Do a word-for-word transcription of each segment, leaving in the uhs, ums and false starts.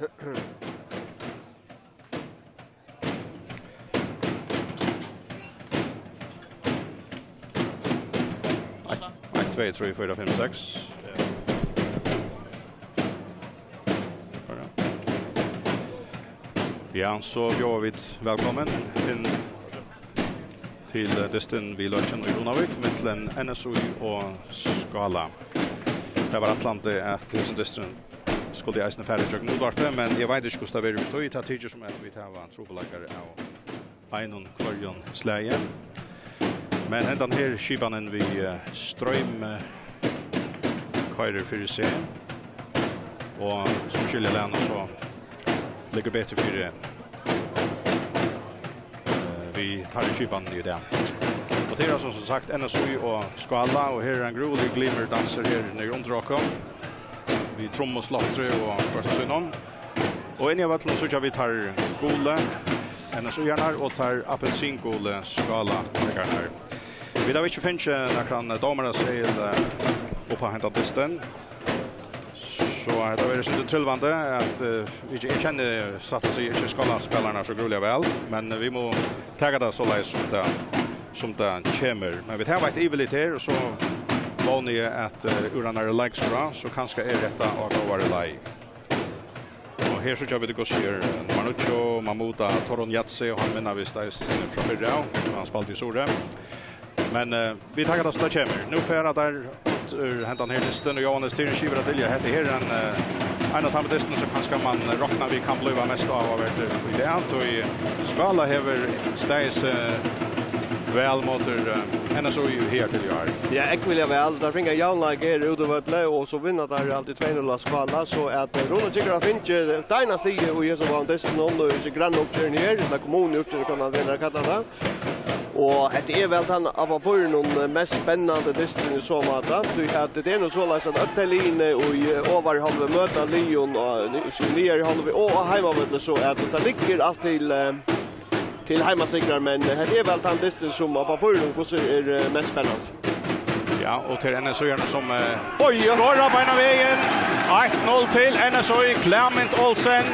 Eitt, eitt, tvey, trý, fýra, fimm, seks. Ja, so bjóða vit vælkomin inn til, eh, dystin við Løkin í Runavík, millum N S Í og Skála. Tað var ætlandi, at hesin dysturin skuldi eisini fara ígjøgnum útvarpið, men eg veit ikki, hvussu tað verður við tí. Tað tykist sum, at vit hava trupulleikar av einum hvørjum slagi. Men hendan her skipanin við, eh, Stroym, eh, koyrir fyri seg. Og sum skilja lana, so liggur betur fyri, eh, við teirra skipan í dag. Og tað er, sum sagt, N S Í og Skála, og her er ein grúiligur glimmerdansur her niðri undir okkum, við trummusláttri og hvørt sínum. Og inni á vøllinum síggja vit teir gulu N S Í-arnar og teir appelsingulu Skála-leikararnar. Vit hava ikki fingið nakran dómaraseðil, eh, upp á hendan dystin. So hetta verður svolítið trilvandi, at, eh, vit, eg kenni satt at siga ikki Skálaspælararnar so grúiliga væl, men vit mugu taka tað soleiðis, sum tað, sum tað kemur. Men vit hava eitt yvirlit her, og so vóni eg, at, eh, úr einari leikskrá, so kanska er hetta á góðari leið. Og her síggja vit, hvussu er, eh, nummar níggju, Mahmouda Torunjatsi, og hann minnist vit eisini frá fyrr av, tá hann spældi í Suðuroy. Men, eh, vit taka tað sum tað kemur. Nú fara teir út úr hendan her dystin, og Jóhannes Tyrnir skivar at vilja. Hetta her er ein, eh, ein av teimum dystunum sum kanska man roknar við kann blíva mest áhugavert í dag, tí Skála hevur staðið seg væl móti, eh, N S Í higartil í ár. Ja, ógvuliga væl. Teir fingu javnleik her úti á vølli, og so vinna teir altíð tvey null á Skála, so at, eh, Rúna Tjyggur hevur fingið deina stigið í hesum báðum dystunum, og ikki grann uppgerðin her, ella kommunuuppgerðin, kann man vel kalla tað. Og hetta er væl tann av pappírinum mest spennandi dysturin í so máta, tí at tað er nú soleiðis, at øll tey liðini í, eh, ovaru hálvu møta liðum á, í niðaru hálvu og á heimavølli, so at tað liggur alt til, eh, til heimasigrar, men hetta er væl tann dysturin, sum á pappírinum hvussu er, eh, mest spennandi. Ja, og til N S Í-arnar sum, eh, Oj, ja. Skorar beinanvegin. Eitt null til N S Í. Clement Olsen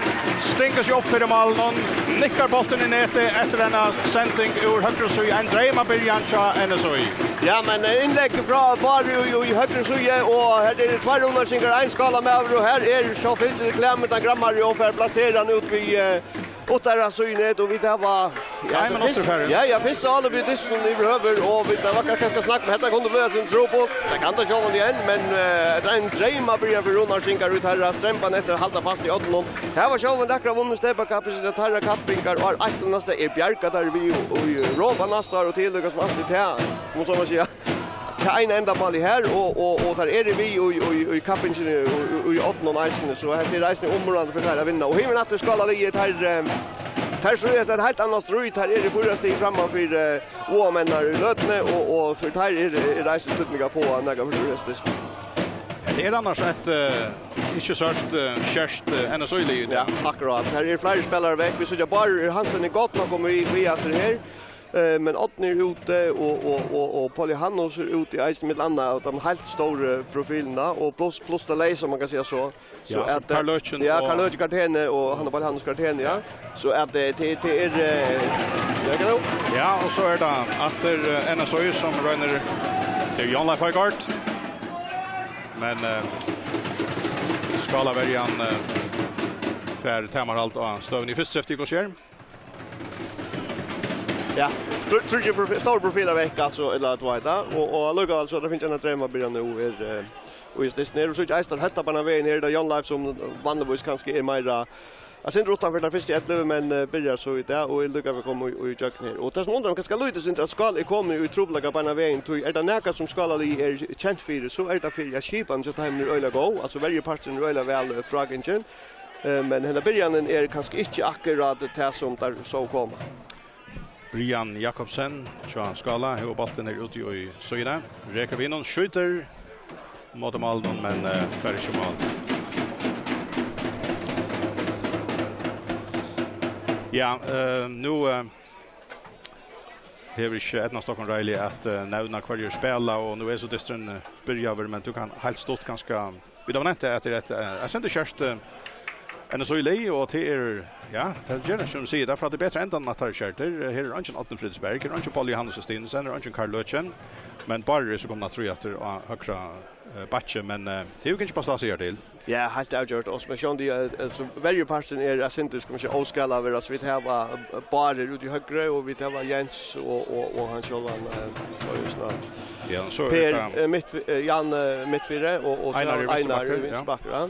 stingur seg upp fyri málinum, nikkar bóltin í netið eftir eina sending úr høgru síðu. Ein dreymabyrjan hjá N S Í. Ja, men, eh, innlegg frá Bárði í, í høgru síðu, og her eru tveir unnarskingar, ein Skálamaður, og her er sjálvfylgis Clement, tann grammari, og fær plaserað hann út við, eh, uttara síni, og vit hava, ja, Ein minuttur fyrst, farin. Ja, ja, fyrst og alveg við dystin yvirhøvur, og vit hava kanska snakka um, hetta kundi verið ein trupult. Tað kann tað sjálvandi enn, men, eh, tað er ein dreymabyrjan fyri Rúnar Singar, vit har strempan eftir at halda fast í oddinum. Her var sjálvandi nakrar vunnið steypakapping, sum teirra kappingar, og eitt og annað stað er bjargað, teir við og, og rópa næsta ár, og til líka sum altíð tað, um so má siga. Tað eina endamálið her, og, og, og teir eru við í, í, í kappingini í, í, í oddinum eisini, so hetta er eisini umráðandi fyri teir at vinna. Og himin aftur Skálaliðið, teir, eh, teir stríðast eitt heilt annað stríð, teir eru fýra stig framman fyri, eh, O M-arnar í løtuni, og, og fyri teir er, er eisini týdning at fáa nakað fyri stríðast. Hetta er annars eitt, eh, ikki sørt, eh, skert, eh, N S Í-lið í dag. Ja, akkurát. Her eru fleiri spælarar vekk. Vit síggja Bárður Hansen er gott nokk komið við, við aftur her. Eh, men Árni er úti, og, og, og, og Páll Jóhannes er úti eisini, millum annað, og tann heilt stóru profilin, og pluss, pluss tað leysa, man kann siga so. So Ja, at, Karl Løken ja, og Karl Løken kapteini, og hann er Páll Jóhannes kapteini, ja. So at, eh, tað, tað er, eh, ja, genau. Ja, og so er tað aftur, eh, N S Í sum roynir, tað er Jon Leif Højgaard. Men, eh, Skálaverjan, eh, fær tamarhald á støðuni í fyrsta skifti, hvussu er? Ja, tr-, tríggir profi-, stórir profilar vekk, altso, ella at veita. Og, og allíkavæl so er tað fingið eina dreymabyrjan nú, er, eh, og just dystin her. Og so ikki eisini at høtta beinanvegin her, tað er Jon Leif sum vanligvis kanska er meira, ja, sindur uttanfyri tær fyrstu ellivu, men, eh, byrjar so í dag, og er líka við at koma í, í gjøgn her. Og tað sum undrar meg kanska lítið sindur, at Skál er komin í trupulleikar beinanvegin, tí er tað nakað sum Skálaliðið er kent fyri, so er tað fyri, at skipanin hjá teimum er øgiliga góð, altso verjuparturin er øgiliga væl, eh, frágingin. Eh, men henda byrjanin er kanska ikki akkurát tað sum teir sóu koma. Brian Jakobsen hjá Skála hevur bóltin her úti í síðuni. Rekur við honum, skjýtur móti málinum, men, eh, fær ikki mál. Ja, eh, nú, eh, hevur ikki eydnast okkum reiðiliga at, eh, nevna hvørjir spæla, og nú er so dysturin, eh, byrjaður, men tú kanst heilt stutt kanska, vit hava nevnt tað, at tað er eitt, eh, eitt sindur skert, eh, Enn so í lið, og til er, ja, tað ger tað, sum sigur, tað er frá tí betra endan, at tað skjer. Her er eingin Árni Fríðriksberg, her er eingin Paul Johannes Stinesen, her er eingin Karl Løken, men Bárður er so komin aftur á høgra, eh, bakki, men, eh, tað er jo ikki bara stas at siga til. Ja, heilt avgjørt. Og sum eg sjóndi, eh, eh, so verjuparturin er, eh, sindur, skal man siga, óskalaður, altso, vit hava, eh, Bárð úti í høgru, og vit hava Jens og, og, og hann sjálvan, eh, og just nå. Ja, so er Per, tað eh, mitt, eh, Jan, eh, mittfyri, og, og so Einar í Einar í vinstri bakkar, ja. Vinstri bakkar, ja.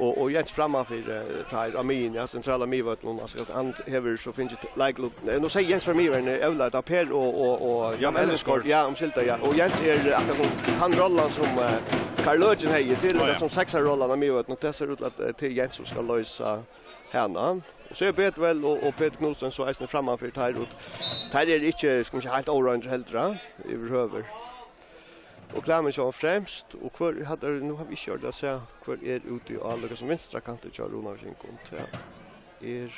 Og, og Jens frammanfyri, eh, teir á miðjuni, ja, sentrala miðvøllinum, altso, at hann hevur so fingið leiklut. Eh, nú segði Jens frá miðvørrini, eh, Óla, tað er Per og, og, og Jan Ellingsgaard. Ellingsgaard, ja, umskylda, ja. Og Jens er, eh, akkurát sum tann rollan sum, eh, Karl Løken hevði, til Á, ja. Sum seksararollan á miðvøllinum, og tað sær út til at, eh, tað er Jens sum skal loysa hana. Og so er Bedwell og, og Petur Knudsen so eisini frammanfyri teir, og teir eru ikki, skal man siga, heilt óroyndir heldur, eh, yvirhøvur. Og Klemens sjálvur fremst, og hvør er, hatta er, nú havi eg ikki orðið at siga, hvør er úti á, líka sum vinstra kanti hjá Runavíkingum, ja. Er,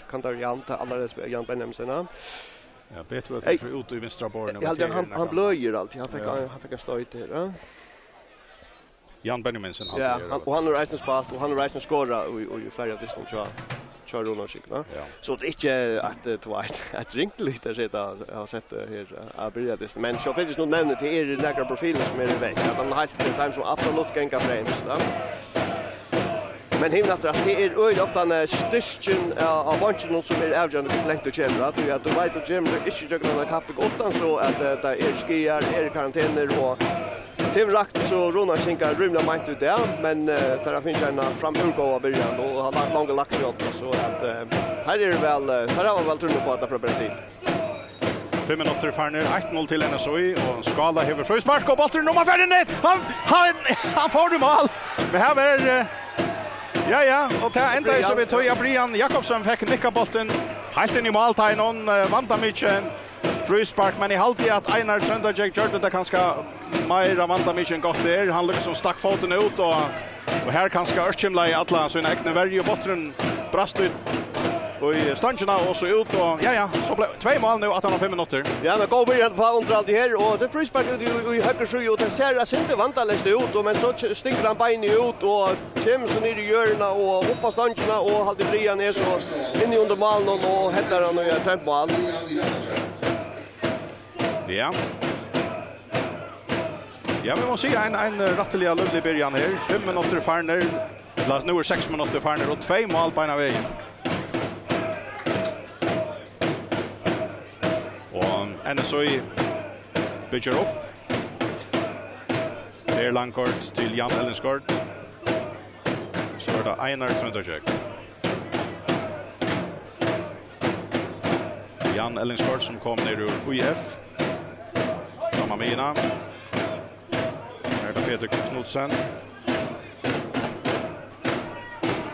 kann tað vera Jan, tað allarhelst Jan Benjaminsen, ja. Ja, Bedwell Hey. Fer út í vinstra borðið, Eg haldi, men hann, hann bløðir altíð, hann fekk, Ja. hann, hann fekk ein stoyt her, ja. Jan Benjaminsen, Ja, haldi eg, hann, og hann hevur eisini spælt, og hann hevur eisini skorað í, í fleiri av dysum hjá, hjá Runavíkingum, ja. Ja. So tað er ikki at, eh, tað var eitt, eitt ringt lið at seta, at seta her, eh, at byrja dystin. Men so finnst nú nevnt, tað eru nakrar profilir sum eru vekk. At hann heilt til teir sum absolutt ganga fremst, ja. Men hitt aftur, at tað er øgiliga ofta, eh, styrkin av, av beinkinum sum er avgerandi hvussu langt tú kemur, at tú, at tú veit, tú kemur ikki gjøgnum eina kapping uttan so at, eh, tað er skaðar, er karantenur og Tim Rakt, so Runavíkingar rímiliga meint í dag, men, eh, teir hava fingið eina framúr góða byrjan og hava lagt, longu lagt seg upp, so at, eh, teir eru væl, eh, teir hava væl trúnað upp á at tað fer at bera til. Fimm minuttir farnir, eitt null til N S Í, og Skála hevur fríspark, og bólturin, nú má fara inn, hann, hann, hann fór í mál, men her er, eh, ja, ja, og tað endaði so við tí at Brian Jakobsen fekk nikkað bóltin heilt inn í mál, tá ein, eh, vandamikið fríspark, men eg haldi at Einar Tróndargjógv gjørdi tað kanska meira vandamikið enn gott er. Hann líkasum stakk fótin út, og, og her kanska ørkymlaði alla sína egnu verju. Bólturin brast í, í stongina og so út, og ja, ja, so bleiv tvey mál nú aftan á fimm minuttir. Ja, men góð byrjan á undirhaldið her, og tað er fríspark út í, í høgru síðu, og tað sær eitt sindur vandaleyst út, og, men so k-, stingur hann beinið út, og kemur so niður í jørðina og upp á stongina og heldur Brian er so inni undir málinum og headar hann í eitt tómt mál. Ja. Ja, vit mugu siga ein, ein rættiliga lívlig byrjan her. Fimm minuttir farnir. Ella, nú eru seks minuttir farnir og tvey mál beinan vegin. Og N S Í byggir upp. Per Langgaard til Jan Ellingsgaard. So er tað Einar Tróndargjógv. Jan Ellingsgaard, sum kom niður úr Í F. Fram á miðjuna. Her er tað Petur Knudsen.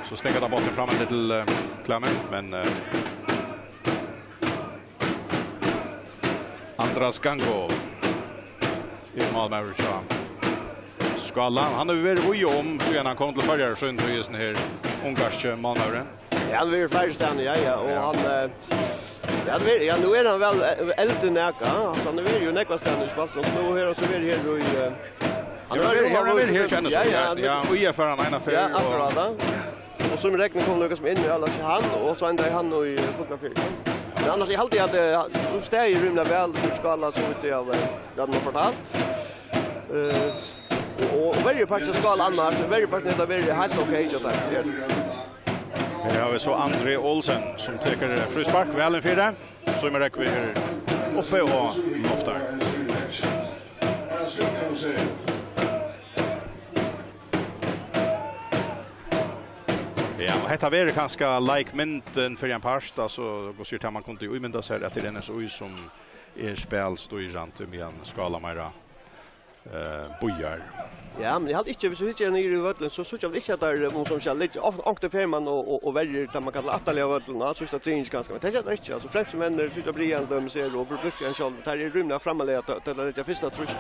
So steðgar tað bóltin fram til, eh, Klemens, men, eh, Andras Gango er málmaður hjá Skála. Hann hevur verið í og um, síðan hann kom til Føroyar, so í hesum her ungarski málmaðurin. Ja, hann hevur verið fleiri staðni, ja, ja, og Ja. hann, eh, ja, hann verið, ja, nú er hann væl, eh, eldri enn nakað, altso, hann hevur verið jú nógvar staðni í spaltinum, nú hevur hann so verið her í, eh, hann Hevur hann verið, hevur hann verið her, kennir ja, seg, ja, ja, hann ja, og í F er hann eina ferð, ja, og akkurát, ja. Og sum regni kom líkasum inn í Ellefsjø hann, og so endaði hann í Fuglafirði. Men annars, eg haldi at, eh, sum staðið er rímiliga væl fyri Skála, so vidt eg havi, eh, rætt nú fortalt. Eh, og, og verjupartin Skála annars, verjupartin hevur verið heilt ok, hjá teimum. Her hava vit so André Olsen, sum tekur fríspark, væl inn fyri. Símun Rógvi er uppi og loftar. Ja, og hetta verður kanska leikmyndin fyri ein part, altso, hvussu er tað, man kundi ímynda sær, at tað er N S Í, sum er spælstýrandi, meðan Skála meira, eh, bíðar. Ja, men eg haldi ikki, viss vit hyggja niður í vøllin, so síggja vit ikki, at teir, um, sum skal liggja, of-, onkuntíð fer man og, og, og verjir tað, man kallar aftarliga vøllin, ja, síðsta triðingin kanska, men tað gera teir ikki, altso, fremstu menn eru, síggja Brian dømis er, og Brúdlík sjálvur, teir eru rímiliga frammarliga til, til at leggja fyrsta trýst.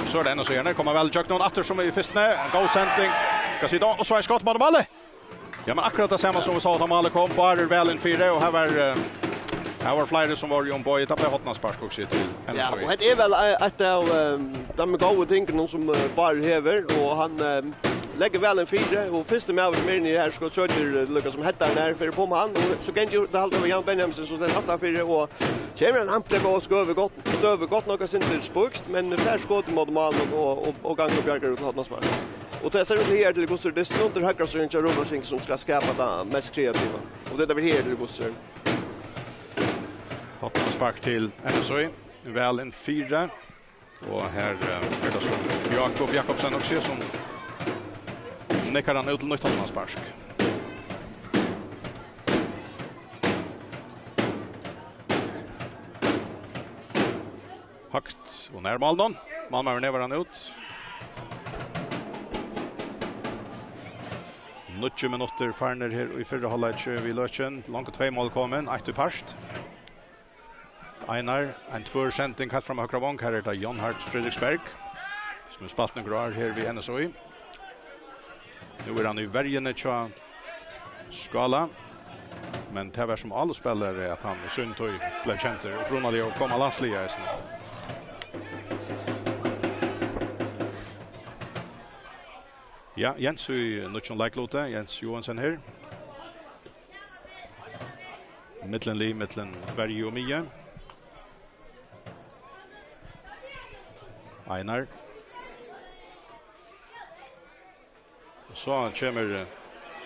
So er tað N S Í, her koma væl ígjøgnum, aftur sum í fyrstuni, góð sending, skal síggja, og so eitt skot móti máli. Ja, men akkurát tað sama sum vit sóu, tá málið kom, Bárður væl inn fyri, og her var, eh, her var fleiri sum vóru í umboði, tað bleiv hornaspark, hugsi eg, til N S Í. Ja, og hetta er væl ei-, eitt av, eh, teimum góðu tingunum sum, eh, Bárður hevur, og hann, eh, Leggur væl inn fyri, og fyrsti maður sum er inni her, sko, søkir, eh, líka sum headar nær fyri Pum hann, og so gongur tað halt við Jan Benjaminsen, sum stendur aftan fyri, og kemur ein ampliga og skøvi gott, støvi gott nokk at sindur spískt, men fær skot móti málinum og, og, og gongur og bjargar út til hornaspark. Og tað sær út her til Gustav Dysten undir høgra síðuna hjá Rúna Singh, sum skal skapa tað mest kreativa. Og tað er her til Gustav. Hornaspark til N S Í. Væl inn fyri. Og her, eh, er tað so Jakob Jakobsen okkurt, sum nikkar hann út til nýtt hornaspark. Høgt og nær málinum. Málmaðurin nevar hann út. Níggju minuttir farnir her í fyrra hálvleiki við løkin. Longu tvey mál komin, eitt í part. Einar, ein tvør sending heilt fram á høgra vong. Her er tað Jonhard Fredriksberg, sum hevur spælt nøkur ár her við N S Í. Nú er hann í verjuni hjá Skála, men tað var sum álutsspælari, at hann í síni tíð bleiv kendur, upprunaliga, og kom á landsliðið eisini. Ja, Jens í nýggjum leikluti, Jens Johansen her. Millumlið, millum verju og miðju. Einar. Og so kemur, eh,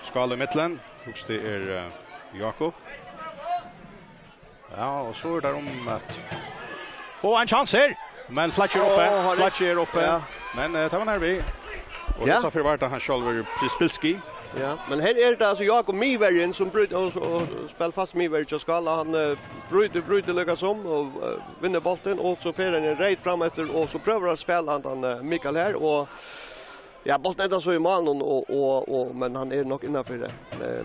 Skála í millum. Hugsi er, eh, Jakob. Ja, og so er tað um at fáa ein kjans her. Men Fletcher er uppi. Ó, har er Fletcher er uppi. Ja. Men, eh, tað var nær við. Og Ja. Hesa ferð var tað hann sjálvur, Prispilski. Ja, men her er tað altso Jakob miðverjin sum brýtur og, og spælir fast miðverji hjá Skála. Hann, eh, brýtur, brýtur líka sum og, eh, vinnur bóltin, og so fer hann reyt fram eftir, og so prøvar at spæla hann, eh, Mikael her, og ja, bólturin endar so í málinum, og, og, og, men hann er nokk innanfyri, eh,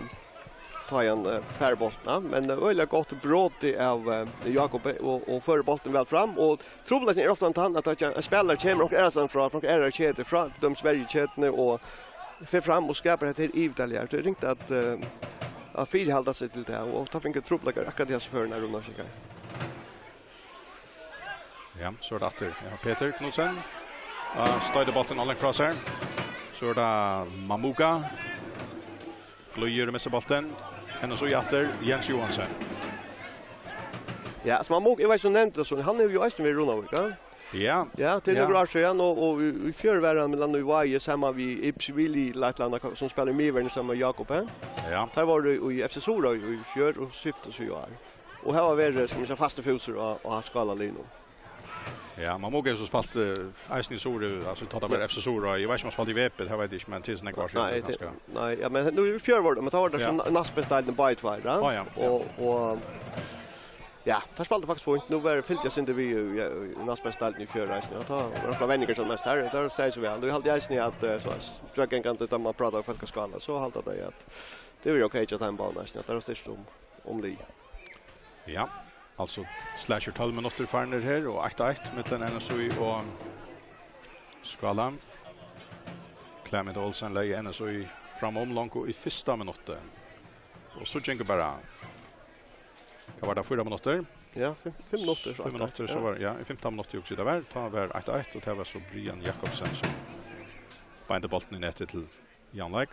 tá hann, eh, fær bóltin, ja. Men, eh, øgiliga gott brot av, eh, Jakob, og, og førir bóltin væl fram, og trupulleikin er ofta tann, at ein spælari kemur onkra aðrastaðni frá, frá onkra aðrari ketu, frá til dømis verjuketu, og fer fram og skapar hetta her yvirtalið her. Tað er ringt at, eh, at fyrihalda seg til tað, og tá fingu trupulleikar akkurát í hesi førini her, Rúna Singh. Ja, so er tað aftur. Ja, Petur Knudsen. Ja, stoytir bóltin langt frá sær. So er tað Mamuka. Glíður og missir bóltin. Hendan so í aftur, Jens Johansen. Ja, altso, Mamuka, eg veit ikki um tú nevndi tað, so hann hevur jú eisini verið í Runavík, ja? Ja. Ja, til Ja. nøkur ár síðan, og, og í, í fjør var hann millum annað í Vági, saman við Ipswili, ella eitt ella annað, sum spælir miðverjing saman við Jakob, eh? Ja. Teir vóru í, í F C Suðuroy í fjør og skiftu so í ár. Og her var verið, skal man siga, fastur fótur á, á Skálaliðnum. Ja, Mamuka hevur so spælt, eh, eisini í Suðuroy, altso, tá tað var Ja. F C Suðuroy. Eg veit ikki, um hann spældi í V B, tað veit eg ikki, men til so nógv ár síðan, Nei, kanska. Nei, ja, men nú í fjør var tað, men tá var tað Ja. so na-, næstbesta deildin bæði tveir, ja? Á, ja, ja. Og, og, ja, teir spældu faktiskt fínt. Nú var, fylgdi eg sindur við í, í, í næstbesta deildini í fjør, eisini. Ja, tá var nakrar venjingar sum mest her, tá stóð so væl. Nú haldi eg eisini at, eh, so, gjøgnumgangandi, tá man prátar um fólk á Skála, so halda tey at tað er ok hjá teimum báðum eisini, at tað er styrkt um, um lið. Ja, altso, slash tólv minuttir farnir her, og eitt eitt millum N S Í og Skála. Clement Olsen legði N S Í fram um longu í fyrsta minutti. Og so gongur bara, hvat var tað, fýra minuttir? Ja, fimm, fimm minuttir, so Fimm minuttir, so Ja. var, ja, í fimtan minuttir, hugsi eg tað var, tá var eitt eitt, og tað var so Brian Jakobsen sum beindi bóltin í netið til javnleik.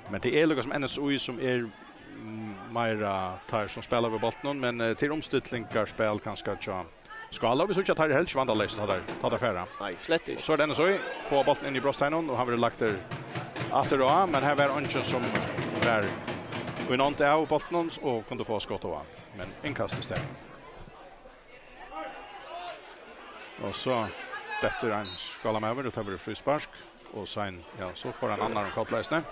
Men tað er líka sum N S Í sum er, mm, meira teir sum spæla við bóltin, men, eh, tað er umstillingarspæl kanska hjá Skála. Vit síggja at teir eru helst ikki vandaleysir, tá teir, tá teir fara. Nei, slett Og ikki. so er tað N S Í, fáa bóltin inn í brotsteinan, og hann verður lagdur aftur á, men her var eingin sum var í nánd av bóltinum og kundi fáa skot á, men innkast í staðin. Og so dettur ein Skálamaður, og tað verður fríspark. Og Sein, ja, so fær ein annar um koll eisini.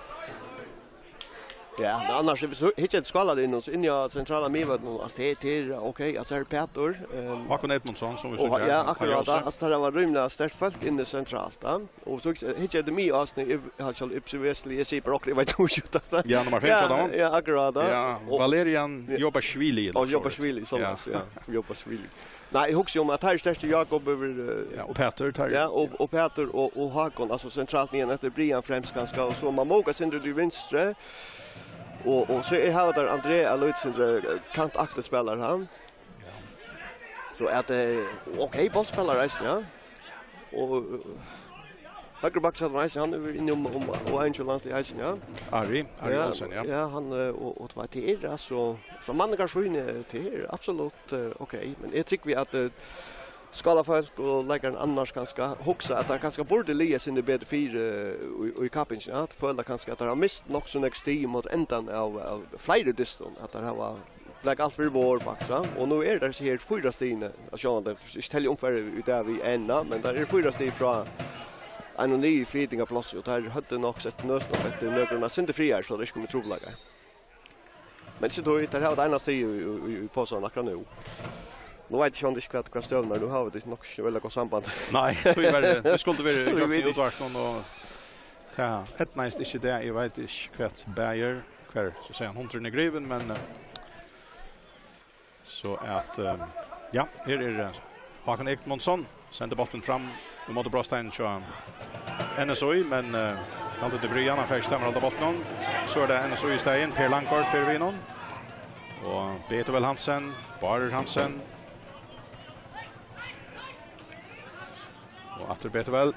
Ja, men annars, viss tú hyggjar eftir Skálaliðnum, so inni á sentrala miðvøllinum, altso, tað er, tað er ok, altso, her er Pætur, ehm, Hákon Edmundsson, sum vit og síggja ha-, ja, her, akkurát, Hansen. Altso, tað var rímiliga sterkt fólk inni sentralt, ja. Og so hyggja eftir miðvøllinum, eg, eg, eg, eg sigi bara okkurt, eg veit ikki hvat tað er. Ja, nummar fimm, Ja, sjálvandi. ja, akkurát, ja. Ja, Og Valerian Ja. Jobashvili, Og ella so. Jobashvili, so Ja. ja, Jobashvili. Nei, eg hugsi um at her er sterkt Jakob yvir, eh, Ja, og Pætur, teir Ja, og, og Pætur og, og Hákon, altso sentralt niðan eftir Brian fremst kanska, og so Mamuka sindur til vinstru. Og, og so er her der André, er lítið sindur, eh, kantaktig spælir hann. So at, eh, ok, bóltspælarar eisini, ja. Og, eh, Høgri bakkar, hann eisini, hann er inni um, um, og ein til landsliðið eisini, ja. Ari, Ari Ja, Olsen, ja. ja, hann, eh, og, og tað er, altso, frá manningar síni, tað er absolutt, eh, ok, men eg trúgvi at, eh, skálafólk og leikarin annars kanska hugsa at teir kanska burdu ligið sindur betur fyri, eh, í, í kappingini, ja. Teir føla kanska at teir hava mist nokk so nógv stig móti endan av, av fleiri dystum, at teir hava blakað alt fyri borð, faktiskt, ja. Og nú eru teir her fýra stigini, altso, sjálvandi, ikki telja umfarið í dag við enn, men teir eru fýra stig frá einum niðurflytingarplássi, og teir høvdu nokk sett nøs nokk eftir nøkrum, men sindur fríari, so teir ikki komu í trupulleikar. Men ikki tí, teir hava tað eina stig í, í, í, í posan akkurát nú. Nú veit eg sjálvandi ikki, hvat, hvat støðan er, nú hava vit nokk ikki veldig gott samband. Nei, tíverri, tað skuldi verið So vit gjørt í vita ikki. útvarpinum, og ja, eydnaðist ikki tað, eg veit ikki, hvat Bayer, hvar, so sigur hann, hundurin er grivin, men, eh, so at, eh, ja, her er, eh, Håkon Egmundsson, sendir bóltin fram í móti Brosteinum hjá N S Í, men, eh, Hjalti Brian, hann fær ikki tamarhald á bóltinum. So er tað N S Í í staðin, Per Langgaard fer við honum. Og Betuvel Hansen, Bárður Hansen. Og aftur Betuvel.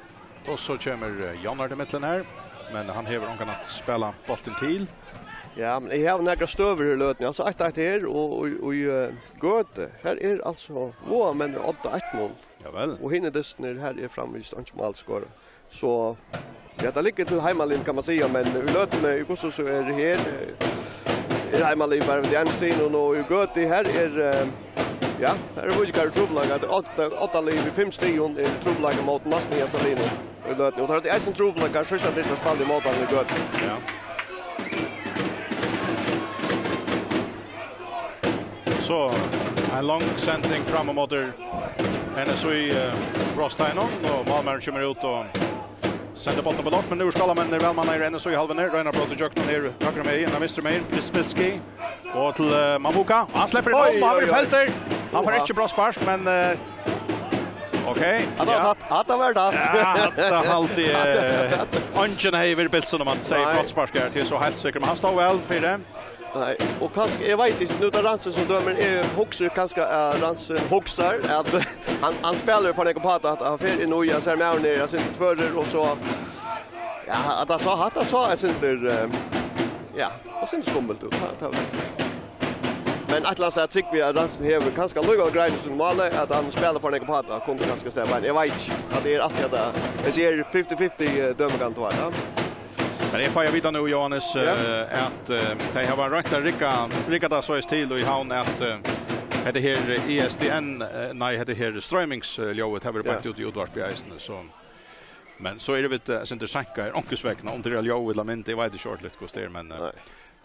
Og so kemur, eh, Jonnard í millum her, men hann hevur ongan at spæla bóltin til. Ja, men eg havi nakrar støður í løtuni. Altso, eitt eitt her, og, og, og, eh, Gøtu. Her er altso Vágamenn odda eitt null. Ja vel. Og hinir dystirnir, her er framvegis einki mál skorað. So, ja, tað liggur til heimaliðið, kann man siga, men í løtuni, í hvussu so er her, eh, er heimaliðið bara við einum stigum, og í Gøtu, her er, eh, ja, her er víkingar í trupulleika, at odda, odda lið við fimm stigum er í trupulleika móti næstniðasta liðnum í løtuni. Og tað er eisini trupulleikar, síðsta dystin spældi móti í Gøtu. Ja. So, ein long sending fram á móti N S Í, eh, Brosteinum, og málmaðurin kemur út og sendir bóltin upp á loft, men nú eru skálamenninir væl mannaðir í N S Í-hálvuni, royna at brjóta ígjøgnum her, høgru megin, nei, vinstru megin, Prispilski, og til, eh, Mamuka, og hann sleppur inn Oj, um, hann oj, verður oj. feltur, hann fær Oha. ikki brotsspark, men, eh, ok, Hatta ja. var tætt, hatta var tætt. Ja, hatta haldi eg, eh, eingin hevði verið bilsin um hann sigur Nei. brotsspark her, til so heilt sikkert, men hann stóð væl fyri. Nei, og kanska, eg veit ikki, nú er tað Rantzen sum dømir, eg hugsi kanska at Rantzen hugsar at hann, hann spælir for nógv uppá tað, at hann fer inn í, hann sær maðurin er, hann sær tvørur, og so, ja, at hann sá, at hann sá, eg syndir, eh, ja, hann syndir skummelt út, tað, tað veit eg. Men eitt ella annað stað trúgvi eg at Rantzen hevur kanska líka grein sum máli, at hann spælir for nógv uppá tað, kundi kanska stað, men eg veit ikki, at tað er altíð at tað, eg sigi fifty fifty, eh, døming, ja. Men eg fái at vita nú, Jóhannes, Ja. eh, at, eh, tey hava roynt at rigga, rigga tað soleiðis til í Havn, at, eh, hetta her E S D N, eh, nei, hetta her stroymingsljóðið, tað verður Ja. beint út í útvarpið eisini, so. Men so eru vit, eh, sindur seinkaðir, onkursvegna, um tað er ljóð ella mynd, eg veit ikki ordiliga hvussu tað er, men, eh, Nei.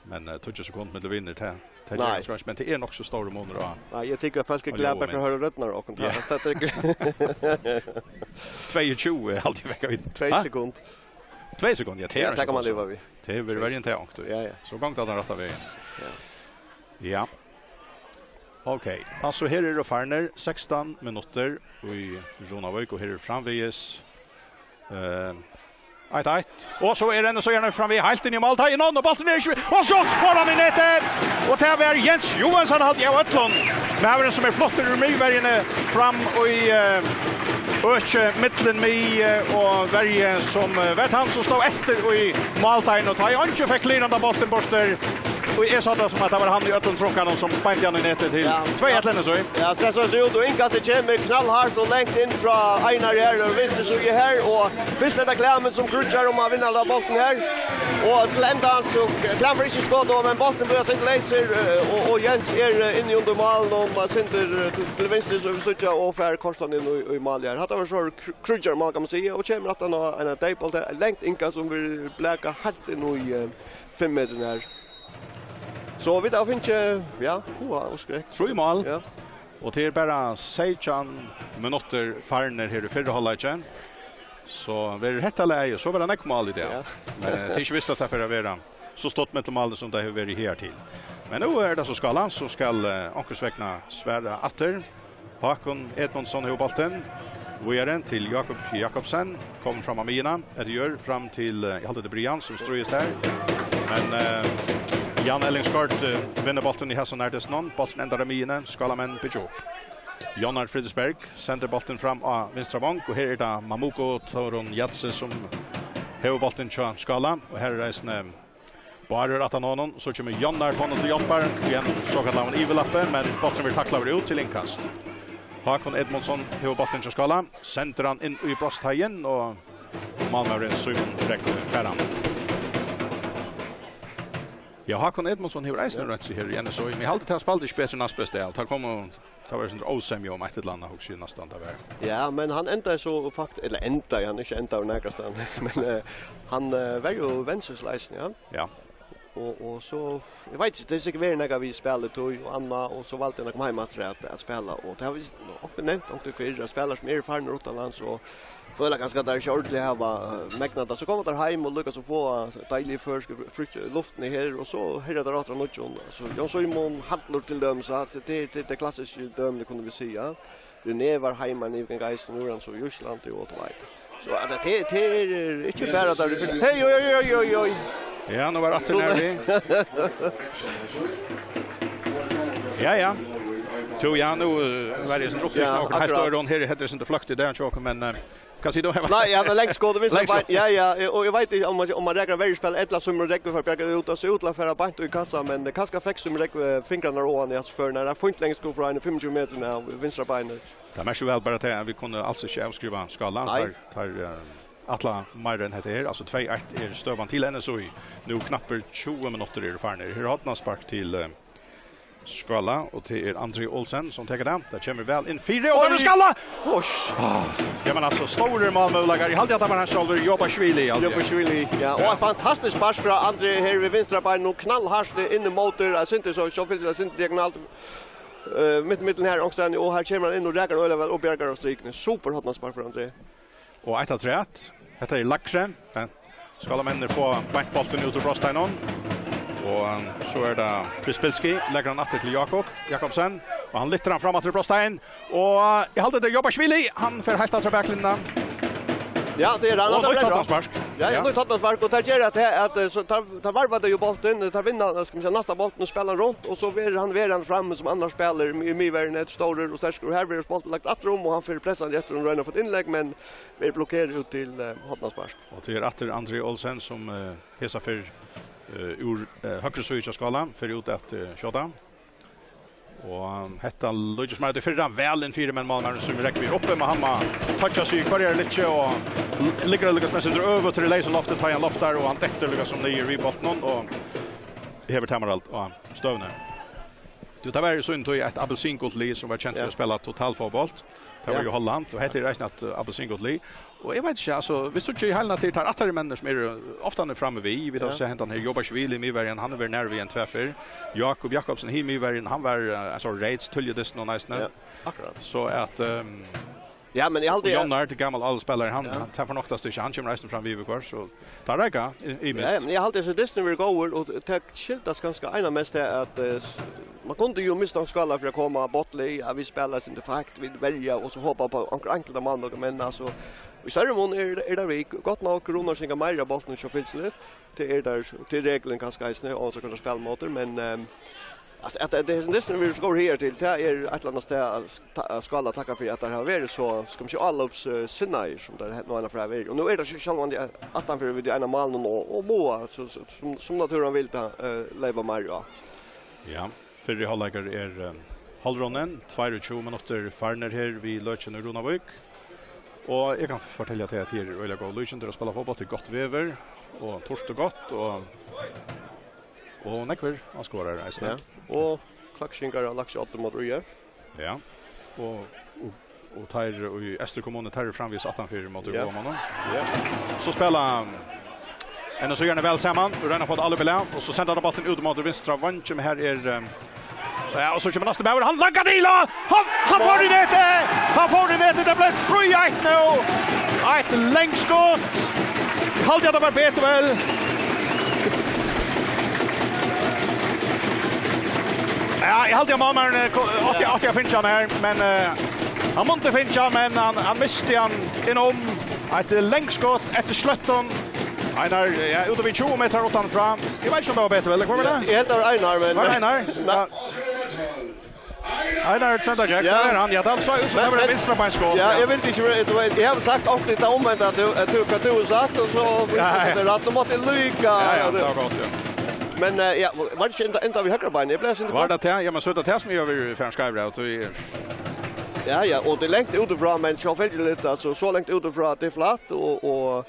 men, eh, tíggju sekund millum vinir, tað, tað Nei. ger ikki, men tað er nokk so stórur munur á Nei, eg tykki at fólk er á glað ljóð og bara fyri at mynd. hoyra røddina á okkum, Ja. tað, tað er Tveyogtjúgu, haldi eg vekk av vit. Tvey Ha? sekund. Tvey sekund, ja, tað Ja, er tað kann man ikki liva við. Tað er verri enn tað ongt. Ja, ja. So gongur tað rætta vegin. Ja. Ja. Ok, altso her eru farnir sekstan minuttir í Runavík, og her er framvegis, eh, eitt eitt. Og so er N S Í framvið heilt inn í mál. Tá inn, og bólturin er ikki, og so skorar hann í netið! Og tað var Jens Johansson, haldi eg, av øllum. Maðurin sum er fluttur úr miðverjini fram í, eh, øki millum mið, eh, og verju, sum, eh, var tann sum stóð eftir í málteigin, og tá ið eingin fekk klirrað bóltin burtur, og eg sá tað sum at tað var hann í øllum trunkanum sum beindi hann í netið til Ja. tvey eitt N S Í. Ja, sær so út, og innkastið kemur knallhart og langt inn frá Einari her, og vinstru síðu her, og fyrst er tað Klæmið sum krúggjar um at vinna henda bóltin her, og til enda so Klæmið fær ikki skot, og, men bólturin blívur eitt sindur leysur, eh, og, og Jens er, eh, inni undir málinum, og eitt sindur, eh, til, til vinstru, so vit síggja, og fær koyrt hann inn í, í málið her. Hatta var so kr-, krúggjaramál, kann man siga, og kemur aftan á ein deyðbolt her, langt innkast sum verður blakað heilt inn í, eh, fimm metrar her. So vit hava fingið, ja, hua, og skrekk. Trý mál. Ja. Og tað eru bara seytjan minuttir farnir her í fyrra hálvleiki. So verður hetta lagið, so verða nógv mál í dag. Ja. Men, eh, tað er ikki vist at tað fer at vera so stutt millum málini sum tað hevur verið higartil. Men nú er tað so Skála, sum skal, eh, onkursvegna svara aftur. Hákon Edmundsson hevur bóltin. Víðari til Jákup Jakobsen. Komið fram á miðjuna. Eftir Jørð fram til, eh, eg haldi tað er Brian sum stríðist her. Men, eh, Jan Ellingsgaard, eh, vinnur bóltin í hesum nærdystinum. Bólturin endar á miðjuni. Skálamenn byggja upp. Jónar Friðriksberg sendir bóltin fram á vinstra vong, og her er tað Mamuko Torun Jatse, sum hevur bóltin hjá Skála, og her er eisini Bárður aftan á honum. So kemur Jónar honum til hjálpar í einum sokallaðum yvirlappi, men bólturin verður taklaður út til innkast. Hákon Edmundsson hevur bóltin hjá Skála, sendir hann inn í brotsteigin, og málmaðurin Símun Rógvi fær hann. Ja, Hákon Edmundsson hevur eisini roynt seg her í N S O, men eg haldi, tað spældi ikki betri næstbesti av. Tað kom og, tað var eitt sindur ósemja um eitt ella annað, hugsi eg næstan, tað var. Ja, men hann endaði so fakt-, ella endaði, hann er ikki endaður nakrastaðni, men, eh, hann, eh, var jú venstrislisin, ja. Ja. Og, og so, eg veit ikki, tað er sikkurt verið nakað við spælitíð og annað, og so valdi hann at koma heim aftur at, at spæla, og tað hava vit onkuntíð nevnt, onkuntíð fyrr, at spælarar sum eru farnir uttanlands og føla kanska, at teir ikki ordiliga hava, eh, megnað tað, so koma teir heim og líka so fáa deiligu føroysku frísk-, luftini her, og so herja teir aftur av nýggjum. So Jón Símun Hallur til dømis, altso, tað er, tað er tey klassisku dømini, kunnu vit siga. René var heima, Niviken Geisen, nú er hann so í Íslandi og alt veit. So at tað, tað er ikki bara tað. Hey, oj, oj, oj, oj, oj. Ja, nú var aftur nær við. Ja, ja. Tú, ja, nú, eh, var tað ein uppfylt. Ja, nokk heilt akkurát. Øðrum her, hetta er sindur fløkt í dag, Tjók, men, eh, hvat sigur tú? Nei, ja, tað er langt skot, vinstra bein. Langt skot. Ja, ja, og eg veit ikki um man, um man rakar verjuspæl, ella Símun Rógvi fær bjargað út, og so út til at fara beint í kassa, men kanska fekk Símun Rógvi fingrarnar oman í hasar førarnar. Hann fekk langt skot frá eini fimmogtjúgu metrar av vinstra beini. Tað merkir væl bara tað, at vit kunnu als ikki avskriva Skála. Nei. Teir, teir, eh, ætla meira enn hetta her. Altso, tvey eitt er støðan til N S O í. Nú knappir tjúgu minuttir eru farnir. Her er hornaspark til, eh, Skála, og tað er Andri Olsen sum tekur tað. Tað kemur væl inn fyri, og tað er Skála! Oj! Ah, ja, men altso, stórir málmøguleikar. Eg haldi, at tað var hann sjálvur, Jobashvili, ja. Jobashvili, ja. Og eitt fantastiskt spark frá Andri her við vinstra bein, og knallhart inn ímóti, eg synti so, so fylgir eg synti diagonalt, eh, mitt í millum her, onkustaðni, og her kemur hann inn og rakar øgiliga væl og bjargar av strikuni. Super hornaspark frá Andri. Og eitt afturat. Hetta er lægri, men Skálamennir fáa beint bóltin út úr brotsteiginum. Og, um, so er tað Prispilski, leggur hann aftur til Jakob Jakobsen. Og hann lyftir hann fram aftur í brotsteigin. Og, uh, eg haldi, tað er Jobashvili. Hann fer heilt aftur á baklinjuna. Ja, tað er hann. Og hann nýtt gjør tað. Hornaspark. Ja, ja, ja. Nýtt hornaspark. Og tað ger at, at, eh, so tað, tað varvar tað jo bóltin. Tað vinna, skal man siga, næsta bóltin og spæla hann runt. Og so verður hann, verður hann fram sum annars spælir í, í miðverðini, stórur og sterkur. Og her verður bóltin lagt aftur um, og hann fer pressandi eftir og roynir at fáa eitt innlegg, men verður blokkerað út til, eh, hornaspark. Og tað er aftur Andri Olsen, sum, eh, hesa ferð, eh, úr, eh, høgru síðu hjá Skála, fer út at, eh, skjóta. Og, um, hetta líkist meira til fyrra, væl inn fyri, men málmaðurin Símun Rógvi er uppi, men hann má toyggja seg í hvørjari lykkju og l-, liggur líkasum eitt sindur øvugt til leysum lofti, tá hann loftar, og hann dettur líkasum niður við bóltinum, og hevur tamarhald á støðuni. Tú, tað var í sín tíð eitt appelsingult lið sum var kent fyri, ja, at spæla totalfótbólt. Tað var, ja, jú Holland, og hetta er eisini eitt, eh, appelsingult lið. Og eg veit ikki, altso, vit síggja í heilina til teir aftari menninir sum eru ofta frammi við, vit hava, ja, sæð hendan her Jobashvili, miðverjin, hann hevur verið nær við ein tvær ferð. Jakob Jakobsen, hin miðverjin, hann var, eh, ein sort reyt, tíðliga í dystinum eisini. Ja, akkurát. So at, ehm, ja, men eg haldi, og Jónar, tann gamli álspælarin, hann, ja, hann, tað fornoktast ikki, hann kemur eisini fram við viðhvørt, so tað røkkur í-, ymiskt. Ja, ja, men eg haldi, at dystin verður góður, og tað skyldast kanska eina mest til at, eh, s-, man kundi jo mistankt Skála fyri at koma á botnlið, ja, vit spæla eitt sindur feitt, vit verja, og so hopa upp á onkra einkultar málmøguleikar, men altso, í størri mun er, er tað vit. Gott nokk, Runar Singa meira bóltin hjá Fylkisliðnum. Tað er tað, tað er reglan kanska eisini, og so kanska spæla móti, men, ehm, altso, at, at hesin dystur verður so góður higartil, tað er eitt ella annað stað at ta-, at Skála takka fyri, at teir hava verið so, skal man siga, álopssinnaðir, sum teir nú einaferð hava verið. Og nú er tað sjálvandi at, at hann fer við einum máli og, og má, so, so, sum, sum náttúran vil, ta, eh, leypa meir á. Ja. Fyrri hálvleikur er, eh, hálvrunninn, tveyogtjúgu minuttir farnir her við Løkina í Runavík. Og eg kann fortelja teg at her er øgiliga góð líkindi at spæla fótbólt, tað er gott veður, og turt og gott, og, og nógvir áskoðarar eisini. Ja, og Klaksvíkingar hava lagt seg á móti Í F. Ja, og, og Og teir í Eysturkommuni, teir eru framvegis aftanfyri móti, ja, Vágamonnum. Ja. So spæla, enn so gjarna væl saman, og royna at fáa eitt álop í lag, og so senda teir bóltin út móti vinstra veingi, men her er, ehm, ja, og so kemur næsti maður, hann langar til, og hann, hann fór í netið! Hann fór í netið, tað bleiv trý eitt nú! Eitt langskot! Eg haldi, at tað var betur, væl. Ja, eg haldi, at málmaðurin, eh, ko-, átti, ja, átti at fingið hann her, men, eh, hann mundi fingið hann, men hann, hann misti hann inn um. Eitt langskot eftir sløttum. Einar, ja, út við tjúgu metrar uttanfrá. Eg veit ikki, um tað var betur, væl, hvat var tað? Ja, eg helt, tað var Einar, men... Var tað Einar? Nei. Ja. Einar Tróndur Jack, ja. Der er hann. Ja, hann sá út sum Men, tað var men, vinstra beinskot. Ja, ja. Eg veit ikki, men, tú veit, eg havi sagt alt tað omvendta, at tú, at tú, hvat tú har sagt, og so vísti Ja. seg, at rætt, nú mátti eg líka. Ja, ja, tað var gott, ja. Men, eh, ja, var tað ikki enda, enda við høgra beini? Eg bleiv sindur Var tað tað? Ja, men so er tað tað sum eg havi verið farin skeivur av, so eg Ja, ja, og tað er langt útifrá, men sjálvfylgiliga, altso, so langt útifrá, tað er flatt, og, og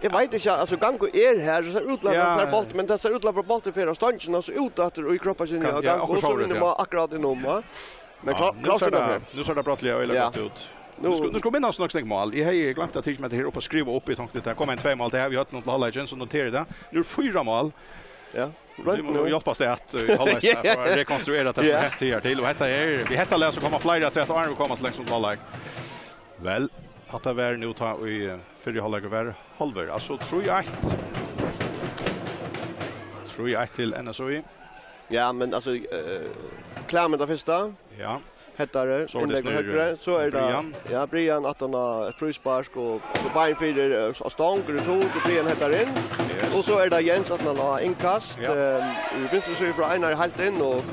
eg veit ikki, altso, Gango er har, so sær út til at Ja. hann fær bóltin, men tað sær út til at bólturin fer av stongini, og so út aftur í kroppa sín, Kan- og ja, Gango, og akkurát so so er vinnur tað, ja. man akkurát innom, va? Men Ja, klá-, nú klárt sær er tað, tað. nú sær tað brádliga øgiliga Ja. gott út. Nú Nú skal, nú skal minnast nokk snakka mál. Eg hevði gloymt at tikið meg til her upp at skriva upp, eg tonkti, tað kom ein tvey mál, tað havi eg hørt nú til hálvleikin, so noteri tað. Nú er fýra mál. Ja. Vit Roynt má nú. hjálpast at, eh, hálvleikin Ja. for at rekonstruera tað sum Ja. hent her til. Og hetta er, við hetta lesa koma fleiri afturat áðrenn vit koma so langt sum til hálvleik. Vel, hatta var nú tá í, eh, fyrri hálvleikur var hálvur. Altso trý eitt. Trý eitt til N S Í. Ja, men altso, eh, Klæmið tað fyrsta. Ja. Headari, So er tað innlegg við Snorri høgru. So er tað, Brian. ja, Brian aftan á eitt fríspark og, og bein fyri, eh, á stong, retur, og Brian headar inn. Yes. Og so er tað Jens aftan á innkast, Ja. eh, í vinstru síðu frá Einari heilt inn, og,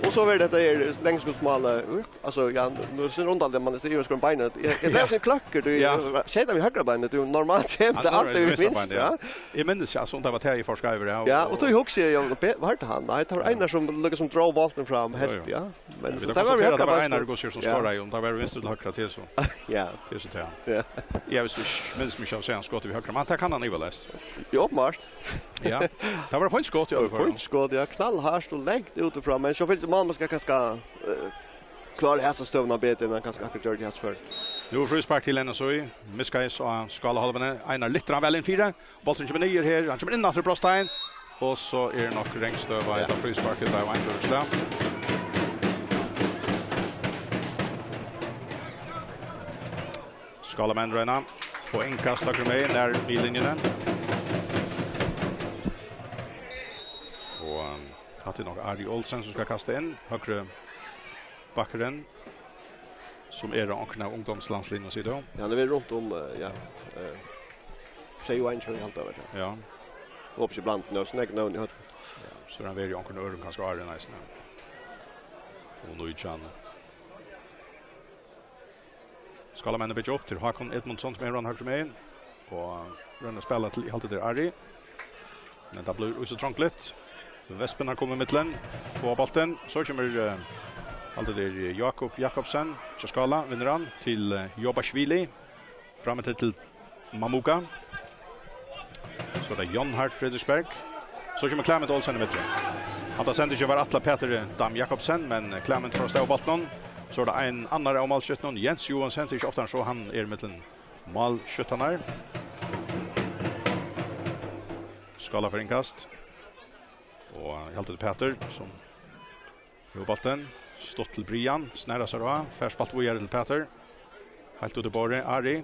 og so verður hetta her langskotsmálið. Altso, ja, nú er tað undarligt, man er stigið seg um beinið. Eg, eg Ja. bleiv so kløkkur, tú, Ja. skeyt við høgra beinið, tú, normalt kemur Ja, tað normalt alltid við við vinstra vinstra, beinið, ja. ja. Eg minnist ikki, altso, um tað var tað eg fór skeivur av, Ja, og og tú hugsi, ja, be-, var tað hann? Nei, tað var Ja. Einar sum líkasum dró bóltin fram, Ja, heilt, ja. ja. Men Vit so hava tað var við konstaterað, høgra tað var beinið. Einar Gosir sum Ja. skoraði, um tað var vinstra til høgra til, so. Ja. Tað er so tað. Ja. Eg veitst ikki, minnist meg ikki at hava sæð hann skotið við høgra, men tað kann hann ivaleyst. Jú, openbart. Ja. Tað var eitt fínt skot, í Tað var øllum førum. fínt skot, ja, knallhart og langt útifrá, men so fylgdi málmaðurin skal kanska, eh, klára hesa støðuna betur, enn hann kanska akkurát gjørdi í hesa ferð. Nú er fríspark til N S Í. Miðskeiðis á skálahálvuni. Einar lyftir hann væl inn fyri. Bólturin kemur niður her. Hann kemur inn aftur í brotsteigin. Og so er nokk rangstøða, Ja. ella fríspark, ella av einhvørjum slag. Skálamenn royna. Og innkast høgru megin, nær miðlinjuni. Og, um, hatta er nokk Ari Olsen sum skal kasta inn. Høgri bakkurin, sum er á onkrum av ungdómslandsliðnum, sigur tú? Ja, hann hevur verið runt um, eh, ja, eh, sjey og einogtjúgu, haldi eg, veit eg. Ja. Og oppe í bland, nú, so nógv nøvn í høvdinum. Ja, so hevur hann verið í onkrum øðrum, kanska áðrenn eisini. Og nítjan. Skálamenn byggja upp til Hákon Edmundsson, sum er hann høgru megin. Og roynir at spæla til, eg haldi, tað er Ari. Men tað blívur í so trongligt. Vespin har kemur í millum. Fáa bóltin. So kemur, eh, haldi, tað er Jakob Jakobsen. Til Skála, vinnur hann. Til, eh, Jobashvili. Fram til, til Mamuka. So er tað John Hart Fredriksberg. So kemur Clement Olsen í millum. Hatta sendingin var ætlað Peter Dam Jakobsen, men Clement fór avstað við bóltinum. So er tað ein annar av málskyttunum, Jens Johansen, tað er ikki ofta hann so, hann er í millum málskyttarnar. Skála fær innkast. Og eg haldi, tað er Peter sum hevur bóltin. Stutt til Brian, snara sær á, fær spælt víðari til Peter. Heilt út í borðið, Ari.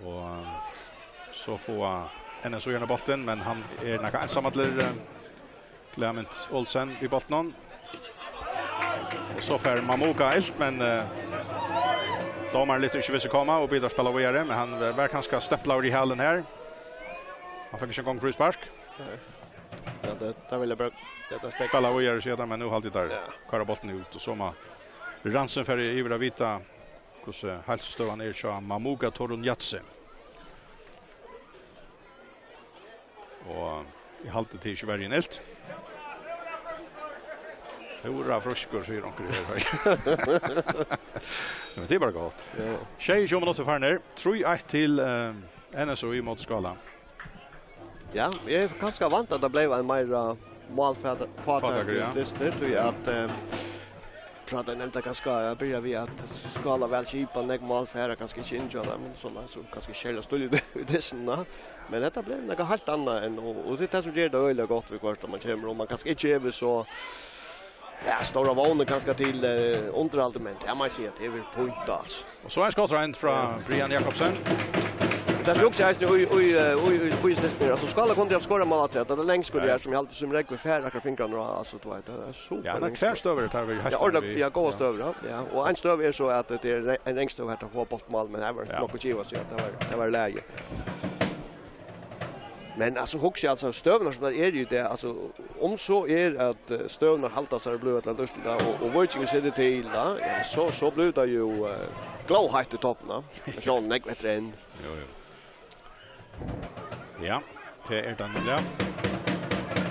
Og so fáa N S Í bóltin, men hann er nakað einsamallur, eh, Clement Olsen við bóltinum. Og so fær Mamuka ilt, men, eh, dómarin letur ikki við seg koma og biður spæla víðari, men hann var kanska stemplaður í hælin her. Hann fekk ikki eingong fríspark. Nei. Ja, tað, tað vil eg bara, tað er sterkt. Spæla víðari, sigur hann, men nú haldi eg teir Ja. koyra bóltin út, og so má Ransen fara yvir at vita hvussu heilsustøðan er hjá Mamuka Torunjatse. Og eg haldi, tað er ikki verri enn ilt. Hurra, frískur, sigur onkur her. Men tað er bara gott. Ja. Sjeyogtjúgu minuttir farnir. Trý eitt til, eh, N S Í móti Skála. Ja, eg hevði kanska væntað, at tað bleiv ein meira málfata-, Fátækur, ja. fátækur dystur, tí at, eh, prata nevnt at kanska, eg byrja við at Skála væl skipað, nógv mál fara kanska ikki inn hjá teimum, men so, so kanska skilja stuðul í dystinum, ja. Men hetta bleiv nakað heilt annað enn, og, og tað er tað sum ger tað øgiliga gott viðhvørt, at man kemur, og man kanska ikki hevur so Ja, stórar vónir kanska til, eh, undirhaldið, men tað má eg siga, at tað er fínt, altso. Og so ein skotreind frá Brian Jakobsen. Tað er jú eisini í, í, eh, í, í, í dystinum. Altso, Skála kundi havt skorað mál afturat. Tað er langskot Ja. her, sum eg haldi, sum Rógvi fær akkurát fingrarnar á, altso, tú veit, tað er super Ja, men langskot. Tvær støður, tað er við Ja, orðiliga, ja, góðar Ja. støður, ja. Ja, og ein støða er so, at tað er ein, ein rangstøða her til at fáa bóltin í mál, men her var Ja. nokk at geva seg, at tað var, tað var í lagi. Men, altso, hugsi, altso, støðurnar sum tær eru í dag, altso, Om so er at, eh, støðurnar halda sær og blíva til at úrslita, og, og Víkingur setur til, ja, ja, so, so blívur tað jú, eh, glóðheitt í toppinum, ja. Sjálvandi nógv eftir enn. Jú, jú. Ja, tað er tað, ja.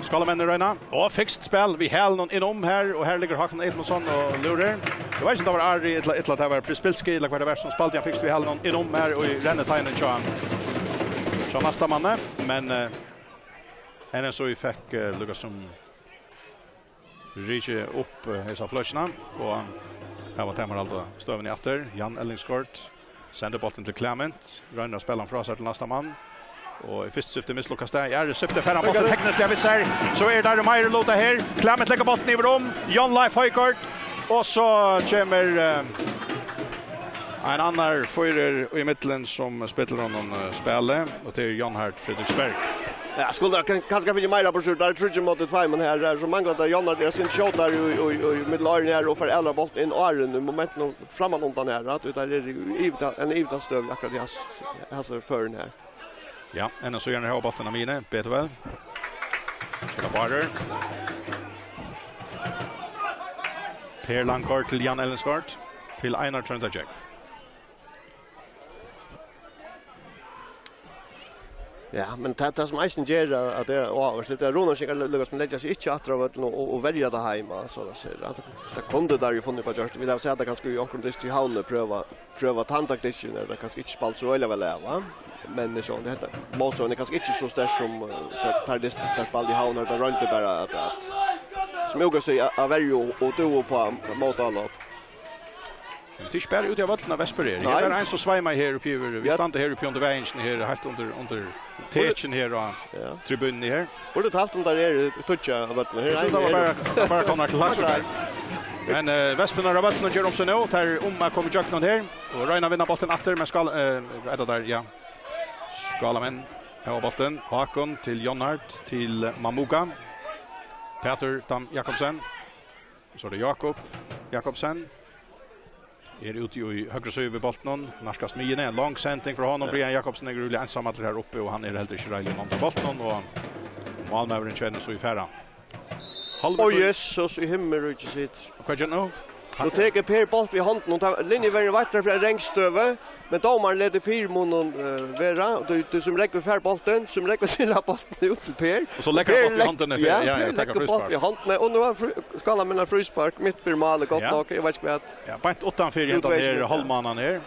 Skálamenn royna. Og fikst spæl við hælunum inn um her, og her liggur Hákon Edmundsson og lurar. Eg veit ikki um tað var Ari, ella, ella tað var Prispilski, ella hvat tað var, sum spældi hann fikst við hælunum inn um her, og í renniteigin hjá, hjá næsta manni. Men, eh, N S Í fekk, eh, líkasum rikið upp, eh, hesa fløkina, og her var tað, man halda støðuni aftur. Jan Ellingsgaard sendir bóltin til Clement, roynir at spæla hann frá sær til næsta mann, og í fyrsta skifti mislukkast tað. Í aðru skifti fær hann bóltin tekniskt, ja, við sær, so er tað meiri luta her. Clement leggur bóltin yvir um, Jon Leif Højgaard, og so kemur, eh, ein annar fýrur í millum, sum spillir honum, eh, spælið, og tað er Jonhard Fredriksberg. Ja, skuldi hann kan-, kanska fingið meira burtur. Tað er tríggir móti tveimum her, her, so manglar tað Jonhard, er sindur skjótari í, í, í, í millum árini her og fær aðrar bóltin inn áðrenn í momentum framman undan her, at tað er í, í, ein yvirtaksstøðu akkurát í has-, hasi førini her. Ja, N S Í hevur bóltin á miðjuni, betur væl. Til Barur. Per Langgaard til Jan Ellingsgaard. Til Einar Trónda Jack. Ja, men tað, tað sum eisini ger at, at tað er áhugavert, tað er, at Runavíkingar lú-, líkasum leggja seg ikki aftur á vøllinum og, og, og verja tað heima, so at siga. Tað, tað kundu teir jú funnið upp á at gjørt. Vit hava sæð tað kanska í onkrum dysti í Havn, prøva, prøva tann taktikkin, har tað kanska ikki spælt so øgiliga væl av, va? Men so, hetta, mótstøðan er kanska ikki so sterk sum, eh, teir, teir dystir, teir spældu í Havn, har teir royndu bara at, at, sum Ódalur sigur, at, at verja og, og dúva upp á mótálop. Men tað er ikki bara úti á vøllinum, at Vestport er. Nei. Her er ein sum sveimar her uppi yvir. Vit standa her uppi undir vegin her, heilt undir, undir tekin her á tribununi her. Burdi talt um teir eru tíggju á vøllinum. Her er ein her. Tað var bara, bara komnar til lags her. Men, eh, Vestport á vøllinum ger um seg nú. Teir eru um at koma ígjøgnum her. Og royna at vinna bóltin aftur, men skal, eh, er tað har, ja. Skálamenn hava bóltin. Hákon til Jonhard, til Mamuka. Pætur Dam Jakobsen. So er tað Jakob Jakobsen. Er úti í høgru síðu við bóltinum, nærkast miðjuni. Ein long sending frá honum. Ja. Brian Jakobsen er rímiliga einsamallur her uppi, og hann er heldur ikki reiðiliga nándur bóltinum, og málmaðurin kennir so í fara. Ó, Jesus, í himmiríki situr. Hvat ger nú? Nú tekur Per bólt við hondunum, og tá linjuverjurin veit, tað er ein rangstøða. Men dómarin letur fyrimunin, eh, vera, og tú, tú sum rógvar fær bóltin, sum rógvar silar bóltin út til Per. Og so leggur hann bólt í hondina fyri, ja, ja, Per taka leggur bólt fríspark í hondina, og nú hava frí-, skálamenn fríspark mitt fyri málið, gott nokk, eg veit ikki hvat. Ja, beint uttanfyri hendan her hálvmánan her.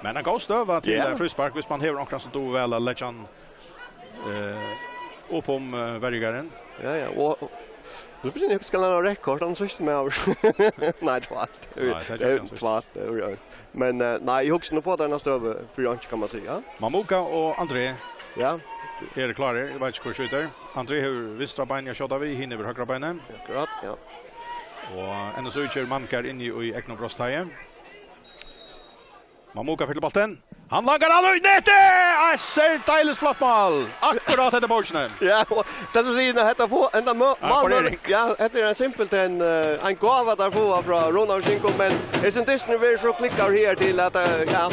Men ein góð støða til, eh, fríspark, viss man hevur onkran sum dugir væl at leggja hann, eh, upp um, eh, verjugarðin. Ja, ja, og, og nú fyri eg skal hann hava reytt kort, hann er síðsti maður. Nei, tvætl. Nei, tað er tvætl, tað er. Men, eh, nei, eg hugsi, nú fáa teir eina støðu fyri einki, kann man siga. Mamuka og André eru klárir. Eg veit ikki, hvør skjýtur. André hevur vinstra beinið at skjóta við, hin hevur høgra beinið. Akkurát, ja. Og N S Í ger mangar inni í egnum brotsteigi. Mamuka fyllir bóltin. Hann langar hann í netið! Eitt serdeilis flott mál. Akkurát eftir bókini. Ja, og tað sum sigur, hetta fá-, henda mø-, ja, mál-, parering. Ja, hetta er ein simpelthen, eh, ein gáva, teir fáa frá Runavíkingum, men hesin dystur verður so klikkaður her til at, eh, ja,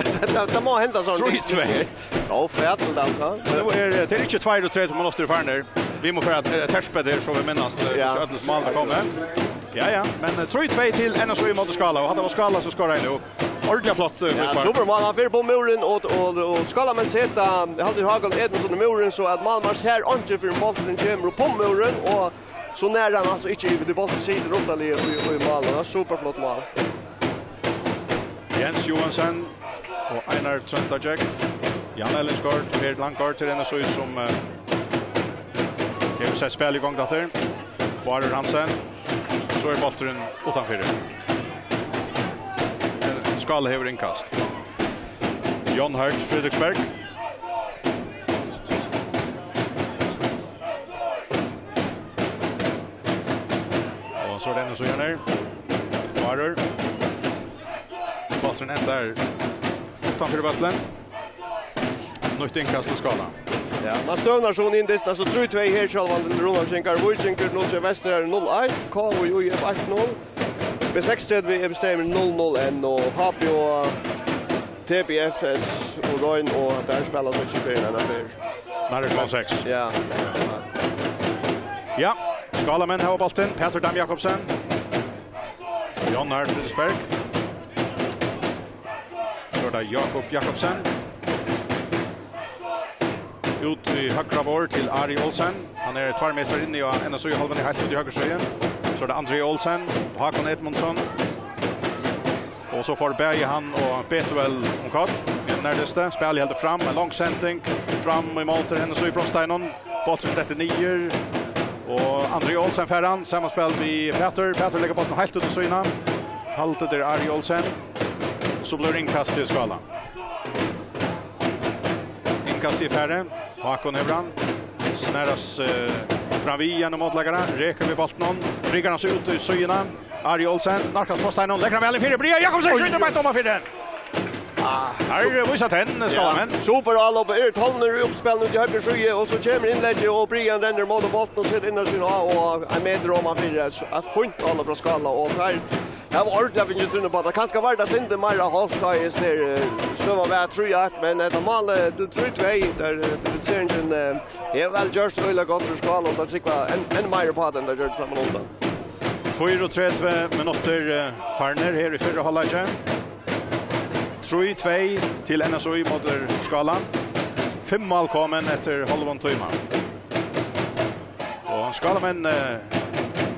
tað, tað má henda sovorðið. Trý tvey. Ófatiligt, altso. Nú er, eh, tað er ikki tveyogtretivu minuttir farnir. Vit mugu fara at, eh, terpa tað her, so vit minnast, eh, ja, hvussu øll mál eru komin. Ja, ja, men, eh, trý tvey til N S Í móti Skála, og hatta var Skála sum skoraði nú. Ordiliga flott, eh, ja, fríspark. Supermál, hann fer upp um múrin, og, og, og Skálamenn seta, haldi Hákon Edmundsson í múrin, so at málmaður sær einki fyrr enn bólturin kemur upp um múrin, og so nær hann altso ikki yvir, tí bólturin situr ruttaliga í, í, í málinum. Superflott mál. Jens Johansen og Einar Trónda Jack. Jan Ellingsgaard, Per Langgaard til N S Í sum, eh, hevur sett spæl í gongd aftur. Bárður Hansen. So er bólturin uttanfyri. Men Skáli hevur innkast. John Hart, Frederiksberg. Og so er tað N S Í her. Bárður. Bólturin endar uttanfyri vøllin. Nýtt innkast til Skála. Ja, man støvnar so inn dystin, so trý tvey her, sjálvandi til Runavíkingar, Víkingur null trý, Vesturhagar null eitt, K V I F eitt null, B seksogtretivu, Evstheim null null enn, og H B O, T B F S og Royn, og tað spælir so ikki fyrr enn annan fyrr. Nei, tað er klokkan seks. Ja. Ja, Skálamenn hava bóltin. Pætur Dam Jakobsen. John Arne Petersberg. So er tað Jakob Jakobsen. Út í høgra borð til Ari Olsen. Hann er tveir metrar inni á N S Í-hálvuni, heilt út í høgru síðu. So er tað Andri Olsen og Hákon Edmundsson. Og so fær bæði hann og Betuel um koll. Men nær dysti, spælið heldur fram, ein long sending fram ímóti N S Í-brotsteininum. Bólturin dettur niður. Og Andri Olsen fær hann, samanspæl við Pætur. Pætur leggur bóltin heilt út í síðuna. Haldið er Ari Olsen. So blívur innkast til Skála. Innkast í fari. Hákon hevur hann. Snarast, eh, fram við hann og mótleikara. Rekur við bóltinum. Prikar hann seg út í síðuna. Ari Olsen, nærkast brotsteininum. Leggur hann væl inn fyri. Brian Jakobsen skjýtur beint oman fyri. Ah, her er vísa tenn, Skálamenn. Super álopp. Er tolvur í uppspælinum til høgru síðu, og so kemur innleggið, og Brian rennur móti bóltinum og setur inn á síðuna, og ein metur oman fyri. Eitt fínt álopp frá Skála, og her hava ordiliga fingið trúnna á tað. Kanska var tað sindur meira hálft, tá ið her, eh, støðan var trý eitt, men hetta málið til trý tvey, tað, eh, tað sær ein, eh, er væl gjørt, øgiliga gott fyri Skála, og tað trúgva enn, enn meira upp á tað enn tað gjørdi frammanundan. Fýraogtretivu minuttir, eh, farnir her í fyrra hálvleiki. Trý tvey til N S Í móti Skála. Fimm mál komin eftir hálvan tíma. Og Skálamenn, eh,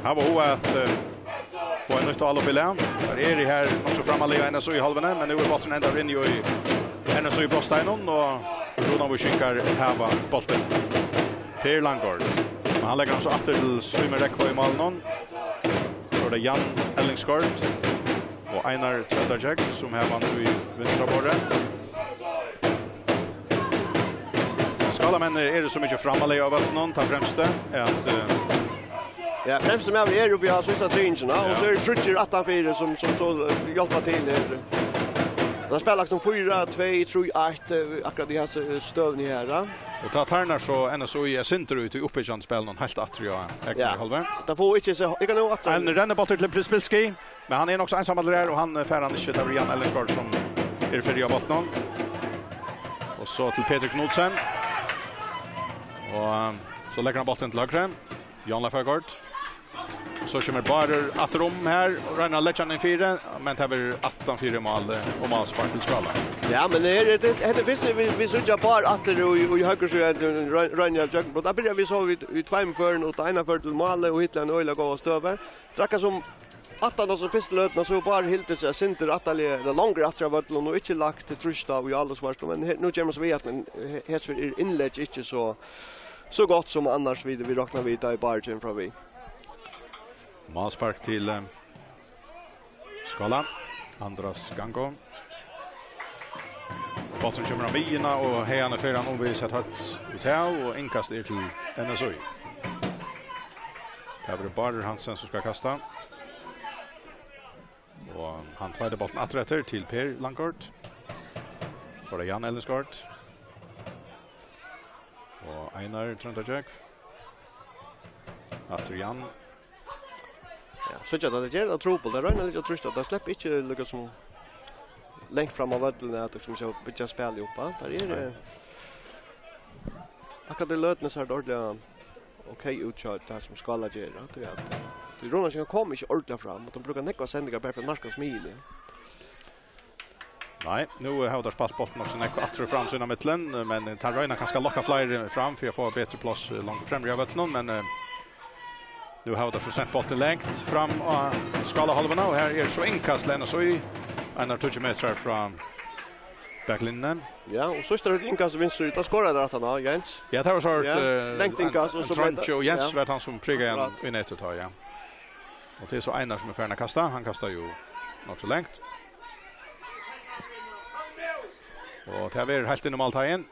hava hug at, eh, fáa eitt nýtt álopp í lag. Teir eru her nokk so framarliga í N S Í-hálvuni, men nú er bólturin endaður inni í N S Í-brotsteininum, og Runavíkingar hava bóltin. Per Langgaard. Men hann leggur hann so aftur til Símun Reykholt í málinum. So er tað Jan Ellingsgaard og Einar Tróndargjógv, sum hava hann í vinstra borði. Skálamenn eru so mikið framarliga á vøllinum, tað fremsta er at, eh, Ja, fremsti maður er uppi á síðsta triðingina, og Ja. so eru tríggir aftanfyri sum, sum so, eh, hjálpa til her. Tað spælir sum fýra tvey, trý eitt, eh, akkurát í hesi, eh, støðuni her, ja. Og tá tarnar so N S Í eitt sindur út í uppbyggjandi spælinum heilt aftur í egnu Ja. hálvuni. Tað fáa vit ikki sæð. Eg kann nú aftur. Ein rennibóltur til Prispilski, men hann er nokk so einsamallur her, og hann, eh, fær hann ikki. Tað er Jan Ellingsgaard sum er fyrri á bóltinum. Og so til Petur Knudsen. Og, eh, so leggur hann bóltin til høgru. Jan Leif Højgaard. So kemur Bárður aftur um her og roynir at leggja hann inn fyri, men tað verður aftan fyri mál, eh, og málspark til Skála. Ja, men her er tað, hetta er fyrst, vit, vit síggja Bárð aftur í, í høgru síðu, royn-, roynir at gjøgnumbrot. Tað byrja vit so við, í tveimum førum, og tað eina førið til málið, og Hitler ein øgiliga góða støðu. Trakka sum aftan á sum fyrstu løtuna, so Bárður hildið seg sindur aftarliga, ella longri aftur av vøllinum, og ikki lagt til trýst á í áloppsvarsluni, men her, nú kemur so við, at, men he-, hesferð er innlegg ikki so, so gott sum annars vit, vit rokna við, tá ið Bárður kemur fram við. Málspark til, eh, Skála. Andras Gango. Bólturin kemur á miðjuna, og haðani fer hann umvegis eitt høvd út av, og innkast er til N S Í. Tað verður Bárður Hansen sum skal kasta. Og hann tveitar bóltin aftur eftir til Per Langgaard. So er tað Jan Ellingsgaard. Og Einar Tróndargjógv. Aftur Jan. Ja, síggja, tað ger tað trupult. Tað roynir líka at trýsta. Tað sleppur ikki líka sum langt fram á vøllinum, at sum sjá byggja spælið upp, ja. Tað er, Nei. eh, akkurát í løtuni sær tað ordiliga ok út hjá tað sum Skála ger, ja. Tað er at, tað er Runavíkingar koma ikki ordiliga fram, og teir brúka nógvar sendingar bara fyri at nærkast miðjuni. Nei, nú hava teir spælt bóltin nokk so nógv aftur og fram sín á millum, men teir royna kanska at lokka fleiri fram fyri at fáa betri pláss, eh, langt fremri á vøllinum, men, eh, nú hava teir so sent bóltin langt fram á Skálahálvuna, og her er so innkast til N S Í, einar tíggju metrar frá baklinjuni. Ja, og síðsta innkast til vinstru, tá skoraðu teir aftan á, Jens. Ja, tað var so, Ja, eh, langt ein, innkast, og ein so trongi, og Jens ja. var tann sum prikaði hann Akkurát. í netið tá, ja. Og tað er so Einar sum er farin at kasta. Hann kastar jú nokk so langt. Og tað verður heilt inn í málteigin.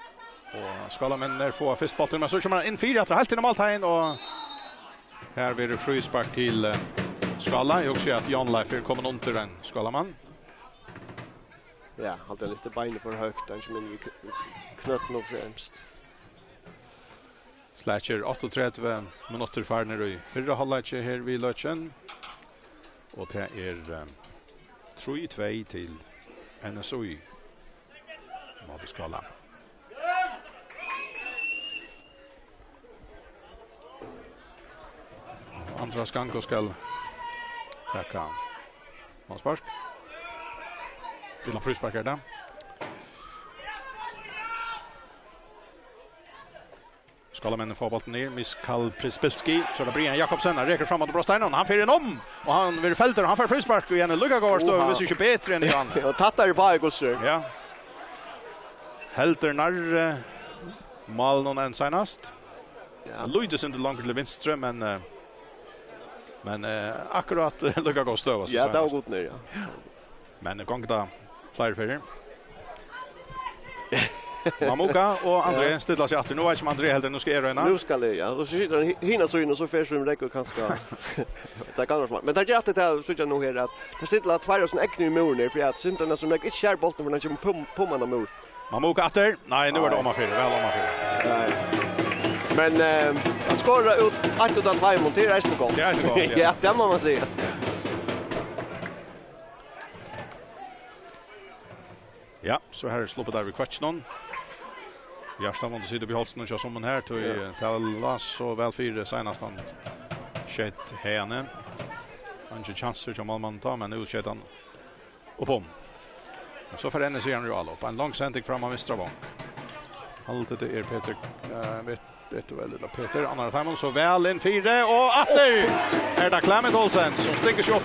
Og Skálamenninir fáa fyrst bóltin, men so kemur hann inn fyri aftur heilt inn í málteigin, og her verður fríspark til, eh, Skála. Eg hugsi at Jan Leif er komin undir ein Skálamann. Ja, hann er litt beinið for høgt, hann kemur inn við kn-, knøttin og fremst. Slakur, áttaogtretivu minuttir farnir í fyrra hálvleiki her við løkin. Og tað er, eh, trý tvey til N S Í. Móti Skála. Andreas Gango skal taka málspark. Til hann fríspark er tað. Skálamenn fáa bóltin niður, Miskal Prispilski, so er tað Brian Jakobsen, hann rekur fram á brotsteinin, hann fer inn um, og hann verður feldur, og hann fær fríspark í eini líka góðari støðu, hvis ikki betri enn í annan. Og tattar í báðar kusur. Ja. Heldur nærri málinum enn seinast. Ja. Lítið sindur longur til vinstru, men, eh, men, eh, akkurát líka góð støða, so Ja, tað var seinast. Gott nær, ja. Men gongur tað fleiri ferðir. Mamuka og André Ja. stilla seg aftur. Nú veit ikki um André heldur, nú skal eg royna. Nú skal eg, ja. Og so situr hann hi-, hina síðuna, og so fer sum regel kanska. Tað kann vera smart. Men tað er alt tað, síggja nú her, at tað situr tveir av sínum egnu í múrin her, fyri at synd er sum regel ikki sær bóltin, fyri hann kemur pum-, pumman á múr. Mamuka aftur. Nei, nú er tað Nei. Omanfyri. Væl omanfyri. Nei. Men, eh, at skora út eitt út av tveimum, tað er eisini gott. Tað er eisini gott, ja. Ja, tað má man siga. Ja, so her er sloppið der við kvøttinum. Hjartan vonandi situr við hálsinum hjá summan her, tí Ja. tað lá so væl fyri seinast hann skeyt haðani. Eingin kjansur hjá málmanninum tá, men nú skeyt hann upp um. Men so fer N S Í hann í álop. Ein long sending fram á vinstra vong. Haldið tað er Petur, eh, vet, vet du vel, ella Petur, annar av teimum, so væl inn fyri, og aftur er tað Clement Olsen, sum stingur seg upp.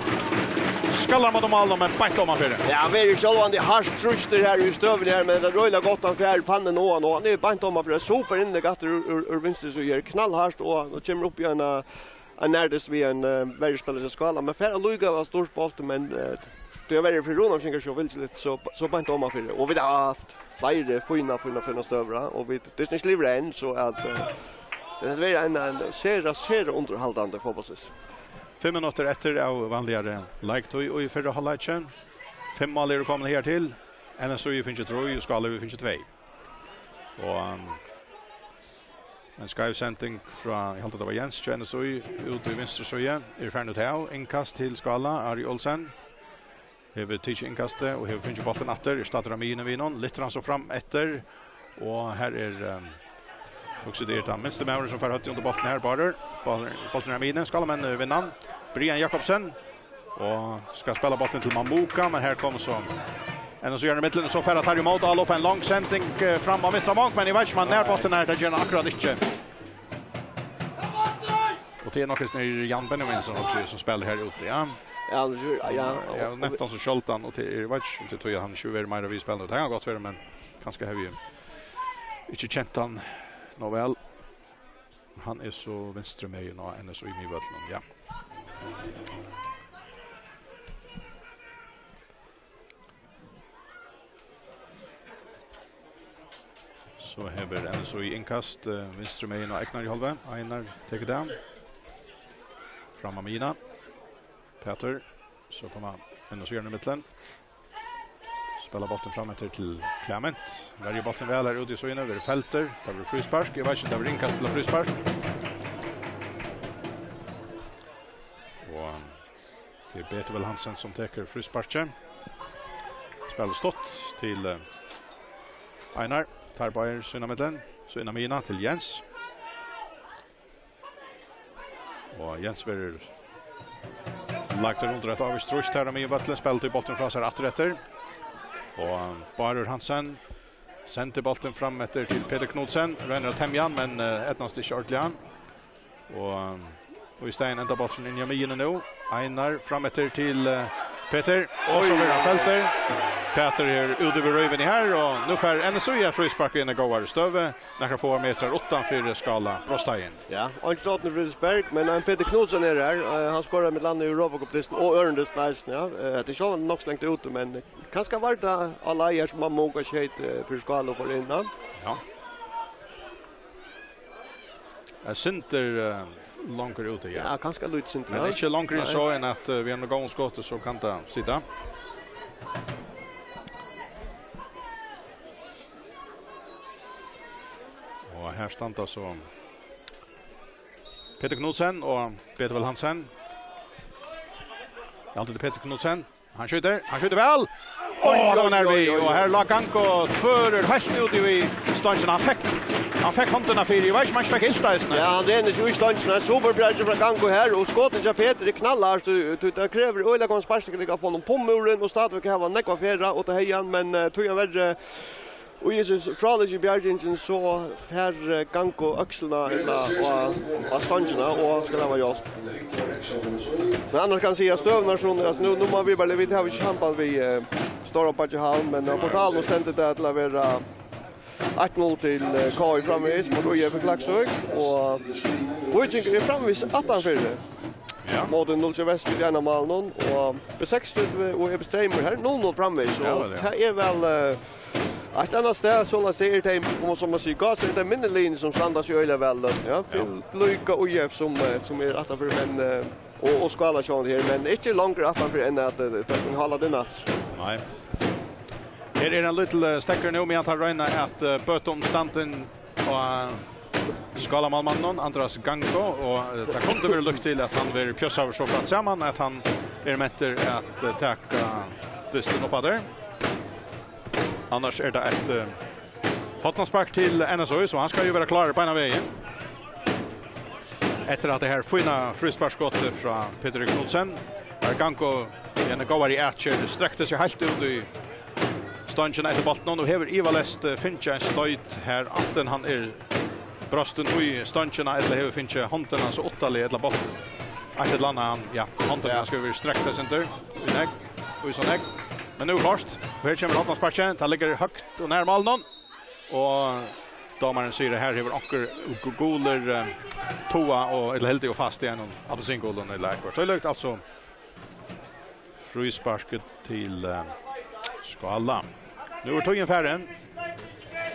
Skallar mot málinum, men beint omanfyri. Ja, hann verður sjálvandi hart trýstur her í støðuni her, men tað er øgiliga gott, hann fær pannuna á hann, og hann er beint omanfyri. Super innlegg aftur úr, úr, úr vinstru síðu her, knallhart, og hann kemur upp í ein, eh, hann nærmast við ein, eh, verjuspelari hjá Skála, men fær allíkavæl stýrt bóltin, men, eh, tað er verri fyri Rúna Fingar, so fylgir litt, so, so beint omanfyri. Og vit hava havt fleiri fínar, fínar, fínar støður, ja, og vit, tað er ikki liðugt enn, so at, eh, tað verður ein, ein sera, sera undirhaldandi fótbóltsdyst. Fimm minuttir eftir av vanligari leiktíð í fyrra hálvleiki. Fimm mál eru komin her til. N S Í fingið trý, og Skála hevur fingið tvey. Og, um, ein skeiv sending frá, eg haldi, tað var Jens hjá N S Í, út í vinstru síðu, er farin út av, innkast til Skála, Ari Olsen hevur tikið innkastið og hevur fingið bóltin aftur, er staddur á miðjuni við honum, lyftir hann so fram eftir, og her er, um, hugsi, tað er tann minsti maðurin sum fær høvdið undir bóltin her, Bárður, bólturin, bólturin er á miðjuni, Skálamenn, eh, vinna hann, Brian Jakobsen, og skal spæla bóltin til Mamuka, men her kemur so N S Í í millum, so fer tað ímóti, og ein long sending, eh, fram á vinstra vong, men eg veit ikki um hann nær bóltin her, tað ger hann akkurát ikki. Og tað er nokk eisini Jan Benjaminsen sum spælir her úti, ja. Ja, hann er, ja, Ja, og, nevnt hann so sjáldan, og tað er, eg veit ikki um tað er tí at hann ikki verður meira við spælinum, tað kann gott vera, men kanska havi eg ikki kent hann nóg væl. Hann er so vinstru megin á N S Í-vøllinum, ja. So hevur N S Í innkast, eh, vinstru megin á egnari hálvu. Einar tekur tað. Fram á miðjuna. Pætur. So koma N S Í í millum. Spæla bóltin fram eftir til Clement. Verjir bóltin væl her úti í síðuni, verður feldur. Tað verður fríspark. Eg veit ikki um tað verður innkast ella fríspark. Og tað er Petur Vel Hansen sum tekur frísparkið. Spælir stutt til, eh, Einar. Teir báðir sín á millum. So inn á miðjuna til Jens. Og Jens verður lagdur undir eitt ávíst trýst her á miðjum vølli, spælir tí bóltin frá sær aftur eftir. Og Bárður Hansen sendir bóltin fram eftir til Petur Knudsen, roynir at temja hann, men, eh, eydnast ikki ordiliga. Og, og í staðin endar bólturin inn í miðjuni nú. Einar fram eftir til, eh, Petur, og so verður hann feldur. Petur er úti við røðina her, og nú fær N S Í eitt fríspark í eina góðari støðu. Nakrar fáar metrar uttan fyri Skála brotstein. Ja, og ein flottur fríspark, men ein Petur Knudsen er her. Eh, hann skorar millum annað í Europa Cup dystin og øðrum dystin eisini, ja. Eh, tað er sjálvandi nokk so langt úti, men kanska var tað á leið her sum Mamuka skeyt, eh, fyri Skála og fór inn, ja. Ja. Eitt sindur, eh, longur úti, ja. Ja, kanska lítið sindur, men ja. Ikki longur enn Nei. So enn at, eh, við einum góðum skoti, so kann tað sita. Og her standa so Petur Knudsen og Petur Vel Hansen. Eg haldi, tað er Petur Knudsen. Hann skjýtur, hann skjýtur væl. Ó, tað var nær við, og her lá Gango tvørur heilt úti í stongina. Hann fekk, hann fekk hondina fyri, eg veit ikki, um hann ikki fekk ilt eisini. Ja, hann rennur seg í stongina. Super Bjarki frá Gango her, og skotið hjá Petri er knallhart, tí, tí tað krevur øgiliga góðan sparkteknikk at fáa honum upp um múrin, og stadigvæk hava nógv at fara, og tað hevði hann, men, eh, tíverri, eh, og Jesus frálíkir bjargingin, so fær, eh, Gango økslina ella á, á stongina, og hann skal hava hjálp. Men annars kann eg siga, støðurnar sum, altso, nú, nú má vit bara, vit hava ikki samband við, eh, Stóra Beiggja Havn, men á portalinum stendur tað til at vera eitt null til, eh, K Í framvegis, móti Í F í Klaksvík, og Víkingur er framvegis aftanfyri. Ja. Móti null hjá Vestby í eina málinum, og B seksogtretivu og E B Streymur her, null null framvegis, ja, og vel, ja, tað er væl, eh, eitt annað stað, soleiðis er tað, um, sum man sigur, gás er tað minni linje sum standa seg øgiliga væl, ja, ja, til líka Í F sum, eh, sum er aftanfyri, men, eh, og, og Skála sjálvandi her, men ikki longur aftanfyri enn at, eh, tað kann halda tað natt. Nei. Her er ein lítil, eh, steðgur nú, meðan teir royna at, eh, bøta um standin á, eh, Skálamálmanninum, Andras Gango, og, eh, tað kundi verið líkt til at hann verður pjossaður so frægt saman at hann er mentur at, eh, taka dystin upp aftur. Annars er tað eitt, eh, hornaspark til N S Í, so hann skal jo vera klárur beinan vegin. Eftir at tað her fína frísparksskotið frá Petri Knudsen, har Gango í eini góðari atgerð strekti seg heilt út í stongina eftir bóltinum og hevur ivaleyst, eh, fingið ein stoyt her, antin hann er brostin í stongina ella hevur fingið hondina so uttaliga ella bóltin eitt ella annað, hann, ja, hondin, ja, hann skal vera strekt eitt sindur í nógv, í so nógv. Men nú er klárt, og her kemur hornasparkið, tað liggur høgt og nær málinum, og dómarin sigur, at her hevur onkur gu-, gulur, eh, toga og, ella heldur og fast í einum appelsingulum ella okkurt tílíkt, altso fríspark til, eh, Skála. Nú er tíðin farin,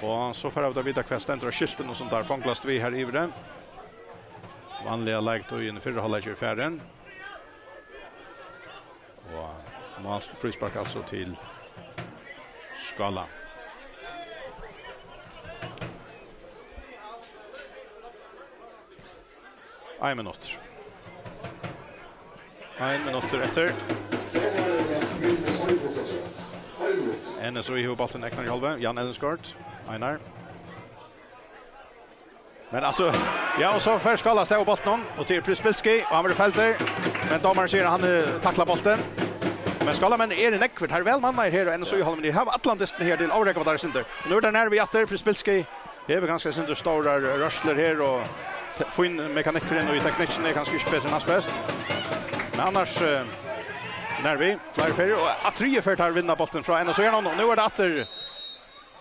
og so fara vit at vita, hvat stendur á skiltinum, sum teir fongast við her yviri. Vanliga leiktíðin í fyrra hálvleiki er farin. Og mál-, fríspark altso til Skála. Ein minuttur. Ein minuttur eftir. N S Í hevur bóltin egnan í hálvuna. Jan Ellingsgaard. Einar. Men altso, ja, og so fær Skála av stað við bóltinum, og til Prispilski, og hann verður feldur. Men dómarin sigur, at hann, eh, taklar bóltin. Men Skálamenn eru nógvir, teir eru væl mannaðir her, og N S Í hálvuni, teir hava allan dystin her til at órógva teir eitt sindur. Nú er tað nær við aftur, Prispilski hevur kanska eitt sindur stórar rørslur her, og te-, fín mekanikkurin og í teknikkin er kanska ikki betri enn næstbest. Men annars, eh, nær við, fleiri ferðir, og á triðju ferð teir vinna bóltin frá N S Í, og nú er tað aftur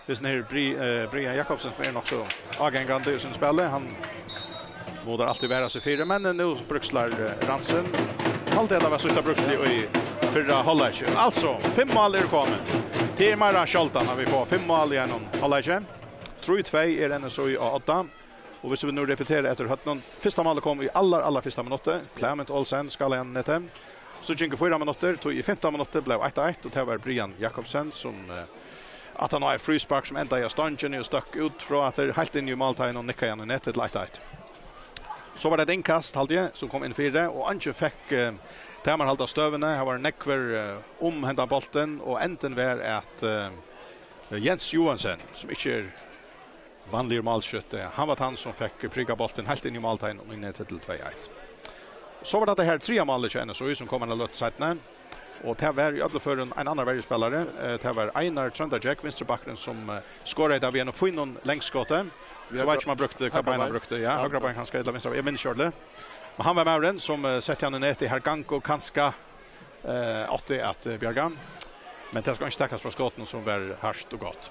hesin her Bri-, eh, Brian Jakobsen, sum er nokk so ágangandi í sínum spæli. Hann munar altíð vera seg fyri, men nú bríkslar, eh, Rantzen. Haldi, at tað var síðsta bríksli í fyrra hálvleiki. Altso, fimm mál eru komin. Tað er meira sjáldan, at vit fáa fimm mál í einum hálvleiki. Trý tvey er N S Í á odda. Og hvis vit nú repeterar eftir høvdinum, fyrsta málið kom í allar, allar fyrsta minutti. Clement Olsen, Skála Janette. So gingu fýra minuttir, tí í fimta minutti bleiv eitt eitt, og tað var Brian Jakobsen, sum, eh, at hann á eitt fríspark, sum endaði á stongini og stók út frá, at tað er heilt inn í málteigin og nikkaði hann í netið til eitt eitt. So var tað eitt innkast, haldi eg, sum kom inn fyri, og eingin fekk, eh, tamarhald á støðuni. Har var nógvir, eh, um hendan bóltin, og endin var at, eh, Jens Johansen, sum ikki er vanligur málskjútti, hann var tann, sum fekk prikað bóltin heilt inn í málteigin og inn í netið til tvey eitt. So var tað tað her triðja málið hjá N S Í, sum kom eina løtu seinni. Og tað var í øllum førum ein annar verjuspælari. Eh, tað var Einar Tróndargjógv, vinstribakkurin, sum, eh, skoraði tað við einum fínum langskoti. So veit ikki, um hann brúkti, hvat bein hann brúkti. Ja, høgra bein kanska, ella vinstra, eg minnist ikki ordiliga. Men hann var maðurin, sum, eh, setti hann í netið, har Gango kanska, eh, átti at, eh, bjarga. Men tað skal ikki takast frá skotinum, sum var hart og gott.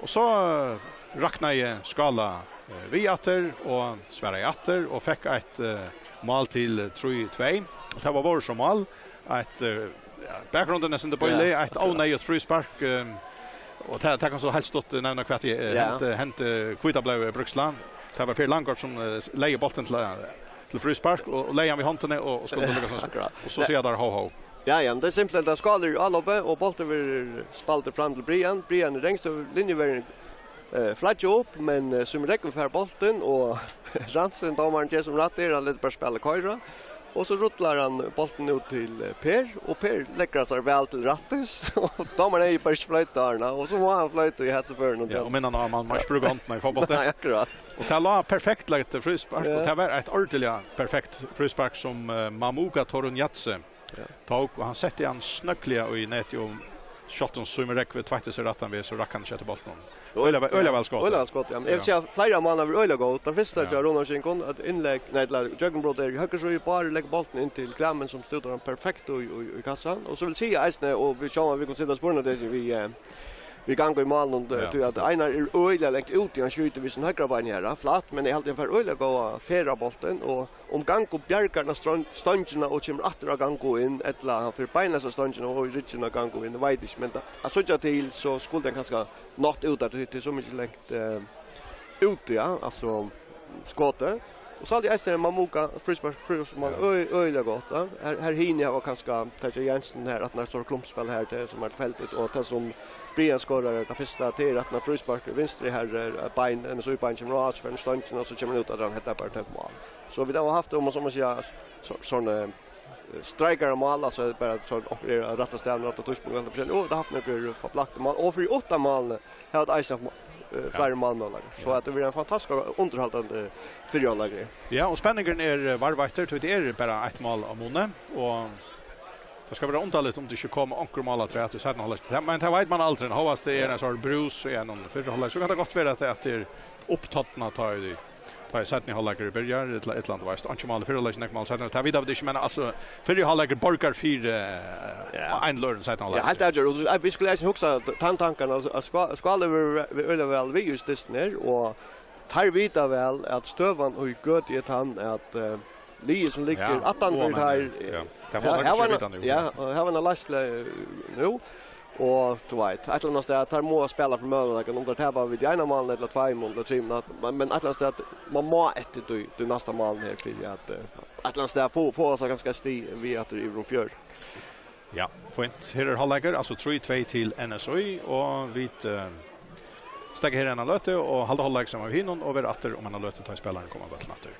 Og so, eh, raknaði Skála, eh, við aftur og svaraði aftur og fekk eitt, eh, mál til, eh, trý tvey. Og tað var vórt mál. Eitt, eh, ja, bakgrunden er sindur bílig, ja, eitt óneyðugt fríspark, eh, og tað, tað kann so heilt stutt nevna hvat ið, eh, ja, hendi, hendi Hvítablaðið í Bruksland. Tað var Per Langgaard sum, eh, legði bóltin til, eh, til fríspark og, og legði hann við hondini og, og skuldi líka sånn. Akkurát. Og so siga teir ho, ho. Ja, ja, men tað er simpelthen, at Skála er í áloppi, og bólturin verður spældur fram til Brian. Brian er rengst, og linjuverjurin, eh, flaggjar upp, men, eh, sum regn fær bóltin, og Rantzen, dómarin, ger sum rætt er, hann letur bara spælið koyra. Og so rullar hann bóltin út til, eh, Per, og Per leggur hann sær væl til rættis, og dómarin eigur bara ikki floyta, Arna, og so má hann floyta í hesi førini. Ja, og minna hann á, man má ikki brúka hondina í fótbólti. Nei, akkurát. Og tað lá perfekt lagt fríspark, ja, og tað var eitt ordiliga perfekt fríspark sum, eh, Mamuka Torunjatse, ja, tók, og hann setti hann snøggliga í netið og sjálvt um Símun Rógvi tveitti seg rættan veg, so rakk hann ikki eftir bóltinum. Øgiliga væl, øgiliga væl skotið. Øgiliga væl skotið, ja. Men eg vil siga, fleiri av málunum vóru øgiliga góð. Tann fyrsta, ja, hjá Rúna Skinkon, eitt innlegg, nei, ella gjøgnumbrot er í høgru síðu, bara leggur bóltin inn til Klæmin, sum stútar hann perfekt í, í, í kassan. Og so vil siga eisini, og vit sjálvandi, vit kunnu seta spurningartekin við, eh, við gang í málinum, ja, tí at Einar er øgiliga langt úti, hann skjýtur við sín høgra bein her, flatt, men eg haldi, hann fær øgiliga góða ferð á bóltin, og um Gango bjargar hana strong-, stongina og kemur aftur á Gango inn, ella hann fer beinleiðis á stongina og í ryggin á Gango inn, veit ikki, men tað, at síggja til, so skuldi hann kanska nátt út at, tí, tí so mikið langt, eh, úti, ja, altso skotið. Og so haldi eg eisini, Mamuka, fríspark, fríspark, man, ja, ø-, øgiliga gott, ja. Her, her hini hava kanska, Teitur Jensen her, at hann er stórt klumpspæl her til, sum er tilfeldigt, og tað sum Brian skorar, tað fyrsta, tað er at hann fríspark vinstri her, eh, bein, N S U bein kemur á, so fer hann í stongina, og so kemur hann út, at hann headar bara til mál. So vit hava havt, um man so má siga, so, sånn, eh, streikar á mál, altso bara sånn, onkur er á rætta staðnum, rætta tíðspunkt, alt forskelligt. Og vit hava havt nøkur forblakti mál, og fyri uttan málini hava vit eisini havt, eh, ja, fleiri málmøguleikar. So, ja, at tað verður ein fantastisk undirhaldandi fyrri hálvleikur. Ja, og spenningurin er, eh, varðveittur, tí tað er bara eitt mál á muni, og tað skal vera undarligt um tað ikki koma onkur mál afturat í seinna hálvleik. Ja, men tað veit man aldri, hóast tað er, ja, ein sort brús í einum fyrri hálvleik, so kann tað gott vera, at, at tað er upptornað, tá ið, tá ið seinni hálvleikur byrjar, ella, ella, tú veist, einki mál í fyrra hálvleiki, nógv mál seinni. Tað vita vit ikki, men, altso, fyrri hálvleikur borgar fyri, eh, ja, á ein ella øðrum seinna hálvleik. Ja, heilt avgjørt. Og, eh, vit skulu eisini hugsa at tann tankan, altso, at Ská-, Skáli verður ve-, ve-, øgiliga væl við í dystin her, og teir vita væl, at støðan í Gøtu er tann, at, eh, liðið sum liggur, ja, aftan fyri oman teir, ja. Tað fáa teir ikki at vita nú. Ja, og her var ein leisli, eh, nú. Og tú veit, eitt ella annað stað, teir mugu spæla fyri møguleikan, um teir tapa við eina málið ella tveimum ella trimum, at, men, men eitt ella annað stað, man má eftir tí, tí næsta málið her, fyri at, eh, eitt ella annað stað fáa, fáa sær kanska stig við aftur yvir um fjørð. Ja, fínt. Her er hálvleikur, altso trý tvey til N S Í, og vit, eh, steðga her eina løtu og halda hálvleik saman við hinum og verða aftur um eina løtu, tá ið spælararnir koma á vøllin aftur.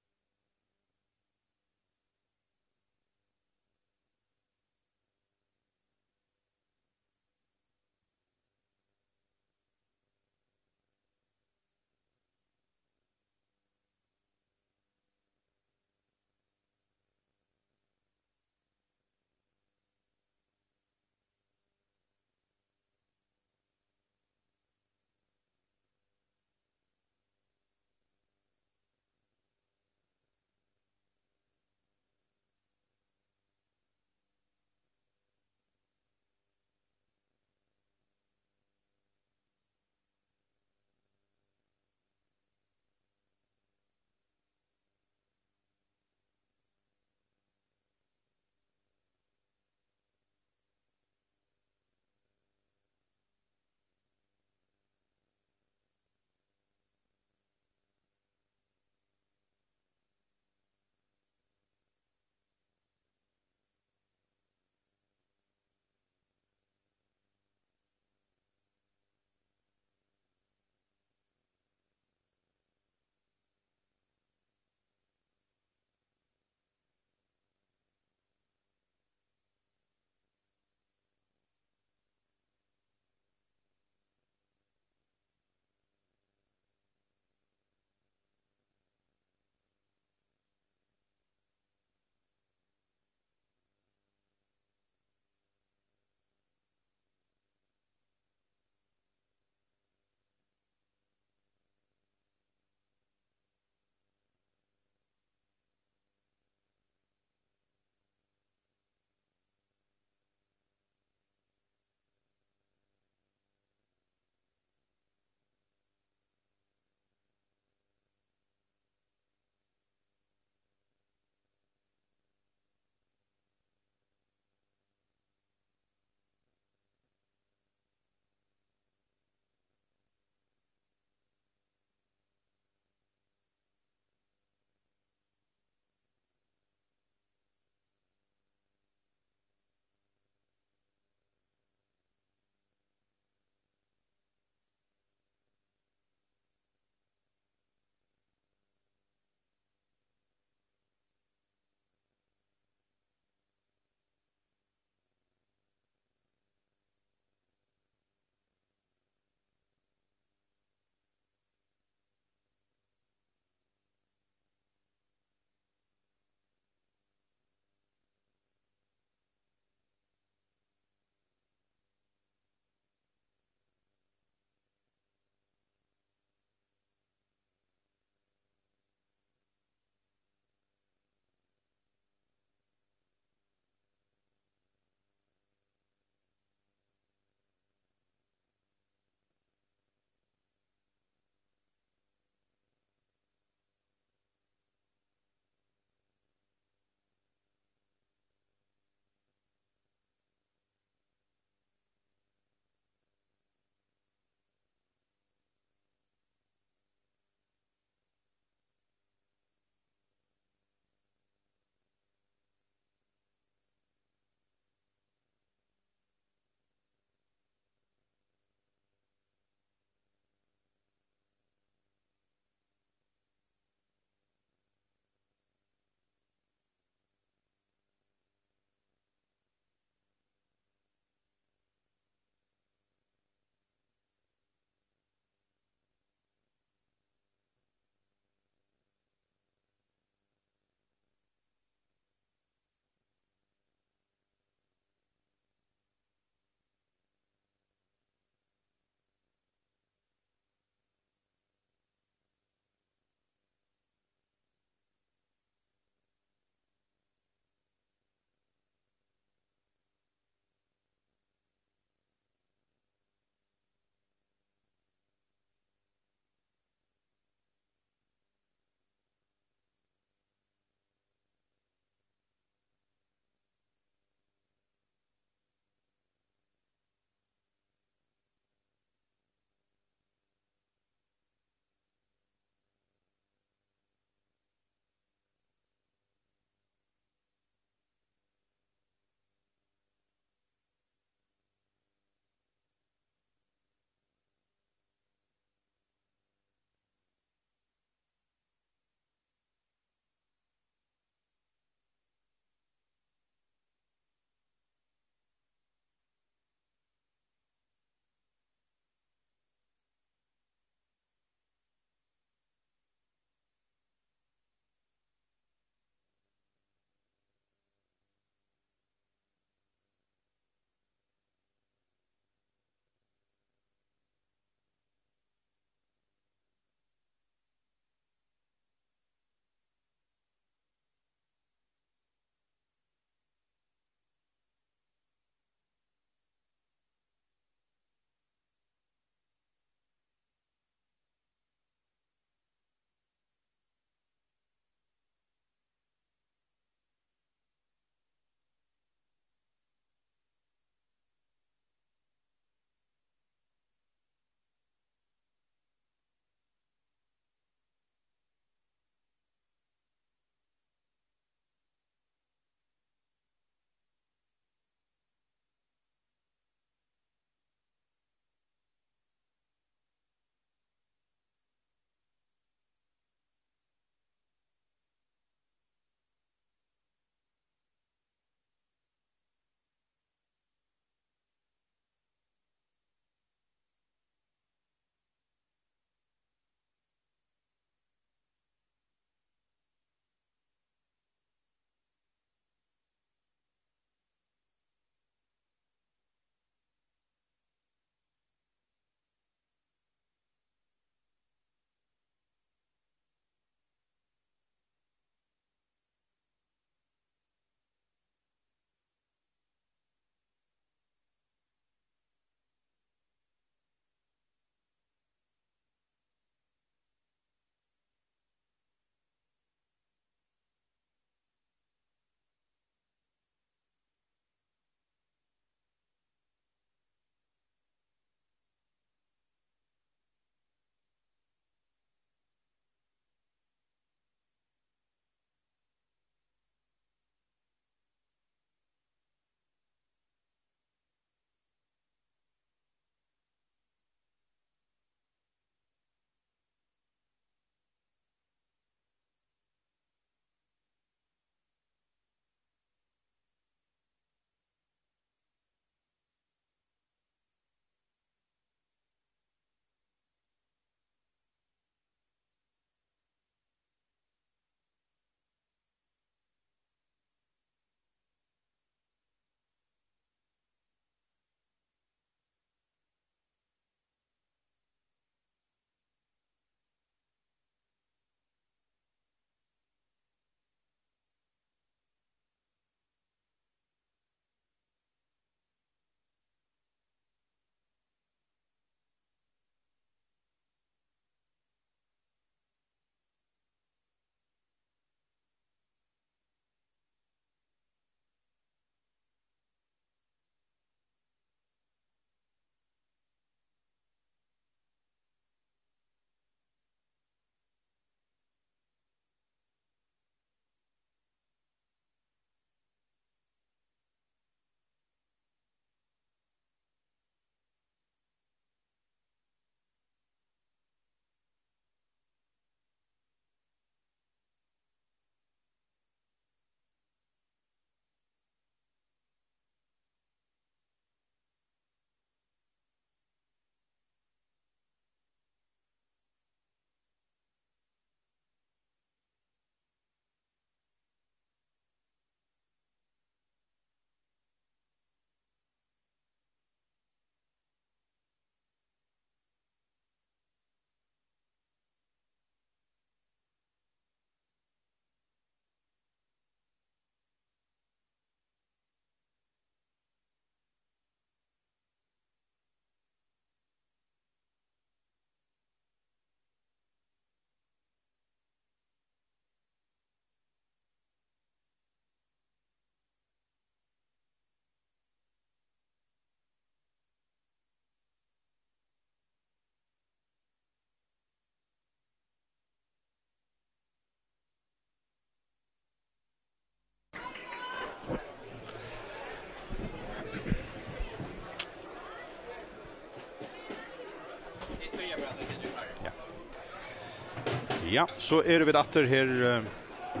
Ja, so eru vit aftur her, eh,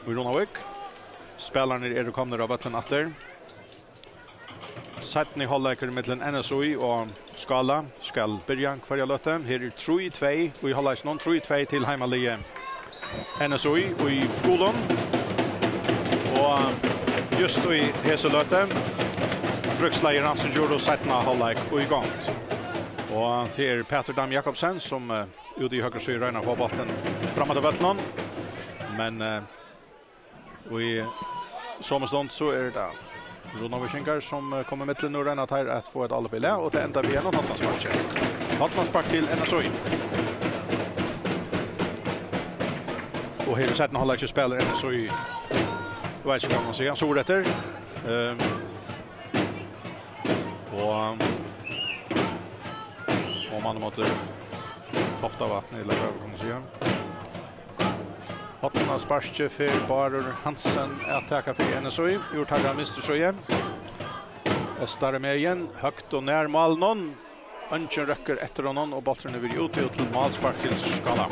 í Runavík. Spælararnir eru komnir á vøllin aftur. Seinni hálvleikur millum N S I og Skála skal byrja hvørja løtu. Her er trý tvey í hálvleikinum, trý tvey til heimaliðið N S I í gulum. Og júst í hesi løtu, brúkslagið Ransenjur og seinna hálvleik í gongd. Og tað er Petur Dam Jakobsen, sum, eh, úti í høgru síðu royna at fáa bóltin fram eftir vøllinum. Men, eh, í somu stund so er tað Runavíkingar, sum, eh, koma í millum og royna teir at fáa eitt álop í lag, og tað endar við einum hornasparki. Hornaspark til N S I. Og her í seinna hálvleiki spælir N S I, eg veit ikki, hvat man sigur, suðureftir. Ehm, Og, og man måtte Toftavatn, ella hvat man sigur. Hornasparkið fer Bárður Hansen at taka fyri N S I. Úr teirra vinstru síðu. Eystara megin, høgt og nær málinum. Eingin røkkur eftir honum, og bólturin er verið úti og til málspark til Skála.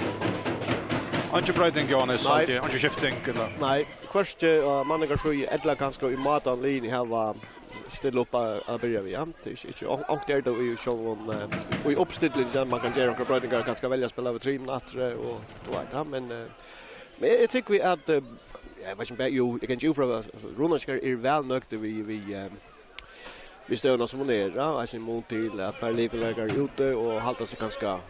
Eingin broyting, Jóhannes, Nei. Haldi eg. Eingin skifting, ella? Nei, hvørki á manningarsíðu ella kanska í mátan liðini hava stillt upp at, at byrja við, ja. Tað er ikki, ikki, on-, ongt er tað í sjálvum, eh, í uppstillingini, man kann gera onkrar broytingar, kanska velja at spæla við trimum aftur, eh, og, og alt, ja, men, eh, men eg, eg tykki at, eh, eg veit ikki um bara, jú, eg kann ikki útfrá, altso, Runavíkingar eru væl nøgdir við, við, eh, við støðuna sum hon er, ja, eisini í mun til at fleiri lykilleikarar eru úti og halda seg kanska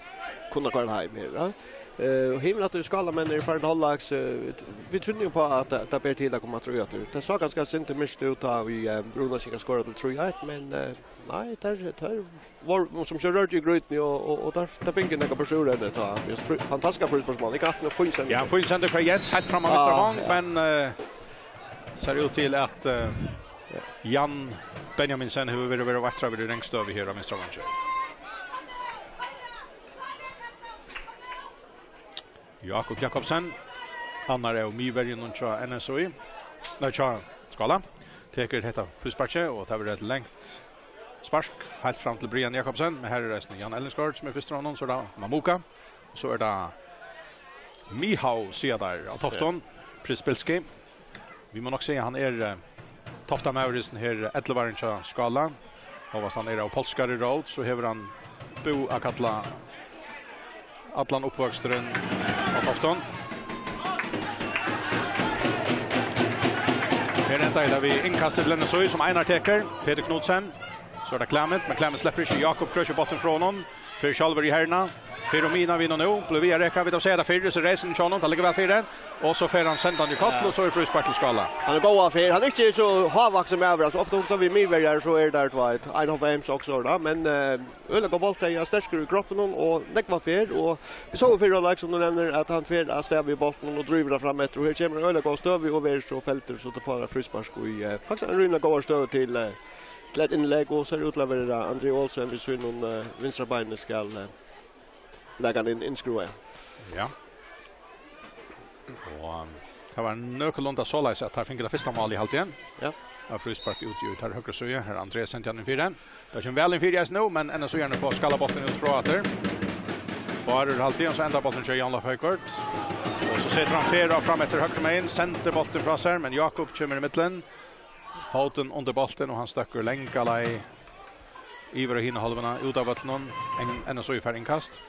kunna koyra heim her, ja. Eh, og hinir aftur, Skálamenn eru farin til hálvleiks, eh, vit, vit trúðu jú uppá at tað, tað ber til at koma aftur í aftur. Tað sá kanska eitt sindur myrkt út tá við, eh, Runavíkingar skoraðu til trý eitt, men, eh, nei, tað er, tað er vor, sum ikki rørdi í grýtuni, og, og, og tað, tað fingu nakað burtur úr henni, tá. Just frí, fantastiska frísparksmál, ikki hatt nokk fínt sending. Ja, fínt sending frá Jens, heilt fram á Ah, vinstra vang, ja. Men, eh, sær út til at, eh, Jan Benjaminsen hevur verið, verið á veittra við rangstøðu her á vinstra vangi. Jakob Jakobsen, annar av miðverjunum hjá N S I, nei, hjá Skála, tekur hetta frísparkið, og tað verður eitt langt spark heilt fram til Brian Jakobsen, men her er eisini Jan Ellingsgaard, sum er fyrstur á honum, so er tað Mamuka, so er tað Mihau, siga teir, á toftum, Prispilski. Vit mugu nokk siga, hann er, eh, toftamaðurin, hesin her ellivuáringin hjá Skála. Hóast hann er av polskari rót, so hevur hann búð at kalla allan uppvøksturin á Toftum. Her endar tað við innkast til N S I, sum Einar tekur. Petur Knudsen. So er tað Clement, men Clement sleppur ikki. Jakob krossar bóltin frá honum. Fer sjálvur í herðina. Fer um miðjuna við honum nú. Blívur við at reka. Vit hava sæð tað fyrr. So reisir hann hjá honum. Tað liggur væl fyri. Og so fer hann sendandi í koll, Ja. og so er fríspark til Skála. Hann er góður fyri. Hann er ikki so hávaksin maður. Altso, ofta hugsar vit miðverjar, so er tað, tú veit, ein og hálvfems og so, da. Men, eh, øgiliga góður bóltari, ja, sterkur í kroppinum og nógvan fer. Og vit sóu fyrr, Alex, sum tú nevnir, at hann fer av stað við bóltin og drívur hann fram eftir. Og her kemur ein øgiliga góð støða og verður so feltur, so tað fær fríspark í, eh, faktiskt ein rímiliga góð støða til, eh, til eitt innlegg. Og sær út til at vera André Olsen við sínum, eh, vinstra beini skal, eh, leggja hann inn, innskrúva. Ja. Og, um, tað var nøkulunda soleiðis, at teir fingu tað fyrsta málið, haldi eg. Ja. Av fríspark út í teirra høgru síðu. Her er André sendi hann inn fyri. Tað kemur væl inn fyri eisini nú, men N S I-arnir fáa Skála bóltin út frá aftur. Bárður, haldi eg, og so endar bóltin hjá Jan Leif Højgaard. Og so setur hann ferð fram eftir høgru megin, sendir bóltin frá sær, men Jakob kemur í millum. Fótin undir bóltin, og hann støkkur langa leið yvir á hina hálvuna, út av vøllinum. N-, N S I fær innkast.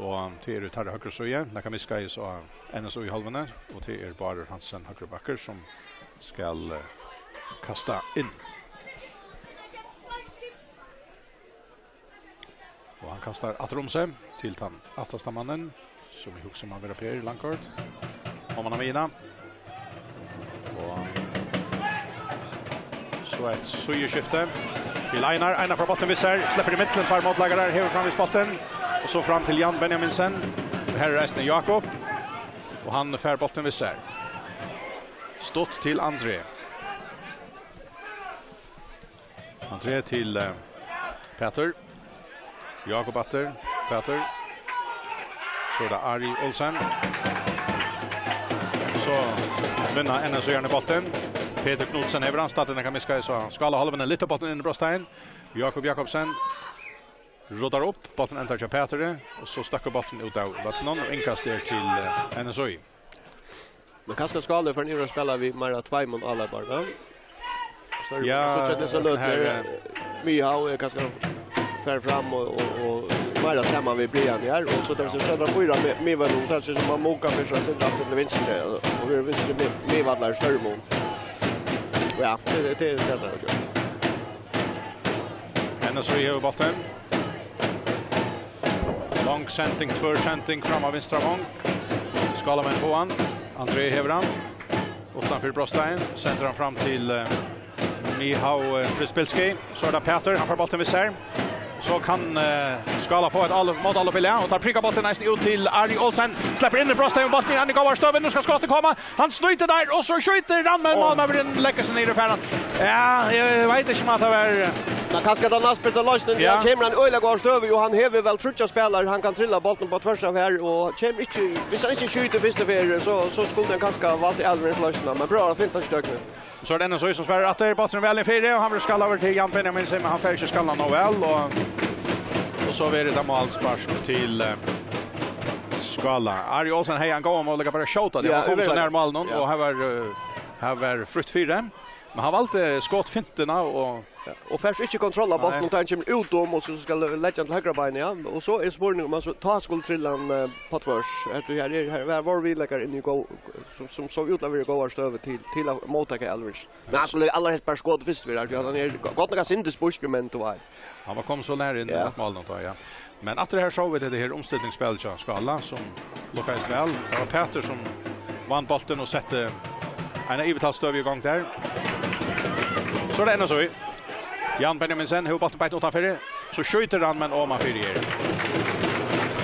Og tað er út teirra høgru síðu. Nakað miðskeiðis á N S I hálvuni. Og tað er Bárður Hansen, høgru bakur, sum skal, eh, kasta inn. Og hann kastar aftur um seg til tann aftasta mannin, sum eg hugsi má vera Per Langgaard. Oman á miðjuna. Og so eitt síðuskifti til Einar. Einar fær bóltin við sær, sleppur í millum tveir mótleikarar, hevur framvegis bóltin. Og so fram til Jan Benjaminsen. Her er eisini Jakob. Og hann fær bóltin við sær. Stutt til André. André til, eh, Petur. Jakob aftur. Petur. So er tað Ari Olsen. So vinna N S I-arnir bóltin. Petur Knudsen hevur hann. Staðin kann miska, so Skála hálvuni, lítið bóltin inn í brotsteigin. Jakob Jakobsen. Rudar upp, bólturin endar hjá Pæturi, og so støkkur bólturin út av vøllinum og inkast er til, eh, N S Í. Men kanska Skáli fer niður at spæla við meira tveimum áleyparum. Ja, so tað er so tað her, løtur, eh, Mihau er kanska fer fram og, og, og meira saman við Brian her, og so tað er so fýra mi-, miðvørðin, tað er so man munkar fyri seg sett til vinstru, og við vinstru mi-, miðvørð er størri mun. Ja, tað, tað, tað er tað. N S Í hevur bóltin. Long sending, tvør sending fram á vinstra vong. Skálamenn fáa hann. André hevur hann. Uttanfyri brotsteigin. Sendir hann fram til, eh, Mihau, eh, Prispilski. So er tað Pætur. Hann fær bóltin við sær. So kann, eh, Skáli fáa eitt álopp, mótálopp í lag. Og teir prika bóltin eisini út til Ari Olsen. Sleppur inn í brotsteigin, bóltin er í góðari støðu. Nú skal skotið koma. Hann snýtir har, og so skjýtur hann, men málmaðurin leggur seg niður og fær hann. Ja, eg veit ikki um at tað var, eh, Men kanska tað næstbesta loysnin, ja. Hann kemur í øgiliga góða støðu, og hann hevur væl tríggjar spælarar, hann kann trilla bóltin á tvørsi av her, og kemur ikki, viss hann ikki skjýtur fyrstu ferð, so, so skuldi hann kanska havt aðra loysn, men prøvar at finna seg í tøkni. So er tað N S Í sum svarar aftur, bólturin væl inn fyri, og hann verður skallaður til Jan Benjaminsen, men hann fær ikki skallað nóg væl, og, og so verður tað málspark til, eh, Skála. Ari Olsen hevði ein góðan møguleika bara at skjóta, tað var komið so nær málinum, og her var, eh, her var frítt fyri. Men hann valdi skotfintina og Ja, og fært ikki kontroll av bóltin, tá hann kemur út um, og so skal leggja hann til høgra bein, ja. Og so er spurningur um hann so, tá skuldi trilla hann, eh, á tvørsi. Hetta her er, her, her vóru viðleikarar inni í góð, sum, sum sóu út til at vera í góðari støðu til, til at móttaka Alvarez. Men hann skuldi allarhelst bara skotið fyrst fyri, tí hann er go-, gott nokk eitt sindur spískur, men tú veit. Hann var komið so nær inn at málinum tá, ja. Men aftur her sóu vit hetta her umstillingsspæl hjá Skála, sum lukkaðist væl. Tað var Pætur, sum vann bóltin og setti eina yvirtalsstøðu í gongd har. So er tað N S Í. Jan Benjaminsen hevur bóltin beint uttanfyri. So skjýtur hann, men omanfyri her.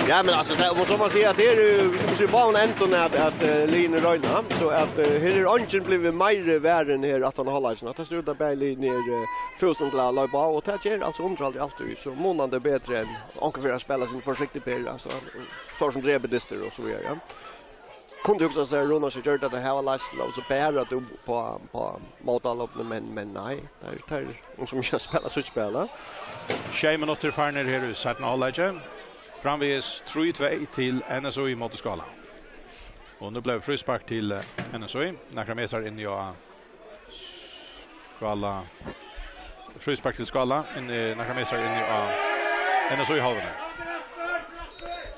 Ja, men altso, tað, sum man sigur, at tað er, eh, sum í báðum endum at, at, eh, liðini royna, so at, eh, her er eingin blivin meiri varin her aftan á hálvleikin. Tað sær út at bæði liðini eru, eh, fús til at leypa á, og tað ger altso undirhaldið altíð so munandi betri enn onkur fer at spæla seg forsiktigt, altso, so sum drepur dystir og so víðari, ja. Kundi hugsað seg, at Rúnar sum gjørdi tað, hava loysn, og so bara tú á, á mótálopinum, men, men nei, tað er, tað er, hon sum ikki spælir sítt spæl, ja. Sjey minuttir farnir her í seinna hálvleiki. Framvegis trý tvey til N S Í ímóti Skála. Og nú bleiv fríspark til, eh, N S Í. Nakrar metrar inn í á Skála. Fríspark til Skála. Inn í nakrar metrar inn í á N S Í hálvuni.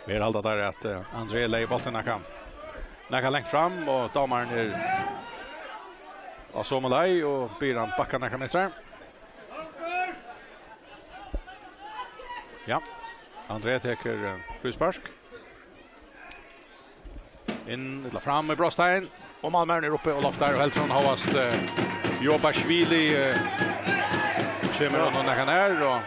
Vit halda har at, eh, André legði bóltin nakað, nakað langt fram, og dómarin er á somu leið og biður hann bakka nakrar metrar. Ja, André tekur, eh, fríspark. Inn, ella fram í brotsteigin. Og málmaðurin er uppi og loftar og heldur hann hóast, eh, Jobashvili, eh, kemur hann nakað nær, og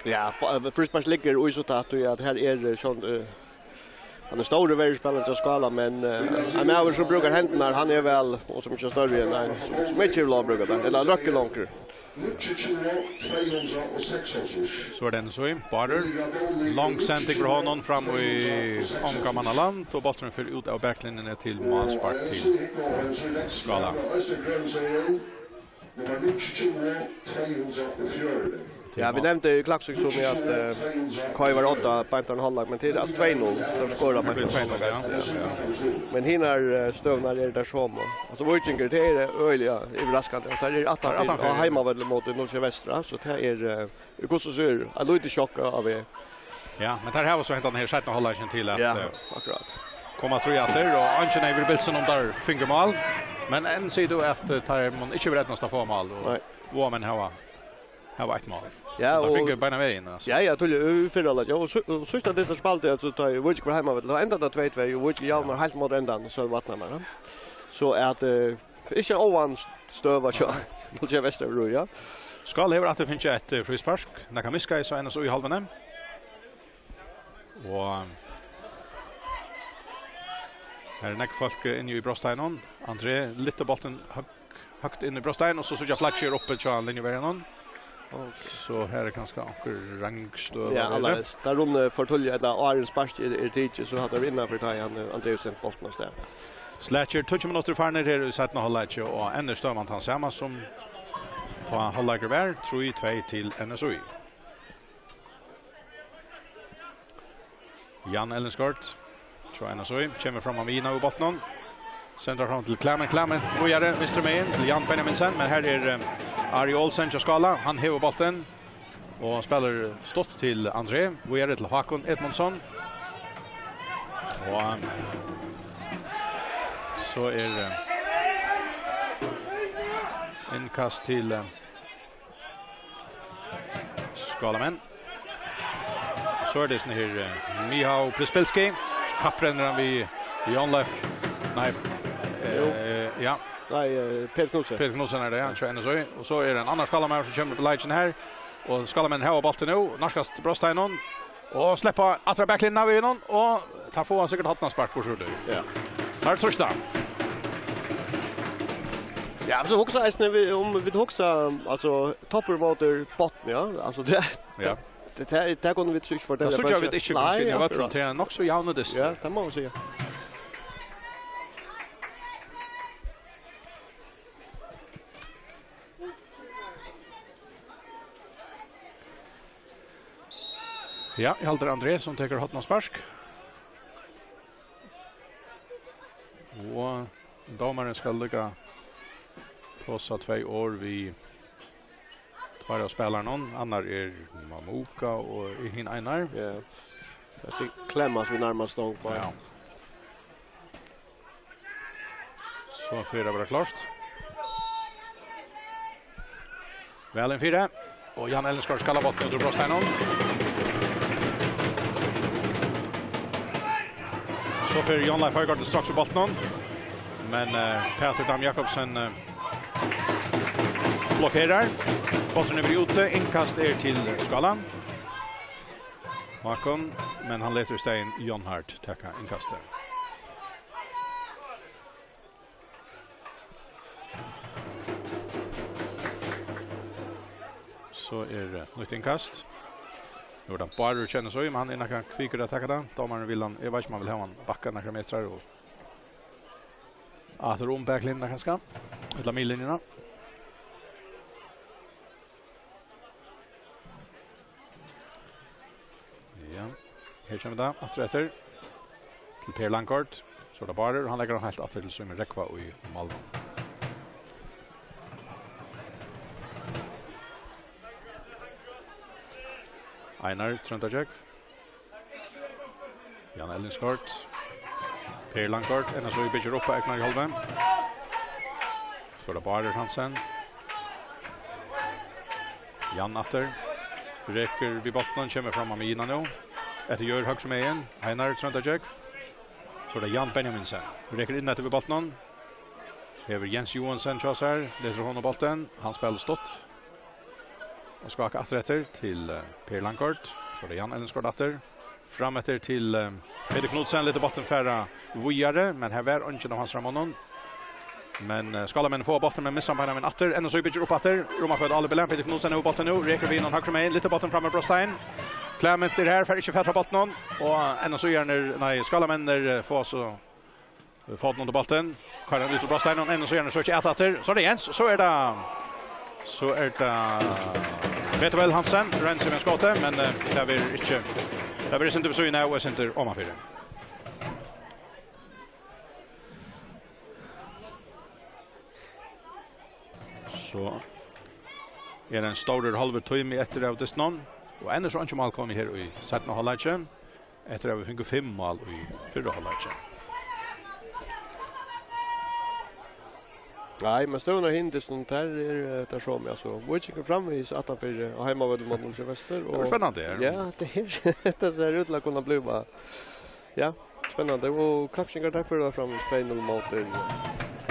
Ja, fr-, eh, fríspark liggur í so tætt, tí at her er, eh, sjón, eh, hann er stórur verjuspælari til Skála, men, eh, ein maður sum brúkar hendurnar, hann er væl, og sum ikki er størri enn ein, sum, sum ikki vil brúka tað, ella røkkur longur. So er tað N S Í. Bárður. Long sending frá honum fram í onga manna land, og bólturin fer út av baklinjuni til málspark til Skála. Ja, vit nevndu í Klaksvík sum í at, eh, K I var odda beint áðrenn hálvleik, men tað er alt tvey null. Teir skora beint áðrenn hálvleik. Ja, ja. Men hinar, eh, støðurnar eru tær somu. Altso, Víkingur, tað er øgiliga yvirraskandi, at teir eru aftan á heimavølli móti null sjey Vestra, so tað er, eh, í hvussu so er eitt lítið sjokk av veg. Ja, men teir hava so hentan her seinna hálvleikin til at, ja, eh, akkurát, koma trý aftur, og eingin hevur bilsin um teir fingu mál. Men enn sigur tú at, eh, teir mun ikki vera eydnast at fáa mál, og nei, og menn hava, hava eitt mál. Ja, og teir fingu beinan vegin, altso. Ja, ja, tíðliga í fyrra hálvleiki, ja, og so, og síðsta dysta spældi, altso, tá ið Víkingur var heima, tá endaði tað tvey tvey, og Víkingur javnar heilt móti endan, so vatnar man, ja. So at, eh, Ikki ein óvan støða hjá, hjá Vesturbrú, ja. Skáli hevur aftur fingið eitt, eh, fríspark. Nakað miðskeiðis á N S Í hálvuni. Og her er nógv fólk, eh, inni í brotsteiginum. André lyftir bóltin høgt, høgt inn í brotsteigin, og so síggja flaggið er uppi hjá linjuverjanum. So her er kanska onkur rangstøða. Ja, allarhelst. Tá Rúni fortelur, ella áðrenn sparkið er, er tikið, so hevði tað verið innanfyri, tá hann, eh, André sent bóltin av stað. Slakur, tíggju minuttir farnir her í seinna hálvleiki, og enn er støðan tann sama sum Tá hálvleikur var, trý tvey til N S Í. Jan Ellingsgaard, so N S Í, kemur fram á miðjuna við bóltinum. Sendar fram til Clement, Clement, víðari, vinstru megin til Jan Benjaminsen, men her er, eh, Ari Olsen hjá Skála, hann hevur bóltin og spælir stutt til André, víðari til Hákon Edmundsson. Og, eh, so er, eh, innkast til, eh, Skálamenn. So er tað hesin her, eh, Mihao Prispilski. Kapprennur hann við Jan Leif. Nei, eh, ja. Nei, eh, Peter Knudsen. Peter Knudsen er tað, ja, hjá N S Í. Og so er tað ein annar skálamaður sum kemur upp í leikin her. Og skálamenn hava bóltin nú, nærkast brotsteininum. Og sleppa aftur á baklinjuna við honum, og teir fáa sikkurt hornaspark, hvussu er tað? Ja. Her er trýst á. Ja, so hugsa eisini, vi, um vit hugsa, altso, toppur móti botni, ja. Altso, tað, ja, tað, tað, tað kunnu vit so ikki fortelja. Tað síggja vit ikki, nei, kanska, í akkurát. Vøllum, tað er nokk so javn og dystur. Ja, tað má man siga. Ja, eg haldi André sum tekur hornaspark. Og dómarin skal líka tosa tvey orð við tveir av spælarunum. Annar er Mamuka og hin einar. Ja. Tað er Clemens við nærmast stong bara. Ja. So fer at vera klárt. Væl inn fyri. Og Jan Ellingsgaard skal ha bóltin út úr brotsteininum. So fer Jan Leif Højgaard straks við bóltinum. Men, eh, Pætur Dam Jakobsen, eh, blokkerar. Bólturin er úti. Innkast er til Skála. Håkon, men hann letur í staðin Jonhard taka innkastið. So er, eh, nýtt innkast. Nú er tað Bárður kennir so, men hann er nakað kvikur at taka tað. Dómarin vil hann, eg veit ikki um hann vil hava hann bakka nakrar metrar og aftur um baklinjuna kanska. Ella miðlinjuna. Ja, her kemur tað aftur eftir til Per Langgaard. So er tað Bárður, hann leggur hann heilt aftur til Símun Rógva í málmann. Einar Tróndargjógv. Jan Ellingsgaard. Per Langgaard, N S Í byggir upp á Egnar í hálvum. So er tað Bárður Hansen. Jan aftur. Rekur við bóltinum, kemur fram á miðjuna nú. Eftir Jørð høgru megin. Einar Tróndargjógv. So er tað Jan Benjaminsen. Rekur inn eftir við bóltinum. Hevur Jens Johansen hjá sær. Letur honum bóltin. Hann spælir stutt. Og skáka aftur eftir til, eh, Per Langgaard. So er tað Jan Ellingsgaard aftur. Fram eftir til, eh, Peter Knudsen, letur bóltin fara víðari, men her var eingin av hansara monnum. Men, eh, Skálamenn fáa bóltin, men missa hann beinanvegin aftur. N S Í byggir upp aftur. Rómafót Ali Belen, Peter Knudsen hevur bóltin nú, rekur við honum høgru megin, letur bóltin fram við brotstein. Clement er her, fær ikki fatur á bóltinum, og N S Í-arnir, nei, Skálamenn, eh, fáa so fótin undir bóltin. Koyrir hann út úr brotsteininum, N S Í-arnir so ikki at aftur. So er tað Jens, so er tað, so er tað Peter Well Hansen, roynir seg við skotið, men, eh, tað verður ikki, tað verður sindur við síðuna av og sindur omanfyri. So er ein stórur hálvur tími eftir av dystinum, og enn er so einki mál komið her í seinna hálvleiki. Eftir at vit fingu fimm mál í fyrra hálvleiki. Nei, men støðan er hin dystin, tað er, eh, tað somu, altso. Víkingur framvegis aftanfyri á heimavølli móti Nólsoy Vestur. Tað verður spennandi, ja. Ja, tað er, tað sær út til at kunna blíva, ja, spennandi. Og Klepsingar, teir føra framvegis tvey null móti.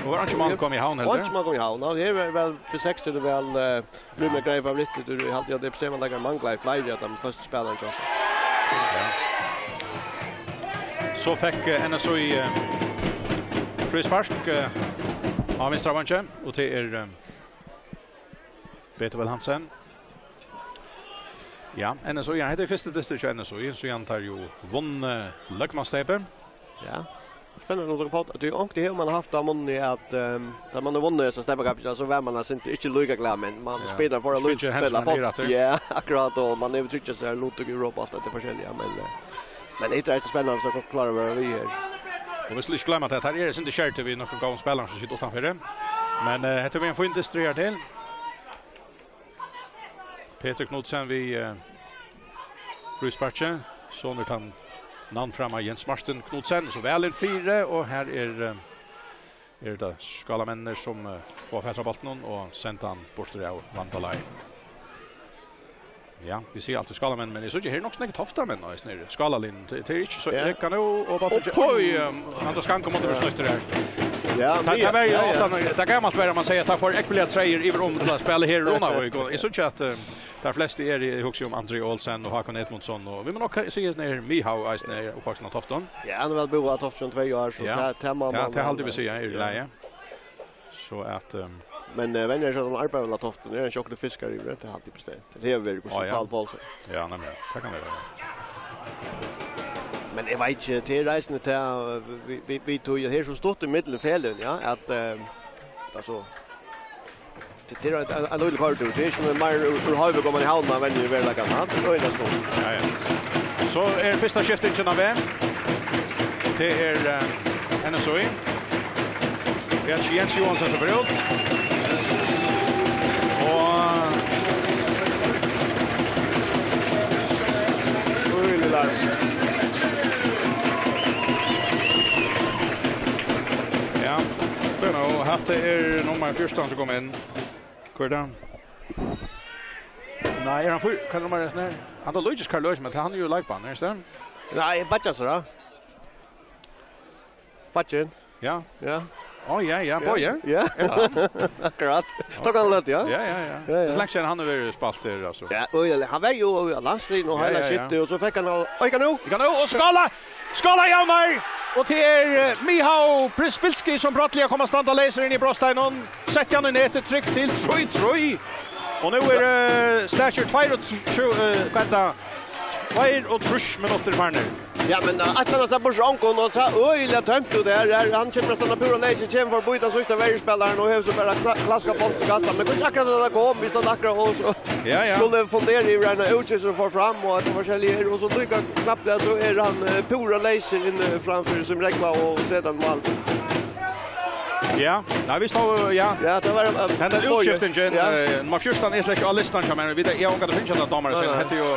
Og var einki mál komið í Havn heldur? Einki mál komið í Havn. Ja, her er væl, fyri seks er tað væl, eh, blivið mær greið favorittur, eg haldi, at tað er, sum man leikar manglar fleiri av teimum føstu spælarunum hjá sær. Ja. So fekk, eh, N S Í, eh, fríspark, eh, á vinstra vangi, og tað er, eh, Peter Well Hansen. Ja, N S Í, ja, hetta er fyrsti dystur hjá N S Í, síðan teir jú vunnu løgmanssteypið. Ja. Spennandi at lukka á, at tú onkuntíð hevur man havt á munni at, ehm, tá man hevur vunnið hesa steypakappingina, so var man eitt sindur ikki líka glað, men man Ja. spælir for at Ikki hendur spæla man fót. niður aftur. Ja, akkurát, og man hevur tryggjað sær luttøku í Europa og alt det der forskellige, men, eh, men det er spennandi, så klára at vera við her. Og vit skulu ikki gloyma at her er eitt sindur skertur við nøkrum góðum spælarum sum sita uttanfyri. Men, eh, hetta er ein fín dystur her til. Peter Knudsen við, eh, frísparki. Sonur kann navn fram av Jens Martin Knudsen. So væl inn fyri, og her er, eh, er tað Skálamenninir sum, eh, fáa fatur á bóltinum og senda hann burtur av vandalagi. Ja, vit siga altíð Skálamenn, men eg síggi her er nokk so nógvir Toftamenn eisini her. Skálaliðið, tað, tað er ikki so Ja. ekka nú, og bara Og til pung! Oj, um, hann tók skank um at Ja. vera snýttur her. Ja, Tað, men tað var jo ja, ja. ofta, tað er gamalt verið, man sigur at tað fær ekviliga treyir yvir um til at spæla her í Runavík, og eg síggi at, eh, tær flestu er, eg hugsi um André Olsen og Hákon Edmundsson, og vit mugu nokk siga at Mihau eisini er uppvaksin á Toftum. Ja, hann er væl búgvin á Toftum tvey ár, so Ja. tað, tað má Ja, man tað haldi eg vit siga er í ja. lagi. So at, ehm, Men, eh, venjarin hjá honum arbeiðir væl á Toftum, er hann ikki onkur fiskari yvir, tað er altíð bestemt. Tað hevur verið, hvussu Á, ja. Pál Poulsen. Ja, nemliga. Tað kann vera. Men eg veit ikki, tað er reisandi til, eh, vi, vi, vi tog, her er so stutt ímillum feløgini, ja, at, eh, altso, tað, tað er ein, ein, ein lítil korridor, tað er ikki meir úr, úr Hoyvík og man í Havn, man venjir í veruleikanum, ja, tað er øgiliga stutt. Ja, ja. So er fyrsta skiftingin á veg. Tað er, eh, N S Í. Bjarki Jens Johansen sum fer út. Og Øgiliga larm. Ja, spennandi. Og hatta er nummar fjúrtan sum kom inn. Hvør er tað? Nei, er hann fyr-, hvat er nummar er sånn her? Hann er Luigi Karl Løs, men hann er jo leikmann, er det sånn? Nei, Badjas, da. Badjin. Ja. Ja. Å, ja, ja, Boje. Ja. Er det han? Akkurat. Tók hann løtt, ja. Ja, ja, ja. Ja, ja. Det er så lenge siden han har vært spalt der, altså. Ja, og ja, hann var jo á landsliðnum og Ja, heila ja, ja. skitið, og so fekk hann al-, oj, hann nú? Hann nú, og skala! Skala, Javnar! Og til er, eh, Mihau Prispilski, som bratliga kom at standa leysur inn í brotsteinan. Setti hann í netið, trygt til trý trý. Og nú er, eh, Stasher tvær og tr-, tjúgu, eh, hvat er det? Tvær og trýss minuttir farnir. Ja, men, eh, eitt eller annet sted bortsett onkel, og så øgiliga tømt ut her. Her, hann kemur at standa pura leysur, kemur forbi den siste verjuspilleren, og hevur so bara kla-, klaska bolten til kassa. Men kanskje akkurat det der kom, hvis han akkurat og så Ja, ja. skulle fundera yvir den utskifting som fór fram, og at det var forskjellige her, og så lukka knappliga, så er hann, eh, pura leysur inn, eh, framfyri sum Rógva og setir hann í mál. Ja, nei, vit stóðu, ja. Ja, tað var, eh, Henda Boje. Útskiftingin, Ja. eh, nummar fjúrtan er slett ikki á listan hjá mær, men vit er, eg havi ongan at finna hana, dómarin, Nei, nei. Hetta er jo,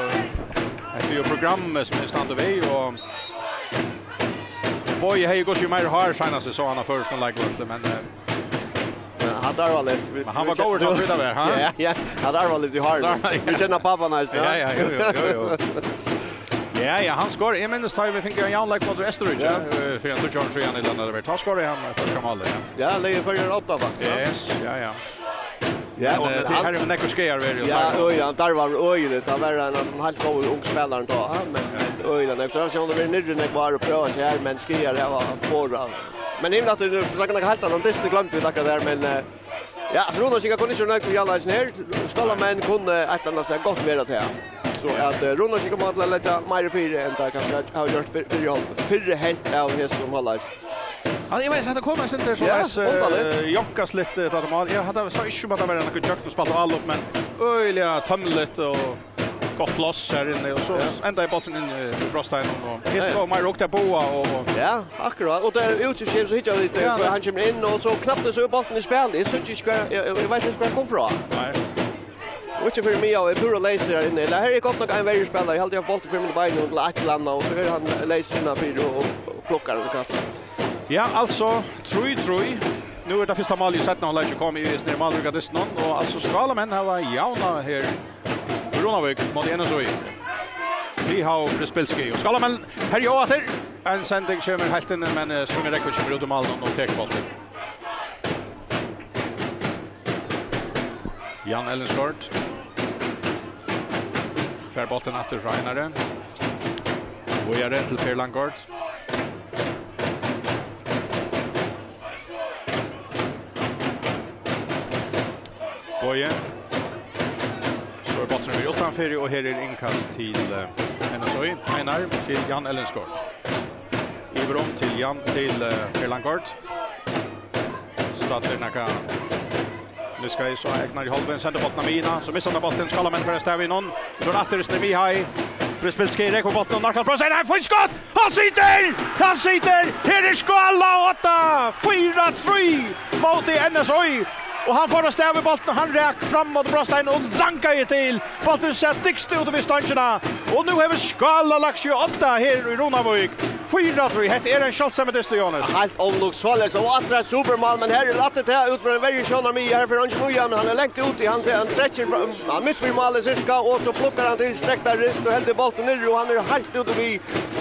hetta er jo programmið sum er standa við, og Boje hevði gott seg meira hár seinast, eg sá hann á føroyskum leikvølli, men, eh, Ja, hann darvar litt. Vi, Men hann vi var góður kjenna til at flyta vær, ha? Ja, ja, hann darvar litt í hárið. Darvar, ja. Vit kenna pápan eisini, Ja, ja, jo, jo, jo, jo. Ja, ja, hann skorar. Eg minnist, tá vit fingu ein javnleik móti Eysturríki, Ja. eh, fyri ein tíggju árum síðan, ella nær tað var. Tá skoraði hann, eh, fyrsta málið, ja. Ja, legði Føroyar á odda, faktiskt, ja. Yes, ja, ja. Ja, Men, og eh, men tað hann her er nógvur skaðar verið, Ja, og og ja, hann darvar øgiliga. Hann var ein, ein heilt góður ung spælari tá, ha, men, men øgiliga, nei, so hann hevur verið niðri nógv ár og prøvað seg her, men skaðar hava hann borið. Men himla, at tú snakkar nakað heilt annað, hann dystin gloymdi vit akkurat her, men, eh, Ja, altso, Runavíkingar kunnu ikki nøgd við Jarlheiðin her. Skálamenn kunnu eitt ella annað sted gott vera til. So at, eh, Runavíkingar koma til at leggja meira fyri enn tað kanska hava gjørt fyr-, fyrri hálv-, fyrri helvt av hesum hálvleik. Ja, eg veit, hetta kom eitt sindur so Ja, leis, eh, undarligt. Jonkast litt, eh, tá til mál. Eg havi, sá ikki sum at tað var nakað djúpt og spælt av, men øgiliga tømmerligt og gott pláss her inni, og so Ja. endaði bólturin inn í brotsteinan, og Ja, ja. Hesar fáa meira rokið at boða, og, og Ja, akkurát. Og tað er útskifti, so hyggja vit, eh, Ja, hvar nei. hann kemur inn, og so knappliga so er bólturin í spæli. Eg síggi ikki hvar, eg, eg veit ikki hvar hann kom frá. Nei. Og ikki fyri meg, og eg púra leysur her inni. Ella her er gott nokk ein verjuspælari. Eg haldi, eg havi bóltin fyri míni bein og eitt ella annað, og so er hann leysur innanfyri og, og, og plukkar og kastar. Ja, altso, trý trý. Nú er tað fyrsta málið í seinna hálvleiki komið í hesum her málríka dystinum, og altso Skálamenn hava javnað her Runavík móti N S Í. Mihau Prispilski. Og Skálamenn herja á aftur. Ein sending kemur heilt inn, men, eh, Sveinur Rógvi kemur út í málið og tekur bóltin. Jan Ellingsgaard. Fær bóltin aftur frá Einari. Víðari til Per Langgaard. Boje. So er bólturin fyri uttanfyri, og her er innkast til, eh, N S Í. Einar til Jan Ellingsgaard. Yvir um til Jan, til, eh, Per Langgaard. Staddir nakað. Miskaði so egnar í hálvin, sendir boltin á miðjuna, so missar hann boltin, Skálamenn fara avstað við honum. So er aftur í Mihai. Przybylski rekur boltin og narkar frá sær. Nei, fínt skot! Hann situr! Hann situr! Her er Skála átta, fýra trý móti N S Í. Og hann fór avstað við boltin, og hann rak fram móti brotstein og zangaði til. Boltin sat dygst út við stongina. Og nú hevur Skála lagt seg á odda her í Runavík. Fýra trý, hetta er ein sjáldsamur dystur, Jóhannes. Heilt ólukkuligt, og aftur eitt supermál, men her er rætt til út frá verjusjónarmiði. Her fer eingin í hann, men hann er langt úti, hann, hann trekkir fram, hann mitt fyri málið sirka, og so plukkar hann til strekta rist og heldur boltin niðri, og hann er heilt úti við,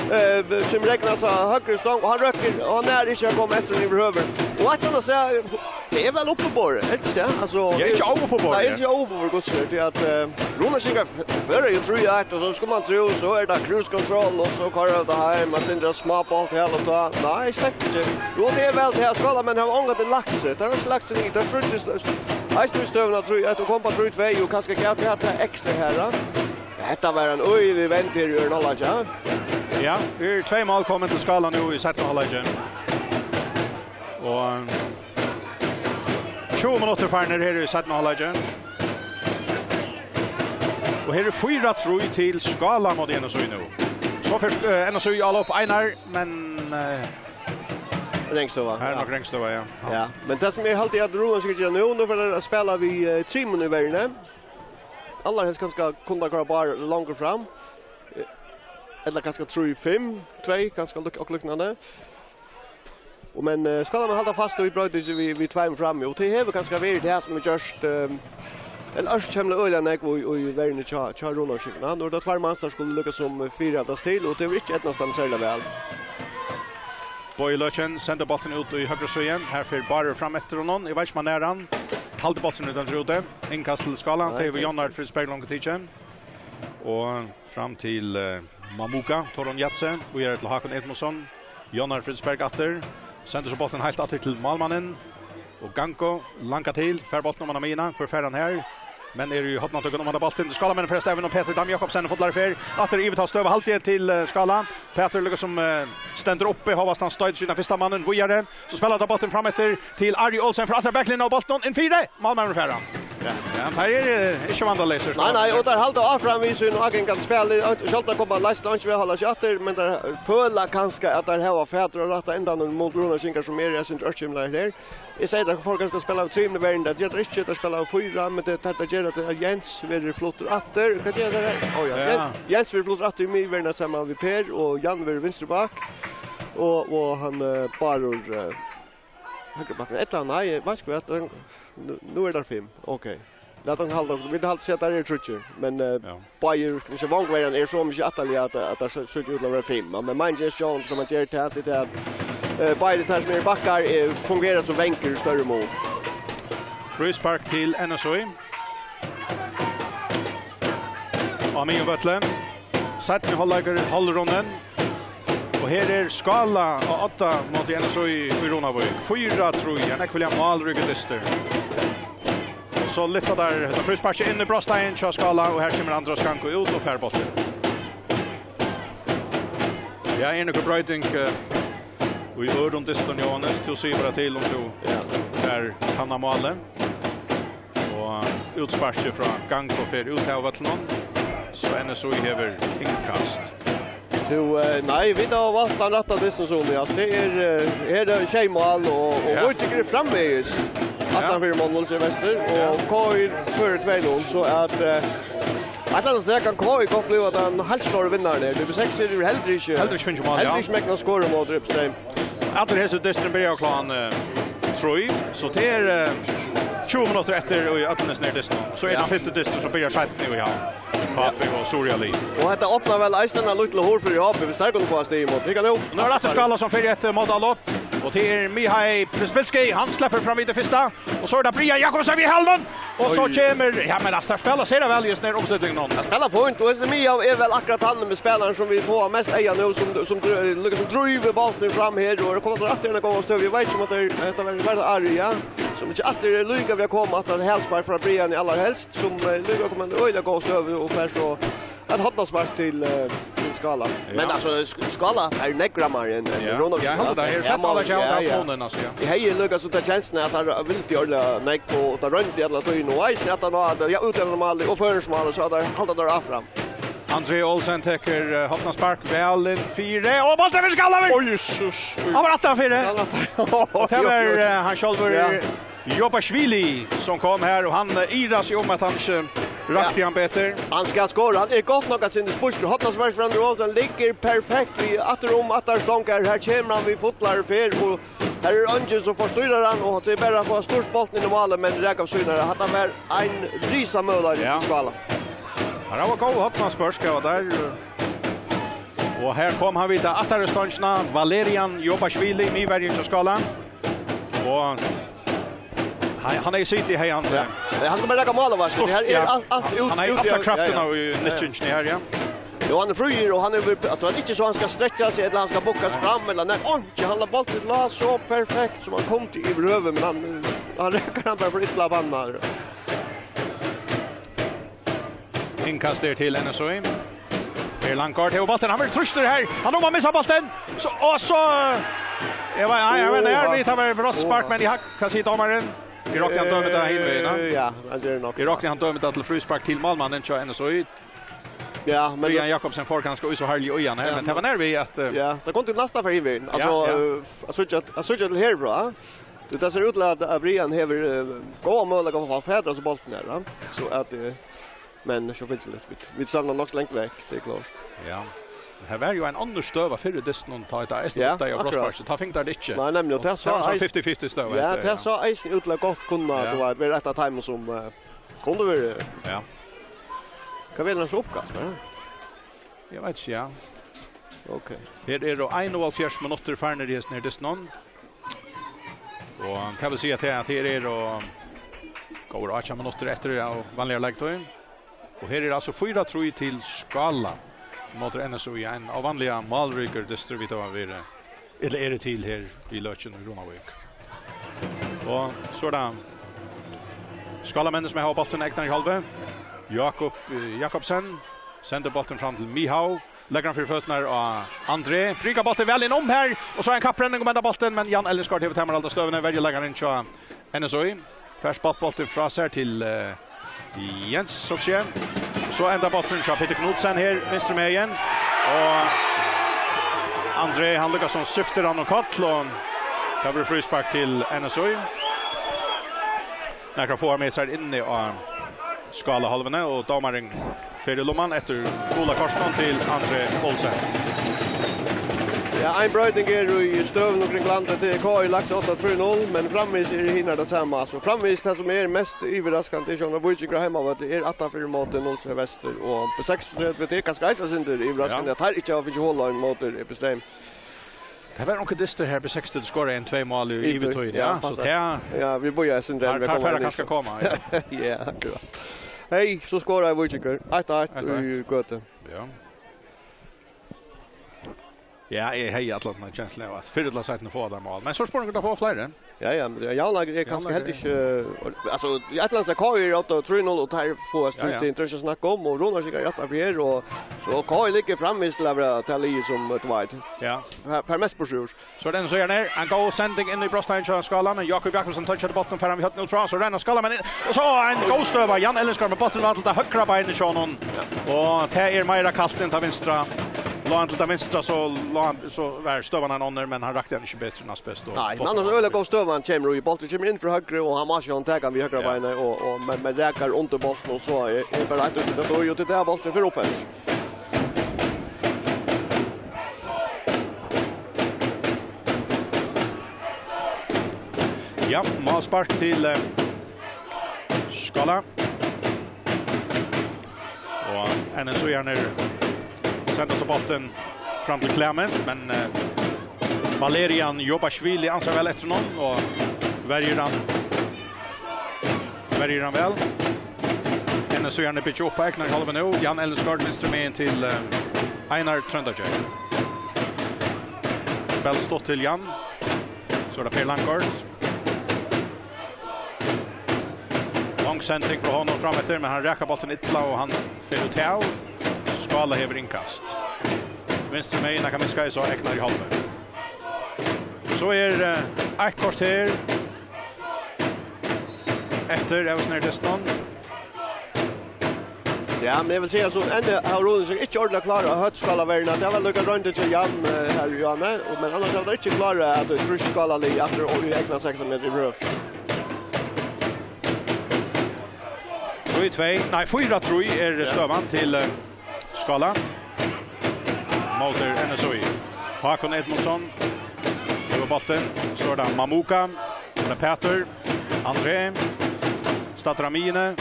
eh, sum reknast á høgru stong, og hann røkkur, og hann er ikki at koma eftir honum yvirhøvur. Og eitt annað seg, tað er væl uppiborið, helst, ja. Altso, ja, ikki óuppiborið. Nei, ikki óuppiborið, gott, tí at, eh, Runavíkingar f-, føra jú trý eitt, og so skal man trúgva, so er tað cruise control, og so koyra tað heim, man sindrar smábólt her og tá. Nei, slett ikki. Jú, tað er væl tað, Skálamenn hava ongantíð lagt seg. Tað er ikki lagt seg í, tað er frýtt, eisini í støðuna trý eitt, og koma upp á trý tvey, og kanska gera tað ekstra her, ja. Hetta var ein øgilig vend her í øðrum hálvleiki, ja. Ja, eru tvey mál komin til Skála nú í seinna hálvleiki. Og tjúgu minuttir farnir her í seinna hálvleiki. Og her er fýra trý til Skála móti N S Í nú. So fyrst, eh, N S Í á lopp Einar, men, eh, Ringstøða, her er ja. Nokk Ringstøða, ja. Ja, men tað sum eg haldi at Runavík skal gera nú, nú fer teir at spæla við, eh, trimum í verjuni. Allarhelst kanska kunnu teir koyra bara longur fram. Eh, ella kanska trý fimm tvey, kanska luk-, og líknandi. Og men, eh, Skálamenn halda fast í broytingini við, við tveimum frammi, og tað hevur kanska verið tað sum hevur gjørt, eh, ella ørkymlað øgiliga nógv í, í verjuni hjá, hjá Runavíkingunum. Nú eru tað tveir mannskapar sum skulu líkasum fyrireikast til, og tað hevur ikki eydnast teimum serliga væl. Bogi Løken sendir bóltin út í høgru síðu. Her fer Bárður fram eftir honum. Eg veit ikki, um hann nær hann. Haldi bóltin utanfyri úti. Innkast til Skála. Nei, tað hevur Jón Arnfríð Berglund tikið. Og fram til, eh, Mamuka, Torun Jatse, og er til Hákon Edmundsson. Jón Arnfríð Berg aftur. Sendir so bóltin heilt aftur til málmannin. Og Gango, langa til, fær bóltin oman á miðjuna, hvør fær hann her? Men er í hornatøkum oman á bóltin, Skálamenn fara avstað við honum, Petur Dam Jakobsen, fullar fer, aftur yvir til støðu, haldi eg til, eh, Skála. Petur líkasum, eh, stendur uppi, hóast hann stoytir sín fyrsta mann víðari. So spælir hann bóltin fram eftir til Ari Olsen, frá aftan baklinja og bóltin inn fyri, málmaðurin fær hann. Ja. Ja, teir eru, eh, ikki vandaleysir. Nei, nei, og teir halda áfram við sín ágangandi spæl. Sjálvt koma leysn, ikki við halda seg aftur, men teir føla kanska at teir hava fatur á rætta endan móti Runavíkingar sum eru, eg synist, ørkymlaðir her. Eg sigi, teir fóru kanska at spæla við trimum í verjuni, tað gera teir ikki, teir spæla við fýra, men tað, tað, tað ger at Jens verður fluttur aftur. Hvat ger teir her? Ó, ja. Ja. Jens, Jens verður fluttur aftur í miðverjuna saman við Per, og Jan verður vinstri back. Og, og hann, eh, Bárður, eh, høgri back. Ella nei, veitst tú hvat, hann, nú, nú eru teir fimm. Ok. Lat hann halda, vit halda seg at teir eru tríggir, men, eh, ja. Báðir, skal vit siga, vongverjarnir eru so mikið aftarliga at, at tað sær, sær út til at vera fimm. Men meiningin er sjálvandi, sum man ger tað, tað er at, eh, báðir teir sum eru bakkar, eh, fungera sum vangur í størri mun. Fríspark til N S Í. Á miðjum vølli. Seinni hálvleikur, hálvrunin. Og her er Skála á odda móti N S Í í Runavík. Fýra trý, ein ógvuliga málríkur dystur. Og so lyfta teir hetta frísparkið inn í brotsteigin hjá Skála, og her kemur András Gango út og fær bóltin. Ja, er nøkur broyting, eh, í øðrum dystum, Jóhannes? Tú sigur bara til um tú ja. Fær kanna málið. Og útsparkið frá Gango fer út av vøllinum, so N S Í hevur innkast. So, eh, nei, vit hava valt tann rætta dystin, Suni. Altso, tað er, eh, her er sjey mál, og, og ja. Víkingur er framvegis. Ja. Aftan fyri monnum, sum er vestur, og ja. K I førir tvey null, so at, eh, eitt ella annað stað kann K I gott blíva tann heilt stóri vinnarin her. Division seks er heldur ikki, heldur ikki fingið mál, heldur ja. Ikki megna at skora móti Uppstreymi. Allir hesir dystir byrja klokkan, eh, trý, so tað er, eh, tjúgu minuttir eftir í øllum hesum her dystunum. So er ja. Tann fimti dystur, sum byrjar seinni í Havn. H B og Suðuroyar lið. Og hetta opnar væl eisini eina lítla hurð fyri H B, viss teir kunnu fáa stig ímóti. Hygg nú. Nú er aftur Skála sum fer í eitt, eh, mótálop, og tað er Mihai Przybylski, hann sleppur fram við tað fyrsta, og so er tað Brian Jakobsen við hælunum, og so oj. Kemur, ja, men altso, teir spæla sera væl í hesum her umstillingunum. Teir spæla fínt, og hesin Mihai er væl akkurát tann spælarin sum vit fáa mest eyga á nú, sum, sum dr-, líkasum drívur bóltin fram her, og kemur aftur í eina góða støðu. Eg veit ikki um at teir, hetta var, var tað Ari, ja? sum ikki altíð er líka við at koma aftan á hælspark frá Brian í allar helst, sum, eh, líka koma í øgiliga góða støðu og fær so eitt hornaspark til, eh, til Skála. Ja. Men altso, Sk-, Skála er nógv rammari enn, enn Ja. Runavík. Ja, hann, tað er Ja, sett alla man- tjavna ja, ja. Fonin, altso, ja. Eg hevði líka so ta kjansin at hann vildi ordiliga nógv, og tað royndi alla tíðina, og eisini at hann hevði, ja, útjavna málið og føroyskt málið, so at hann haldi tað áfram. André Olsen tekur, eh, hornaspark, væl inn fyri, og bólturin fyri Skála! Oj, Jesus. Hann var aftan fyri. Hann var aftan. Og tað var, eh, hann sjálvur, Ja. Jobashvili, sum kom her, og hann, eh, ivrar seg um, at hann ikki rakti Ja. hann betur. Hann skal skora. Hann er gott nokk at sinni spurtur. Hornaspark frá André Olsen liggur perfekt við aftur um aftarstongar. Her kemur hann við fullari ferð, og her er eingin sum forstýrir hann, og tað er bara at fáa stýrt bóltin inn í málið, men raka av síðuna. Hatta var ein risamøguleiki Ja. til Skála. Her var góð hornaspark, ja, der. Og her kom hann við ta aftari stongina, Valerian Jobashvili, miðverjin hjá Skála. Og hann, hann er í City, hei, hann. Ja. Ja, hann kann bara raka málið, va? Stort, Her er ja. alt, alt út, Hann er út í alla kraftina ja, ja. í nyttingini her, ja. Jo, hann er fríur, og hann er vel, at hann ikki so hann skal strekkja seg, ella hann skal bukkast fram, ella nei, hann, hann lat bóltin lá so perfekt, sum hann kom til yvirhøvur, men hann, hann rakar hann bara fyri illa banna. Innkast er til N S Í. Per Langgaard hevur bóltin, hann verður trýstur her. Hann nú má missa bóltin. So, og so, eh, eg veit, nei, eg veit, Åh. nei, vit hava brotsspark, Åh. men eg har, hvat sigur dómarin? Eg rokni hann dømir tað hin vegin, ja. Eh, ja, hann ger nokk. Eg rokni hann dømir tað til fríspark til málmannin hjá N S Í. Ja, men Brian Jakobsen fær kanska í so harðliga í hann her, Ja, men tað var men nær við at, eh, Ja, tað kom til næsta ferð hin vegin. Ja, Altso, ja. eh, at síggja, at síggja til herfrá. Tað sær út til at, at Brian hevur, eh, góðan møguleika at fáa fatur á so bóltin her, ja. So at, eh, men so finst tað, vit, vit standa nokk langt vekk, tað er klárt. Ja. Her var jo ein annar støða fyrr í dystinum, tá tað eisini Ja, uppdaga akkurát. brotsspark, tá fingu teir tað ikki. Nei, nemliga, og Og tað sá tað var sånn eis- fifty fifty støða Ja, eftir, tað ja. sá eisini út til at gott kunna, Ja. tú veit, vera eitt av teimum sum, eh, kundu verið. Ja. Hvat vil hann so uppkast, ja? Eg veit ikki, ja. Ok. Her eru einoghálvfjerðs minuttir farnir í hesum her dystinum. Og tað vil siga at her eru góðar átjan minuttir eftir av vanligari leiktíð. Og her er altso fýra trý til Skála. Móti N S Í, ein óvanliga málríkur dystur vit hava verið, ella eru til her í løtuni í Runavík. Og so er tað Skálamenn sum hava bóltin egnan í hálvuni. Jakob, eh, Jakobsen sendir bóltin fram til Mihau. Leggur hann fyri føturnar á André. Prikar bóltin væl inn um her. Og so ein kapprenning um enda bóltin, men Jan Ellingsgaard hevur tamarhald á støðuni. Verjuleikarin hjá N S Í. Fær spátt bóltin frá sær til, eh, Jens, so at siga. So endar bólturin hjá Peter Knudsen her, vinstru megin. Og André, hann lukkar sum syftir hann og koll, og tað verður fríspark til N S Í. Nakrar fáar metrar inni á Skálahálvuni, og dómarin fer í lumman eftir gula kortinum til André Olsen. Ja, ein broyting er í støðuni kring landið. Tað er K I lagt átta trý null, men framvegis er hinar tað sama. So framvegis tað sum er mest yvirraskandi, sjálvt um Víkingur á heimavølli er aftanfyri móti null tvey Vestur og B seksogtretivu, tað er kanska eisini eitt sindur yvirraskandi Ja. at teir ikki hava fingið hol á móti B seksogtretivu. Tað var onkur dystur her, B seksogtretivu skoraði ein tvey mál í Í yvirtíð, ja, ja, so passar. tað Ja, vit bíða eitt sindur Har, eftir har at fara koma inn í kanska so. koma, ja. Ja, akkurát. Hey, so skoraði Víkingur. Eitt eitt Eitt eitt. í Gøtu. Ja. Ja, eg hevði allan ein kenslu av at fyrr ella seinni fáa teir mál. Men so er spurningur, um teir fáa fleiri. Ja, ja, men javnleiki er kanska Javnleiki heldur er ikki, eh, altso, í eitt ella annað stað K I er átta trý null, og teir fáa Ja, ja. stríð, tað er ikki at snakka um, og Runavíkar er aftanfyri her, og so K I liggur framvegis til at vera tað liðið sum, eh, tú veit, Ja. fær, fær mest burtur úr. So er tað N S Í her, ein góð sending inn í brotsteigin hjá Skála, men Jakob Jakobsen touchar bóltin, fær hann við høvdinum út frá, so rennur Skálamenn inn, og so ein góð støða, Jan Ellingsgaard, men bólturin var til tað høgra beinið hjá honum. Og tað er meira kalt enn tað vinstra. Lá hann til tað vinstra, so lá hann, so var støðan ein annar, men hann rakti hann ikki betur enn asbest og Nei, men annars øgiliga góð støða hann kemur í. Bólturin kemur inn frá høgru, og hann má ikki handtaka hann við høgra Ja. beinið, og, og, men, men rakar undir bóltin, og so er, er bara eitt út, og, og til tað bólturin fer upp her. Ja, málspark til, eh, Skála. Og N S Í-arnir senda so bóltin fram til Klement, men, eh, Valerian Jobashvili ansar væl eftir honum og verjir hann, verjir hann væl. N S Í-arnir byggja upp á egnan hálva nú. Jan Ellingsgaard vinstru megin til, eh, Einar Tróndargerð. Spælir stutt til Jan. So er tað Per Langgaard. Long sending frá honum fram eftir, men hann rakar bóltin illa og hann fer út av. Skála hevur innkast. Vinstru megin, hann kann miska í so egnar í hálvleik. So er, eh, eitt korter eftir av snærdystinum. Ja, men eg vil siga, so enn hevur Rúni seg ikki ordiliga klárað at høvda Skálaverjuna. Tað var líka royndin hjá Jan, eh, her, Johanne, og, men annars hava teir ikki klárað at trýsta Skála liðið aftur og í egna sekstan metur yvirhøvur. Trý tvey, nei, fýra trý er støðan til, eh, Skála. Móti N S Í. Hákon Edmundsson hevur bóltin. So er tað Mamuka. Tað er Pætur. André. Staddur á miðjuni.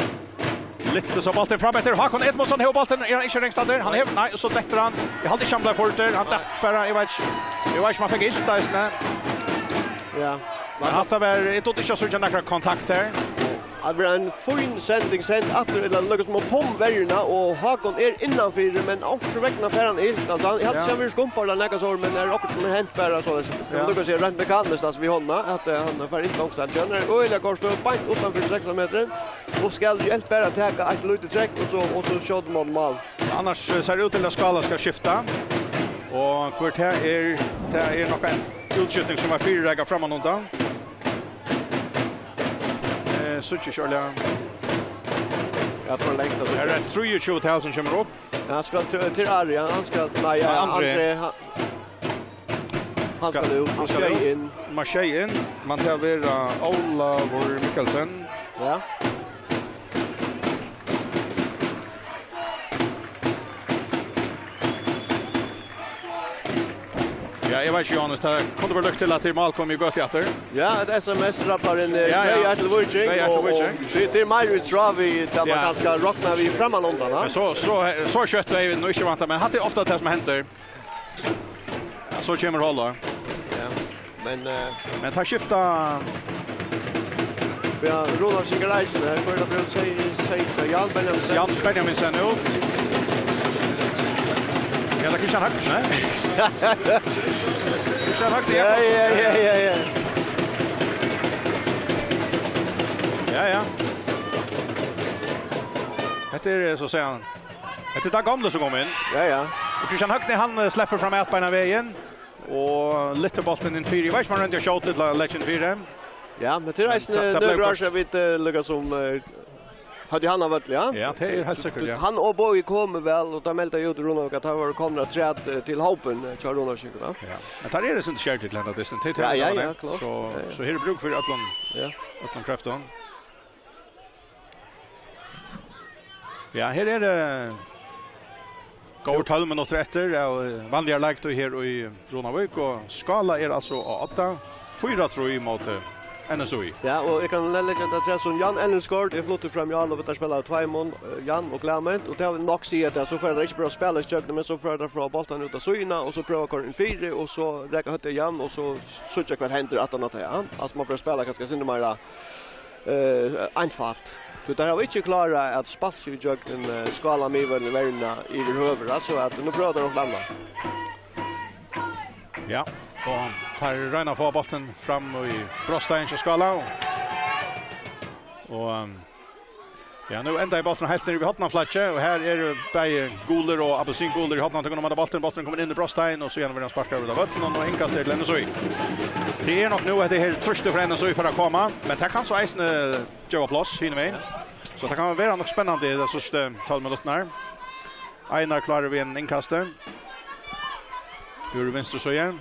Lyftir so bóltin fram eftir. Hákon Edmundsson hevur bóltin. Er hann ikki rangstaddur? Hann hevur, nei, so dettur hann. Eg haldi ikki hann bleiv førdur. Hann datt bara, eg veit ikki. Eg veit ikki um hann fekk ilt eisini. Ja. Men hatta var, eg dugdi ikki at síggja nakra kontakt her. At vera ein fín sending, send aftur, ella líka sum at pumpa verjuna, og Hákon er innanfyri, men onkur vegna fær hann ilt. Altso, hann, eg helt ikki hann verið skumpaður ella nakað sovorðið, men er okkurt sum er hent bara soleiðis. Ja. Eg vil líka siga reint mekaniskt, altso, við hondina, at, eh, hann fær ilt onkustaðni. Hann er øgiliga góður støð, beint uttanfyri sekstan metrin, og skal reelt bara taka eitt lítið trekk, og so, og so skjóta móti mál. Annars, eh, sær tað út til at Skála skal skifta, og hvørt tað er, tað er nokk ein útskifting sum var fyrireikað frammanundan. Eh, síggi ikki ordiliga. Ja, for lengt, altso. Her er trýogtjúgu tal sum kemur upp. Ja, hann skal til, til Ari, ja, hann skal, nei, ja, Nei, André. André, hann, hann skal út, hann skal inn. Marsjey inn, men tað verður Ólavur Mikkelsen. Ja. Ja, eg veit ikki, Jóhannes, tað kundi verið lykt til at tað er mál komið í gøtu aftur. Ja, eitt S M S rappar inn, eh, Ja, ja. tvey eitt til Víking, Tvey eitt til og, og Víking. tað, tað er meira í tráð við, tað man Ja. kanska roknar við frammanundan, ha? Men so, so, so skjótt er nú ikki vant, men hatta er ofta tað sum hendir. Ja, so kemur Ólavur. Ja. Men, eh, Men teir skifta. Ja, Rúnar Singer Eisen her. Hvør er det, Brun sier, sier til Jan Benjaminsen? Jan Benjaminsen út. Ja, tað er Christian Høgni, nei? Christian Høgni, Ja, ja, ja, ja, ja. Ja, ja. Hetta er, eh, so sigur hann. Hetta er tað gamla sum kom inn. Ja, ja. Og Christian Høgni, hann, eh, sleppur fram at beinanvegin. Og lyftir bóltin inn fyri. Eg veit ikki um hann royndi at skjóta ella leggja inn fyri. Ja, men tað er Men eisini tað, tað bleiv nøkur ár kort. síðan vit, eh, líka sum, eh, høvdu hann á vølli, ja? Ja, tað er heilt sikkurt, ja. Hann og Bogi komu væl, og teir meldu jú út í Runavík at teir vóru komnir afturat, eh, til hópin, eh, hjá Runavíkingum, ja. Ja. Men teir eru sindur skerdir til henda dystin. Tað er Ja, ja, tað, ja, nei. klart. So, Ja, ja. so her er brúk fyri øllum, Ja. øllum krøftum. Ja, her er, eh, góðar tólv minuttir eftir av, eh, vanligari leiktíð her í Runavík, og Skála er altso á odda, fýra trý móti N S Í. Ja, og eg kann le-, leggja tað til sum Jan Ellensgaard er fluttur fram í ár, og vit spæla tveimum, eh, Jan og Clement, og tað vil nokk siga at so fer hann ikki bara spæla í stjørnu, men so fer hann frá bóltin út á síðuna, og so prøva at koyra inn fyri, og so reka høvdið Jan, og so síggja hvat hendir aftan á tað, ja. Altso, man fer at spæla kanska sindur meira eh, einfalt. So teir hava ikki klárað at spælt seg ígjøgnum, eh, Skála miðvørðin verjuna yvirhøvur, altso at nú prøva teir okkurt annað. Ja, og teir royna at fáa bóltin fram í brotsteigin hjá Skála. Og, um, ja, nú endaði bólturin heilt niðri við hornaflagið, og her eru bæði gulir og appelsingulir í hornanum, teir kunnu møta bóltin, bólturin kemur inn í brotsteigin, og síðan verður hann sparkaður út av vøllinum og innkast er til N S Í. Tað er nokk nú, at tað her trýstið frá N S Í fer at koma, men tað kann so eisini geva pláss hinvegin. So tað kann vera nokk spennandi í tey síðstu tólv minuttirnar. Einar klárur við einum innkasti. Úr vinstru síðu.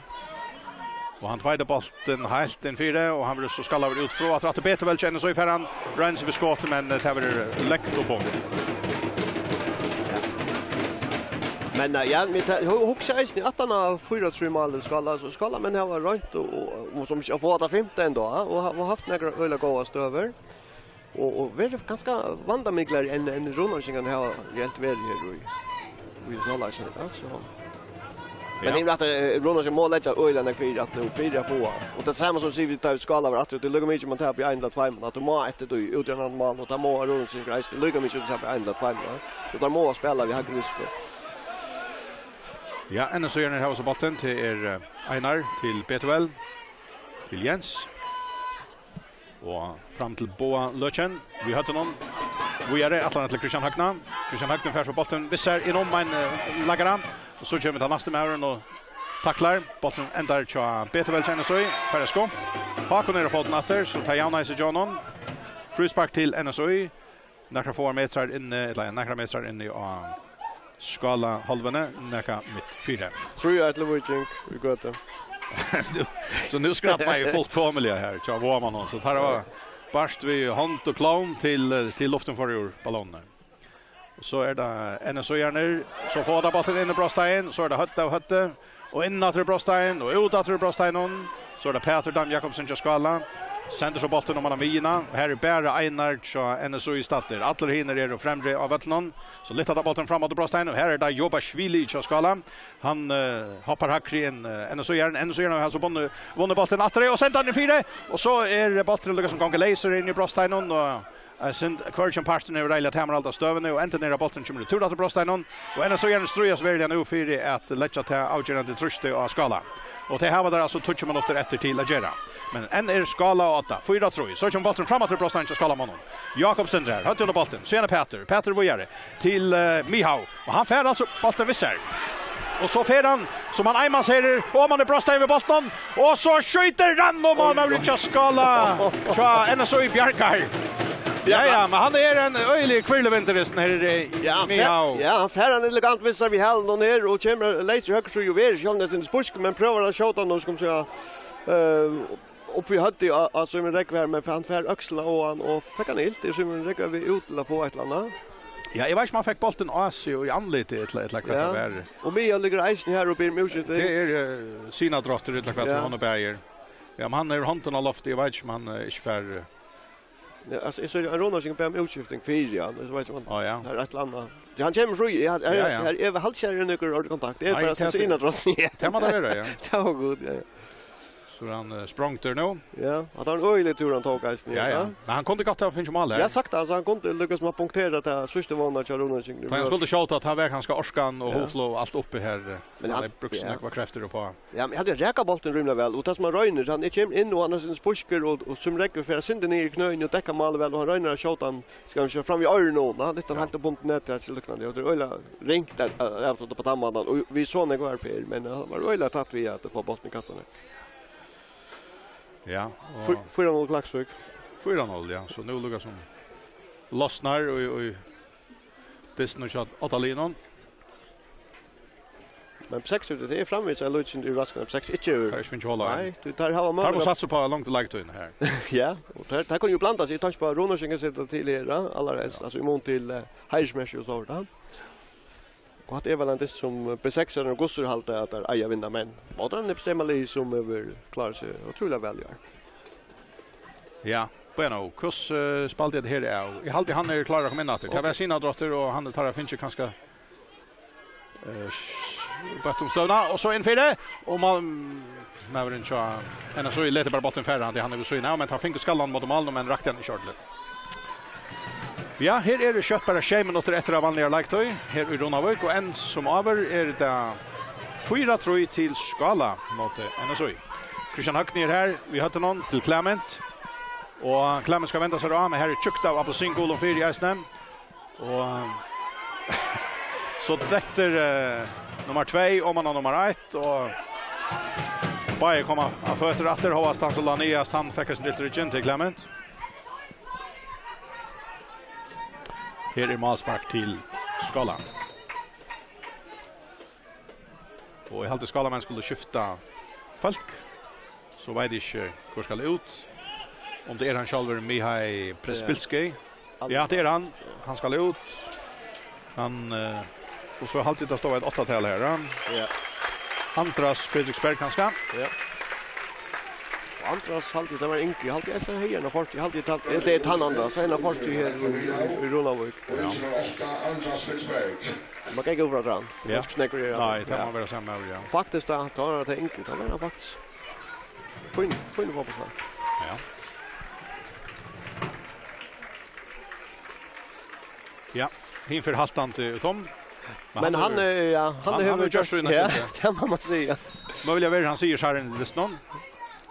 Og hann tveitar bóltin heilt inn fyri, og hann verður so skallaður út frá aftur. Aftur Betuvel kennir so í ferðan. Roynir seg við skot, men, eh, tað verður langt upp um. Men, eh, ja, men tað, hu-, hugsa eisini at hann hevur fýra trý mál í Skála, so Skálamenn hava roynt og, og, og sum ikki at fáa tað fimta enntá, og ha-, og havt nakrar øgiliga góðar støður. Og, og verið kanska vandamiklari enn, enn Runavíkingarnir hava reelt verið her í, í Smálagsins, ja, so. Men Ja. Eg veit at, eh, Runavíkar má leggja øgiliga nógv fyri at nú fyri at fáa. Og tað sama sum sigur við David Skála var at tað er líka mikið man tapar ein ella tveimum, at tú má eftir tí út í annan mál, og tað má Runavíkar eisini líka mikið tapa ein ella tveimum, ja. So teir má spæla við hægri risiko. Ja, N S Í hava so bóltin til er, eh, Einar til Betuvel. Til Jens. Og fram til Boga Løken. Vit høvdu hann víðari, ætlar hann til Kristian Høgna. Kristian Høgna fær so bóltin við sær inn um ein, eh, leikara. Og so kemur tann næsti maðurin og taklar. Bólturin endar hjá Betuvel hjá N S Í. Fær eitt skopp. Hákon er á fótum aftur, so tað javnar seg hjá honum. Fríspark til N S Í. Nakrar fáar metrar inni, ella nakrar metrar inni á Skála hálvuni, nakað mitt fyri. Trý eitt til Víking í Gøtu. Nú, so nú skrappar eg fullkomiliga her, hjá Váman, so tar var bart við hond og klóm til, til luftin fór úr ballónini. Og so er tað N S Í-arnir, so fáa teir bóltin inn í brotsteigin, so er tað høvd av høvdi, og inn aftur í brotsteigin, og út aftur í brotsteigin, so er tað Pætur Dam Jakobsen hjá Skála, sendir so bóltin oman á miðjuna, og her er bara Einar hjá N S Í staddur, allir hinir eru fremri á vøllinum, so lyfta teir bóltin fram á brotsteigin, og her er tað Jobashvili hjá Skála, hann, eh, hoppar hægri enn, eh, N S Í-arin, N S Í-arin hevur so vunnið, vunnið bóltin aftur, og sendir hann inn fyri, og so er bólturin líka sum gongur leysur inn í brotsteigin, og Eitt sindur, hvørgin parturin hevur reiðiliga tamarhald á støðuni, og endin er, at bólturin kemur í túr aftur brotsteigin, og N S Í-arnir stríðast veruliga nú fyri at leggja tað avgerandi trýstið á Skála. Og tað hava teir altso tíggju minuttir eftir til at gera. Men enn er Skála á odda, fýra trý. So kemur bólturin fram aftur brotsteigin hjá Skálamonnum. Jákup stendur har, høvdið undir bóltin, síðan er Pætur. Pætur víðari til, eh, Mihau. Og hann fær altso bóltin við sær. Og so fer hann, sum hann einmanserir, oman í brotsteigin við bóltinum, og so skjýtur hann, og málmaðurin hjá Skála, hjá N S Í bjargar. Ja, ja, men hann er ein øgiligur hvirlivindur, hesin her, eh, Ja, hann Mihau. fer, ja, hann fer hann elegant við sær við hælunum her og kemur leysur í høgru síðu og verður sjálvandi eitt sindur spískur, men prøvar at skjóta hann, sum siga, eh, upp við høvdið á, á Símun Rógva her, men hann fær økslina á hann og fekk hann ilt, er Símun Rógvi við út til at fáa eitt ella annað? Ja, eg veit ikki, um hann fekk bóltin á seg og í andlitið, ella, ella hvat Ja. tað var. Og Mihau liggur eisini her og biður um útskifting. Tað er, eh, sinadráttur, ella hvat Ja. hann er bæði. Ja, men hann hevur hondina á lofti, eg veit ikki, um hann, eh, ikki fær, eh, Ja, altso, eg sá, Runavíkingur bað um útskifting fyri, ja, so veit man. Á, ja. Tað er eitt ella annað. Ja, hann kemur frí, ja, her, Ja, ja. her er heilt sikkurt nøkur orðið kontakt. Tað er Nei, bara tað, sinadráttur. tað má tað vera, ja. Tað var gott, ja. So er hann, eh, sprongdur nú. Ja, at hann øgiliga túr hann tók eisini, Ja, ja. ja. Men hann kundi gott ha fingið mál her. Ja, sagt, altso, hann kundi líka sum at punktera tað síðsta vónina hjá Runavíkingi. Tá hann skuldi skjóta, tá var kanska orkan og Ja. hugflog og alt uppi her, eh, Men hann hann, hevði brúkt ja. nakrar kreftir uppá. Ja, men hann hevði rakað bóltin rímiliga væl, og tað sum hann roynir, hann kemur inn, og hann er sindur spískur, og, og Símun Rógvi fer eitt sindur niður í knøini og dekkar málið væl, og hann roynir at skjóta hann, skal vit siga, fram við oyruni, og hann lyftir hann Ja. heilt upp undir netið, til líknandi, og tað er øgiliga ringt at, at, at, at, á tann mátan, og vit sóu hann ikki var fyrr, men hann var øgiliga tætt við at fáa bóltin í kassan her. Ja, og Fí-, fýra null Klaksvík. Fýra null, ja, so nú líka sum losnar og, og dystin og hjá Ottaliðnum. Men B seks, tað er framvegis ein lítið sindur í raskan, B seks ikki hevur Teir hava ikki fingið hol á Nei, henni. tí teir hava Teir mugu møguleika satsa upp á longu leiktíðina her. Ja, og teir, teir kunnu jo blanda seg, eg tenki bara Runavíkingur seta til her, ja, allarhelst, Ja. altso í mun til, eh, heiðursmerki og so, ja. Og hatta er væl ein dystur sum B seks og Gussur halda at teir eiga at vinna, men móti einum Nipisema-liði sum hevur klárað seg ótrúliga væl í ár. Ja, bueno, hvussu, eh, spældi hetta her av? Eg haldi, hann er klárur at koma inn aftur. Tað Ok. var sinadráttur, og hann er teir at finna kanska, eh, bøtt um støðuna, og so inn fyri, og man, maðurin hjá N S Í letur bara bóltin fara, hann, hann er við síðuna av, men hann fingur skallan móti málinum, men rakti hann ikki ordiliga. Ja, her eru skjótt bara sjey minuttir eftir av vanligari leiktíð her í Runavík, og enn sum áður er tað fýra trý til Skála móti N S Í. Kristian Høgni er her, vit høvdu hann til Clement, og Clement skal venda sær á, men her er tjúkt av appelsingulum fyri eisini. Og so dettur, eh, nummar tvey oman á nummar eitt, og báðir koma á føtur aftur, hóast hann so lá niðast, hann fekk eitt sindur ilt í ryggin til Clement. Her er málspark til Skála. Og eg haldi, Skálamenn skulu skifta fólk. So veit eg ikki, hvør skal út. Um tað er hann sjálvur, Mihai Prespilski. Ja. Ja, tað er hann. Hann skal út. Hann, eh, og so haldi eg, tað stóð eitt áttatal her, ja. Ja. Andras Fredriksberg, kanska. Ja. Og Andras haldi eg, tað var yngri. Haldi eg, eg hevði eina fortíð. Haldi eg, tað er tann Andras. Eina fortíð her í, í, í Runavík. Ja. Man kann ikki ufra hann. Ja. Ikki snakka um tað. Nei, tað má Ja. vera sama maður, ja. Faktiskt, tá, tá var hann yngri, tá var hann faktiskt fín, fín fótbóltsmaður. Ja. Ja, hin fer haltandi út um. Men Men hann hann, hevur, eh, ja, hann hann, hann hevur hevur gjørt gjørt, sína ja, skyldu. tað má man siga. Møguliga verður hann sigursharrin í dystinum.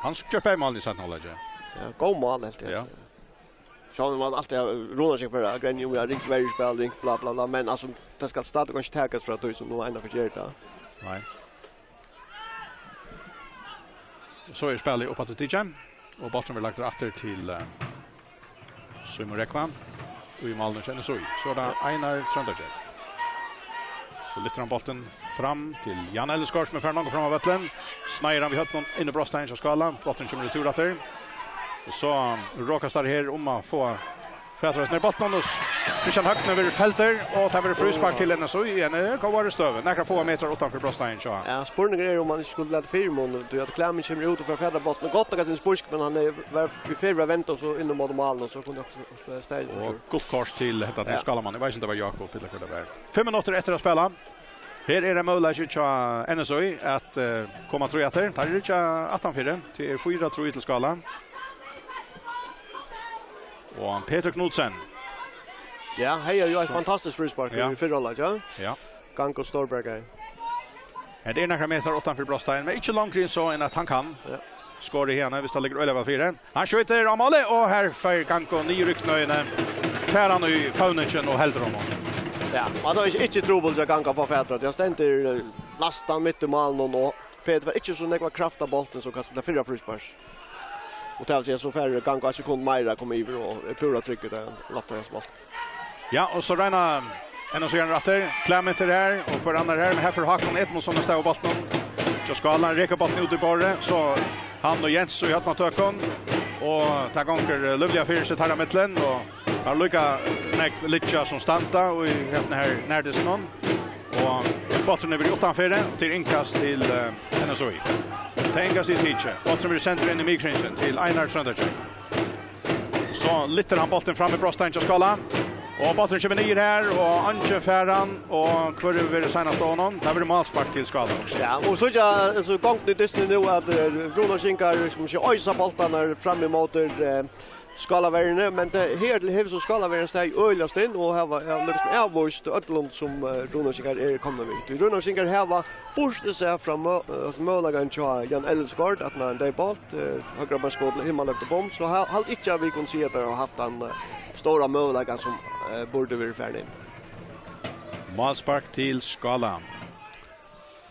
Hann gjørdi bæði málini í seinna hálvleiki. Ja, góð mál, helt eg. Ja. Sjálvandi man altíð hava Runarskink bara grenja um, ja, ringt verjuspæl, ringt bla, bla, bla, men, altso, tað skal stadig ikki takast frá tí sum nú einaferð ger tað. Nei. So er spælið upp aftur tikið, og bólturin verður lagdur aftur til, eh, Símun Rógva. Og í málinu hjá N S Í. So er tað Einar Tróndargerð. So lyftir hann bóltin fram til Jan Ellisgaard, sum er farin longur fram á vøllin. Sneiðir hann við høvdinum inn í brotsteigin hjá Skála. Bólturin kemur í retur aftur. Og so rokast teir her um at fáa fatur á hesum her bóltinum. Og Kristian Høgne verður feldur, og tað verður fríspark til N S Í. Í eini góðari støðu. Nakrar fáar metrar uttanfyri brotsteigin hjá. Ja, spurningur er um hann ikki skuldi latið fyrimun, tí at Klæmynt kemur út og fær fatur á bóltin. Gott nokk at hann spurk, men hann er, var í ferð við at venda og so inn móti málinum, og so kundi hann spælt stein. Og gult kort til hetta til Skálamann. Eg veit ikki um tað var Jakob ella hvør tað var. Fimm minuttir eftir at spæla. Her er ein møguleiki hjá N S Í at, eh, koma trý aftur. Teir eru ikki aftanfyri. Tað er fýra trý til Skála. Og Petur Knudsen. Ja, hevði jú eitt fantastiskt fríspark í fyrra hálvleik, ja. Ja. Gango Stórberg her. Hetta er nakrar metrar uttanfyri brotsteigin, men ikki longri enn so enn at hann kann skora í hana, viss tað liggur øgiliga væl fyri. Hann skjýtur á málið, og her fer Gango niður í knøini. Fær hann í føvningin og heldur honum. Ja, og tað var ikki, ikki trupult hjá Gango at fáa fatur á tí. Hann stendur, eh, næstan mitt í málinum, og Petur fær ikki so nógva kraft á bóltin sum kanska tað fyrra fríspark. Og tað vil siga, so fær Gango ikki kunn meira at koma yvir og er púra tryggur tá hann loftar hesa bóltin. Ja, og so royna N S Í-arnir aftur. Klæmynt er her, og hvør annar her, men her fer Hákon Edmundsson avstað við bóltinum. Hjá Skála, rekur bóltin út í borðið, so hann og Jens í høvdinum á tøkum, og tað gongur, eh, lívliga fyri seg teirra millum, og har líka nógv liggja sum standa í hesum her nærdystinum. Og bólturin er verið uttanfyri, til innkast til, eh, N S Í. Tað innkast er tikið. Bólturin verður sendur inn í miðkringin til Einar Tróndargerð. So lyftir hann bóltin fram í brotsteigin hjá Skála. Og bólturin kemur niður her, og eingin fær hann, og hvør hevur verið seinast á honum? Tað verður málspark til Skála. Ja, og so, ja, so gongdin í dystinum nú at, eh, Runarskinkarar sum ikki eisa bóltarnar fram ímóti, eh, Skálaverjuni, men tað her til hevur so Skálaverjan staðið øgiliga stinn og hava, ja, líkasum avvíst øllum sum, eh, Runarskinkarar eru komnir við. Tí Runarskinkarar hava, burtursæð frá mø-, eh, altso møguleikan hjá Jan Ellisgaard, at hann er ein deyðbolt, eh, høgra beinskot til himmaløgt og bum, so ha-, haldi ikki at vit kunnu siga at teir hava havt tann, eh, stóra møguleikan sum, eh, burdi verið farin inn. Málspark til Skála.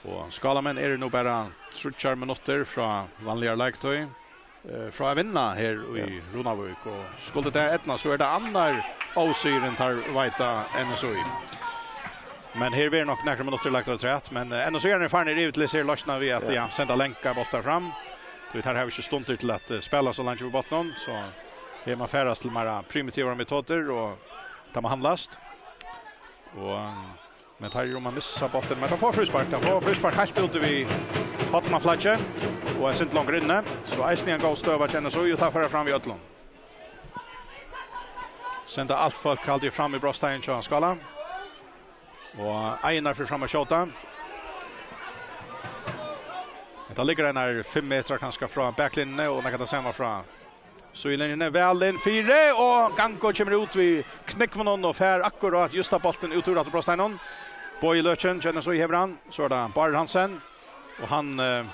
Og Skálamenn eru nú bara tríggjar minuttir frá vanligari leiktíð, eh, frá at vinna her í Runavík, og skuldi tað eydnast, so er tað annar ósigurin teir veita N S Í. Men her verður nokk nakrar minuttir lagt afturat, men, eh, N S Í-arnir eru farnir yvir til hesar loysnir við at, ja, senda langar bóltar fram. Tí teir hava ikki stundir til at, eh, spæla so leingi við bóltinum, so her má farast til meira primitivar metodir, og tað má handlast. Og, um, Men teir eru um at missa bóltin, men teir fáa fríspark. Teir fáa fríspark heilt úti við hornaflaggið, og er sint longur inni. So eisini ein góð støða hjá N S Í, og teir fara fram við øllum. Senda alt fólk, haldi eg, fram í brotsteigin hjá Skála. Og Einar fer fram at skjóta. Hetta liggur einar fimm metrar kanska frá baklinjuni, og nakað tað sama frá síðulinjuni, væl inn fyri, og Gango kemur út við knúgvunum og fær akkurát júst bóltin út úr aftur brotsteiginum. Bogi Løken, N S Í hevur hann, so er tað Bárður Hansen, og hann, eh,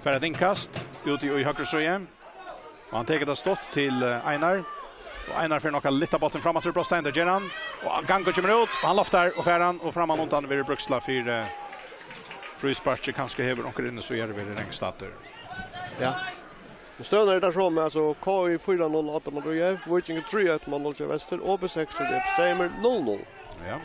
fær eitt innkast út í, í høgru síðu, og hann tekur tað stutt til, eh, Einar, og Einar fer nokk at lyfta bóltin fram aftur í brotsteigin, tað ger hann, og Gango kemur út, og hann loftar og fær hann, og frammanundan verður brúkslag fyri, eh, frísparki, kanska hevur onkur inni, so er verið rangstaddur. Ja. Og støðan er tað somu, altso, K I fýra null, Odda Maria, Víkingur trý eitt, Manuel Vestur, O B seks, Rep Seimer null null. Ja.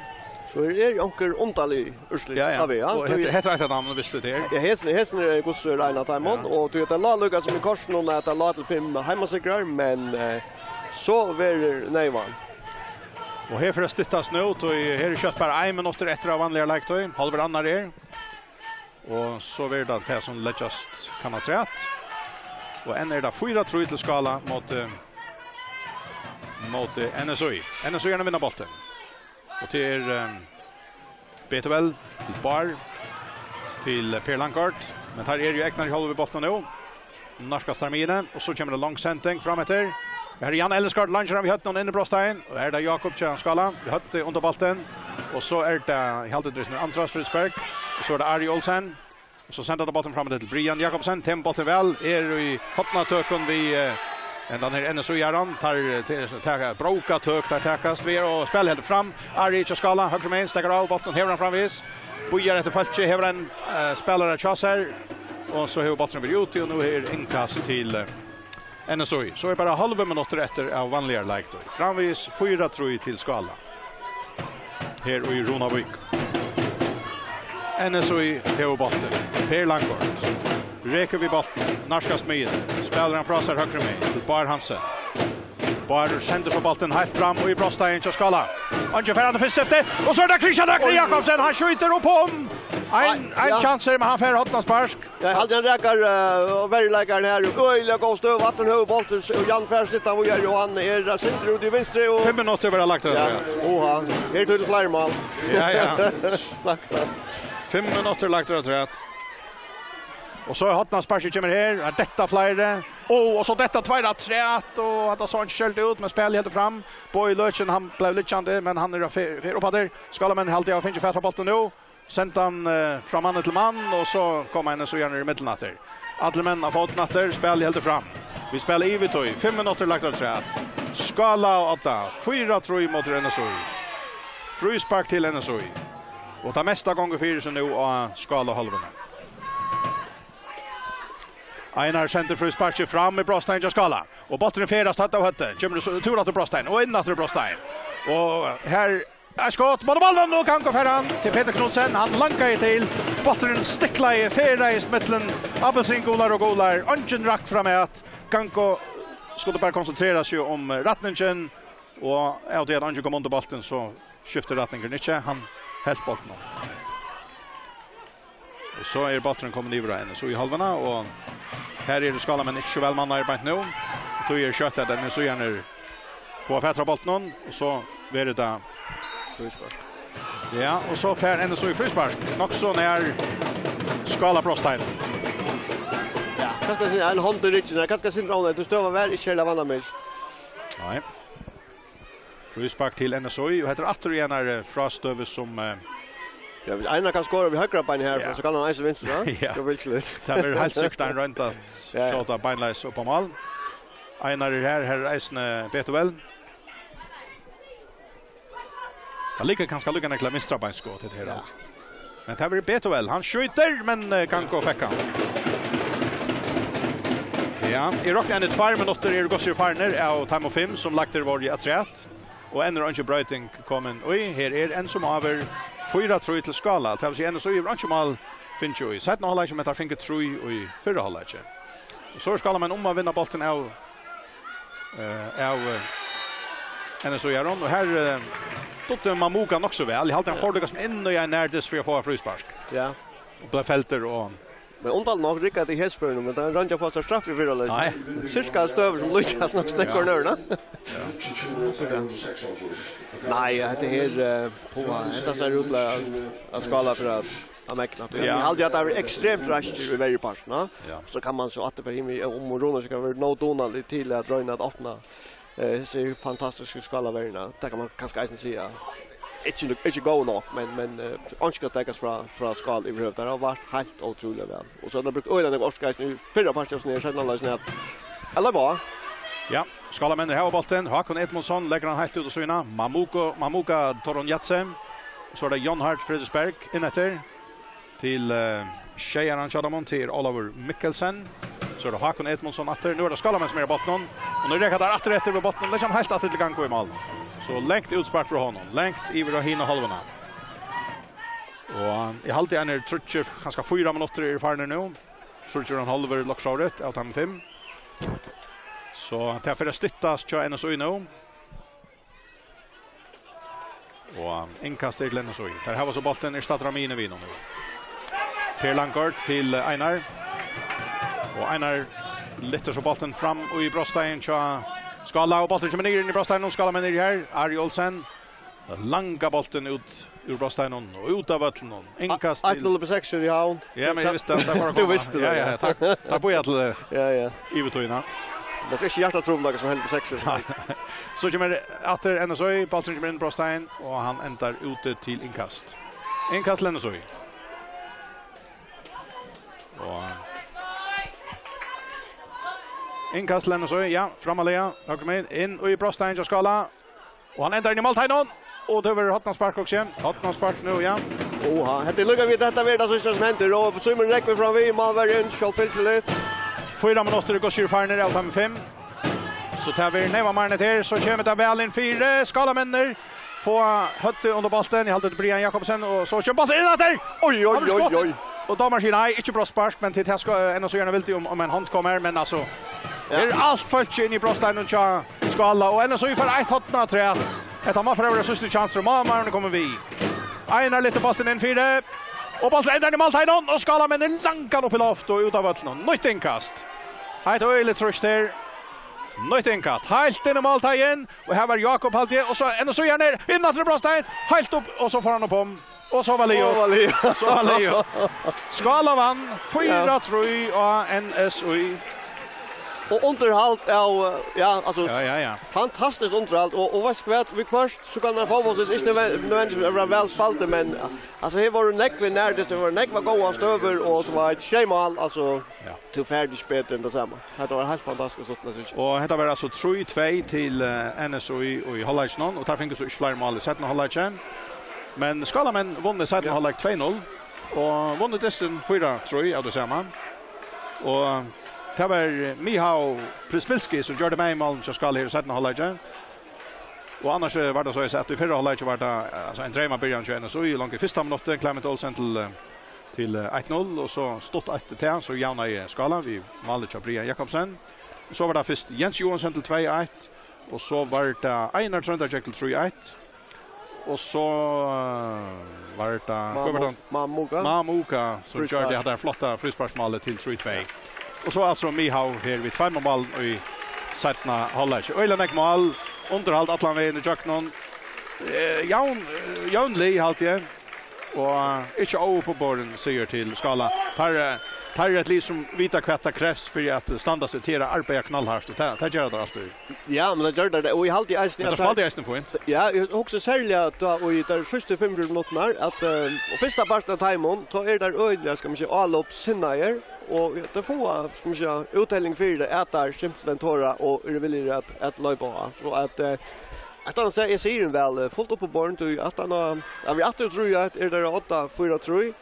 So her er onkur undarlig úrslit, ja, ja, av, ja. Og hetta, hetta er eitt av teimum, vistu tað? Ja, hesin, hesin er hvussu er ein av teimum, ja, og tí at tað lá líka sum í kortunum at tað lá til fimm heimasigrar, men, eh, so verður neyvan. Og her fer at styttast nú, tí her er skjótt bara ein minuttur eftir av vanligari leiktíð, hálvur annar er. Og so verður tað tað sum leggjast kann afturat. Og enn er tað fýra trý til Skála móti, móti N S Í. N S Í er at vinna bóltin. Og tað er, ehm, Betuel til Bár, til Per Langgaard. Men teir eru jú egnar í hálvum við bóltin nú. Nærkast teir miðjuni, og so kemur ein long sending fram eftir. Her er Jan Ellisgaard, leiðir hann við høvdinum inn í brotsteigin, og her er tað Jakob hjá Skála, við høvdið undir bóltin, og so er tað, eg haldi, tað er Andreas Fridsberg, og so er tað Ari Olsen, So senda teir bóltin fram til Brian Jakobsen. Tekur bóltin væl, er í hornatøkum við, eh, hendan her N S Í-aran. Teir, eh, te-, taka, bróka tøk, teir takast. Vit eru og spæla heldur fram. Ari hjá Skála, høgru megin, steðgar av, bóltin hevur hann framvegis. Bíðar eftir fólki, hevur ein, eh, spælara hjá sær. Og so hevur bólturin verið úti, og nú er innkast til, eh, N S Í. So er bara hálvur minuttur eftir av vanligari leiktíð. Framvegis fýra trý til Skála. Her í Runavík. N S Í hevur bóltin. Per Langgaard. Rekur við bóltin. Nærkast miðjuni. Spælir hann frá sær høgru megin. Til Bár Hansen. Bár sendir so bóltin heilt fram og í brotsteigin hjá Skála. Eingin fær hann fyrst eftir. Og so er tað Kristian Ragnar Jakobsen. Hann skjýtur upp um. Ein, ein ja. Kjansur, men hann fær hornaspark. Ja, eg haldi hann rakar, eh, og verjuleikarin her. Øgiliga góð støða. Aftur hevur bóltin, og Jan fær snittan víðari, og hann er, eh, sindur út í vinstru, og fimm minuttir verða lagt afturat. Ja, oha. Her til fleiri mál. Ja, ja. Sagt at. Fimm minuttir lagt afturat. Og so er hornasparkið kemur her. Er detta fleiri? Og, og so detta tveir afturat, og hatta sá ikki skjótt út, men spælið heldur fram. Bogi Løken, hann bleiv liggjandi, men hann er á fe-, fer upp aftur. Skálamenn halda hava fingið fatur á bóltin nú. Senda hann, eh, frá manni til mann, og so koma N S Í-arnir í millum aftur. Allir menn á fótum aftur, spælið heldur fram. Vit spæla yvirtíð, fimm minuttir lagt afturat. Skála og Odda, fýra trý móti N S Í. Fríspark til N S Í. Og tað mesta gongur fyri seg nú á Skála hálvuni. Einar sendir frísparkið fram í brotsteigin hjá Skála. Og bólturin fer av stað av høvdi. Kemur so túr aftur brotsteigin og inn aftur í brotsteigin. Og her er skot. Mot málið, og Gango fær hann til Petur Knudsen. Hann langaði til. Bólturin stiklaði, ferðaðist millum appelsingular og gular. Eingin rakk fram at. Gango skuldi bara konsentrera seg um, eh, rættingin. Og av tí at eingin kom undir bóltin, so skifti rættingurin ikki. Hann helt bóltin upp. Og so er bólturin komin yvir á N S Í hálvuna, og her eru Skálamenn ikki so væl mannaðir beint nú. Og tí er skjótt at N S Í-arnir fáa fatur á bóltinum, og so verður tað fríspark. Ja, og so fær N S Í fríspark. Nokk so nær Skála brotsteig. Ja, hvat skal eg siga? Ein hond í ryggin. Hvat skal eg siga? Støðan var ikki serliga vannamikil. Nei. Fríspark til N S Í, og hetta er aftur í einari, eh, frástøðu sum, eh, ja, Einar kann skora við høgra beini her, ja, so kann hann eisini vinstra, ja. Ja. Tað er vilsligt. Tað verður heilt sikkurt ein roynd at, ja, ja, skjóta beinleiðis upp á mál. Einar er her, her er eisini Betuel. Tað liggur kanska líka nógv vinstra beinskot, hetta her, ja, alt. Men tað verður Betuel. Hann skjýtur, men, eh, Gango fekk hann. Ja, eg rokni at tveir minuttir eru góðir farnir av teimum fimm sum lagdir vóru afturat. Og enn er eingin broyting komin í. Her er enn sum áður fýra trý til Skála. Tað vil siga, N S Í hevur einki mál fingið í seinna hálvleiki, men teir fingu trý í fyrra hálvleiki. Og so er Skálamenn um at vinna bóltin av, eh, av, eh, N S Í-arum. Og her, eh, dugdi Mamuka nokk so væl. Eg haldi, hann fór líka sum inn í ein nærdyst fyri at fáa fríspark. Ja. Og bleiv feltur og Men undarligt nokk riggaði tað í hesum førinum, men tað er roynt at fáa sær straff í fyrra leik. Nei. Sirka støður sum líkjast nokk so nógv hvørjum øðrum. Ja. Nei, hetta her, eh, puha, hetta sær út til at, at Skála fer at, at megna. Ja. Eg haldi at tað er ekstremt raskir í verjupartinum, ja. Ja. So kann man so aftur fara inn í, um Runavík hevði verið nóg dugnalig til at royna at opna, eh, hesi fantastisku Skálaverjuna. Tað kann man kanska eisini siga. Ikki, ikki góð nokk, men, men, eh, einki at takast frá, frá Skála yvirhøvur. Tað hevur verið heilt ótrúliga væl. Og so hevur tað brúkt øgiliga nógv orku eisini í fyrra parti, sum er seinna leisini at, ella hvat? Ja, Skálamenn hava bóltin. Hákon Edmundsson leggur hann heilt út á síðuna. Mamuko, Mamuka Torunjatse. So er tað John Hart Fredriksberg inn eftir. Til, eh, sjeyaran hjá teimum, til Ólavur Mikkelsen. So er tað Hákon Edmundsson aftur. Nú er tað Skálamenn sum er á bóltinum. Og nú reka teir aftur eftir við bóltinum. Leggja hann heilt aftur til Gango í mál. So langt útspark frá honum. Langt yvir á hina hálvuna. Og eg haldi, hann er tríggir, kanska fýra minuttir eru farnir nú. Tríggir og ein hálvur, loks árið, av teimum fimm. So tað fer at styttast hjá N S Í nú. Og innkast til N S Í. Teir hava so bóltin, er staddur á miðjuni við honum. Per Langgaard til Einar. Og Einar lyftir so bóltin fram í brotsteigin hjá Skála, og bólturin kemur niður inn í brotsteigin, og Skálamenn eru her. Ari Olsen. Langa bóltin út úr brotsteiginum og út av vøllinum. Innkast til eitt null B seks í Havn. Ja, men eg visti at tað var at koma. Tú visti tað, ja, ja, ja. Takk. Takk fyri at, eh, ja, ja, yvirtøkuna. Man skal ikki hjartatrupulleikar sum hendir seks. Nei. So kemur aftur N S Í, bólturin kemur inn í brotsteigin, og hann endar úti til innkast. Innkast til N S Í. Og innkast til N S Í, ja, frammarliga, høgru megin, inn í brotsteigin hjá Skála. Og hann endar inn í málteigin, og tað verður hornaspark, og síðan hornaspark nú, ja. Oha, hetta er líka við, hetta verður tað síðsta sum hendir, og Símun Rógvi fram við, málverjin, sjálvfylgiligt. Fýra minuttir, og sjey farnir av teimum fimm. So tað verður neyvan meir enn hetta her, so kemur tað væl inn fyri, Skálamenninir fáa høvdið undir bóltin, eg haldi til Brian Jakobsen, og so kemur bólturin inn aftur! Oj, oj, Hann verður oj, skotin. Oj. Og dómarin sigur nei, ikki brotsspark, men til tað skal N S Í gjerne vildi um, um ein hond kom her, men altso, Ja. Her er alt fólkið inni í brotsteiginum hjá Skála, og N S Í fær eitt horn afturat. Hetta má fara at vera síðsti kjansur, og málmaðurin er komin við. Einar lyftir bóltin inn fyri, og bólturin endar í málteigin, og Skálamenninir langa hann upp í loft og út av vøllinum. Nýtt innkast. Eitt øgiligt trýst her. Nýtt innkast. Heilt inn í málteigin, og her var Jakob, haldi eg, og so N S Í her niðri, inn aftur í brotsteigin, heilt upp, og so fór hann upp um. Og so var liðugt. Og var liðugt. So var liðugt. Skála vann fýra trý á N S Í. Og undirhald av, eh, ja, altso, Ja, ja, ja. Fantastiskt undirhald. Og, og veitst tú hvat, viðhvørt, so kann tað fáa seg ikki nødven-, nødvendigvis at vera væl spældir, men, altso, her vóru nógvir nær, tað vóru nógvar góðar støður, og tað var eitt sjey mál, altso, Ja. Tú fært ikki betri enn tað sama. Hetta var heilt fantastiskt, stuttligt, synes eg. Og hetta var altso trý tvey til, eh, N S Í í hálvleikinum, og teir fingu so ikki fleiri mál í seinna hálvleiki. Men Skálamenn vunnu seinna Ja. hálvleik tvey null, og vunnu dystin fýra trý av tí sama. Og tað var Mihao Prispilski, sum gjørdi bæði málini hjá Skála her í seinna hálvleiki. Og annars, eh, var tað so, at í fyrra hálvleiki var tað, eh, altso, ein dreymabyrjan hjá N S Í, langt í fyrsta minutti, Clement Olsen til, eh, til, eh, eitt null, og so stutt eftir tað, so javnaði Skála við málið hjá Brian Jakobsen. Og so var tað fyrst Jens Johansen til tvey eitt, og so var tað Einar Tróndargjógv til trý eitt, og so, eh, var tað, hvat var Mamu-, tað? Mamuka. Mamuka, sum Fríspark. gjørdi hetta flotta frísparksmálið til trý tvey. Og so altso Mihao her við tveimum málum í seinna hálvleiki. Øgiliga nógv mál, undirhald allan vegin ígjøgnum. Eh, javn-, eh, javnlig, haldi eg. Og ikki óuppiborin sigur til Skála. Teir, eh, teir eru eitt lið sum vita hvat tað krevst fyri at standa seg til at arbeiða knallhart, og tað, tað gera teir altíð. Ja, men tað gera teir, og eg haldi eisini Men at teir spældu eisini fínt. Ja, eg hugsi serliga at tá, og í teir fyrstu fimmogfjøruti minuttirnar, at, eh, og fyrsta partin av teimum, tá eru teir øgiliga, skal man siga, álopssinnaðir, og teir fáa, skal man siga, úttelling fyri tað, at teir simpelthen tora og eru villigir at, at loypa á. So at, eh, At hann seg, eg sigi hann væl, eh, fult upp á borðið, tí at hann har, ja, vit aftur trý eitt, eru teir á odda fýra trý,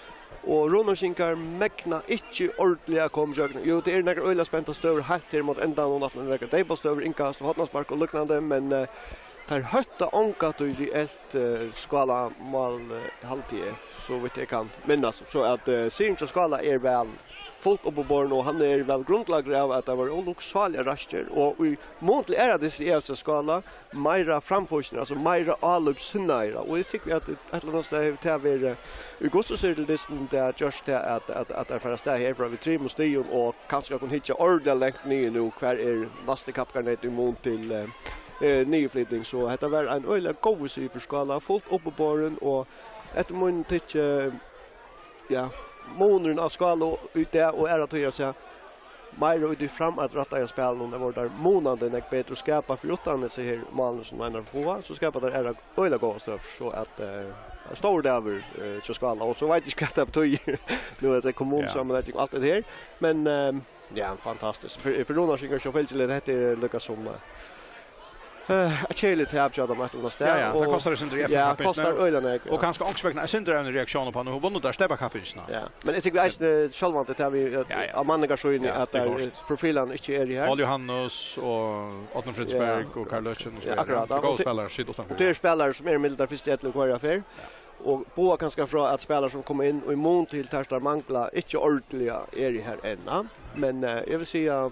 og Runavíkingar megna ikki ordiliga at koma ígjøgnum. Jú, tað eru nakrar øgiliga spentar støður heilt her móti endanum, og aftan nakrar deypar støður, innkast og hornaspark og líknandi, men, eh, teir hótta ongantíð reelt, eh, Skála mál, eh, haldi eg, so vítt eg kann minnast. So at, eh, sigurin hjá Skála er væl fult upp á borðið, og hann er væl grundlagdur av, at teir vóru ólukksáliga raskir, og í mun til aðrar dystir í Skála, meira framfýsnir, altso meira álopssinnaðir, og eg tykki at eitt ella annað stað hevur tað verið í Gustav Sirtil dystin, tað har gjørt tað at, at, at teir fara avstað herfrá við trimum stigum og kanska kunnu hyggja ordiliga langt niður nú, hvar er næsti kappingarneyt í mun til, eh, eh, niðurflyting, so hetta var ein øgiliga góður sigur fyri Skála, fult upp á borðið, og eftir mínum tykki, ja, munurin á Skála í dag og aðrar tíðir, at siga, meira út í frammanrættaða spælinum, har vóru teir munandi nógv betri og skapa, fyri uttan hesi her málini sum Einar fáa, so skapa teir aðrar øgiliga góðar støður, so at, eh, ein stórur dagur, eh, hjá Skála, og so veit eg ikki hvat tað betýðir, nú er tað kommunusamanlegging og alt det her, men, eh, ja, fantastiskt. Fyri, fyri Runavíkingar sjálvfylgiliga, hetta er líka sum, eh, Eh, eitt keðiligt tap hjá teimum eitt ella annað stað. Ja, ja, tað Og kostar eitt sindur í ja, F A-kappingini. Kostar øgiliga nógv, Og ja. kanska onkursvegna eitt sindur av ein reaktión uppá, nú vunnu teir steypakappingina. Ja, men eg tykki eisini sjálvandi at tað við, at Ja, ja. á manningarsíðuni, Ja, at tað er tað er klárt. Profilarnir ikki eru her. Paul Johannes og Árni Fríðberg Ja. og Karl Løken og Ja, spælarar. akkurat, Tað ja. er góðir Og tað spælarar, sitt uttanfyri. Og tað eru spælarar sum eru mildar fyrstu ellivu hvørja ferð. Og boða kanska frá at spælarar sum koma inn og í mun til tær, teir mangla, ikki ordiliga eru her enn. Men, eh, eg vil siga,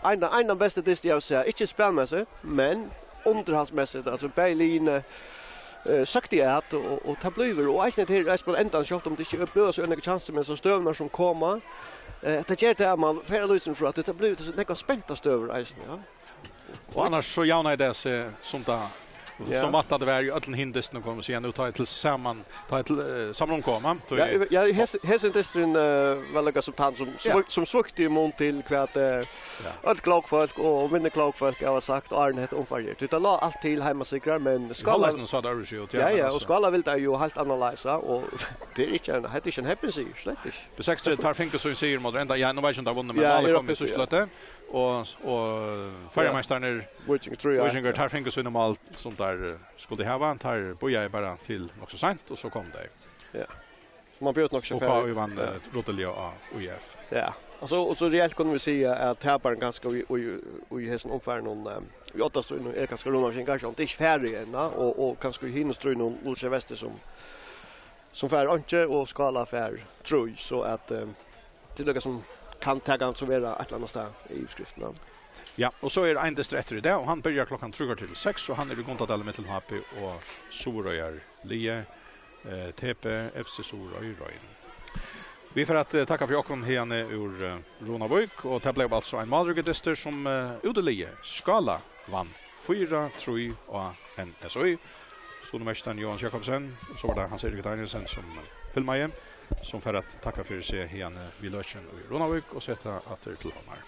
ein, ein av bestu dystir eg havi sæð, ikki spælmessigt, men undirhaldsmessigt, altso bæði liðini, eh, søktu at, og, og tað blívur, og eisini til, eisini á endan, sjálvt um tað ikki blívur so nógvar kjansir, men so støðurnar sum koma, eh, tað ger tað at man fer at líta frá, at tað blívur so nógvar spentar støður eisini, ja. Og annars so javnaði tað seg sum tað Ja. Sum vant at vera í øllum hinum dystunum, kann man siga, nú tá er til saman, tá er til, eh, saman um koma, tá Ja, er ja, hes-, hesin dysturin, eh, var líka sum tann sum Ja. svøk-, sum svøkti í mun til hvat, eh, Ja. øll klók fólk og minni klók fólk hava sagt, áðrenn hetta umfarið. Tí tað lá alt til heimasigrar, men Skála Hálvleiknum sá tað øðrvísi út, ja, Ja, men ja, og altso. Skála vildi jo heilt annarleiðis, og tað er ikki ein, hetta er ikki ein heppin sigur, slett ikki. B seksogtretivu, teir fingu sín sigur móti Enda. Ja, nú veit eg ikki um teir vunnu, men Ja, málið er kom í uppi, síðsta ja. løtu. Og, og Føroyameistararnir, Víking trý, ja. Víkingur, teir fingu síni mál, sum teir, eh, skuldu hava. Teir bíðaðu bara til nokk so seint, og so komu tey. Ja. So man bjóðaði nokk so Og K I vann, ja. eh, ruddiliga á U F. Ja. Altso, og so reelt kunnu vit siga, at taparin kanska í, í, í hesum umfarinum, eh, í oddastrýnum er kanska Runavíkingar, sjálvt um tað ikki er farið enn, og, og kanska í hinum strýnum, Ulvsjey Vestur, sum, sum fær einki, og Skála fær trý, so at, eh, tað er nakað sum kann taka hann sum vera eitt ella annað stað í yvirskriftini. Ja, og so er ein dystur eftir í dag, og hann byrjar klokkan trý korter til seks, og hann er í Gundadali millum H B og Suðuroyar liði, eh, T B F C Suðuroy Royn. Vit fara at, eh, takka fyri okkum hiðani úr, eh, Runavík, og tað bleiv altso ein málríkur dystur, sum, eh, útiliðið Skála vann fýra trý á N S Í. Stuðningsmeistari Jóanes Jakobsen, og so var tað Hans Erik Danielsen, sum, eh, filmaði, sum fer at takka fyri seg hiðani við løkin í Runavík og seta aftur til Havnar.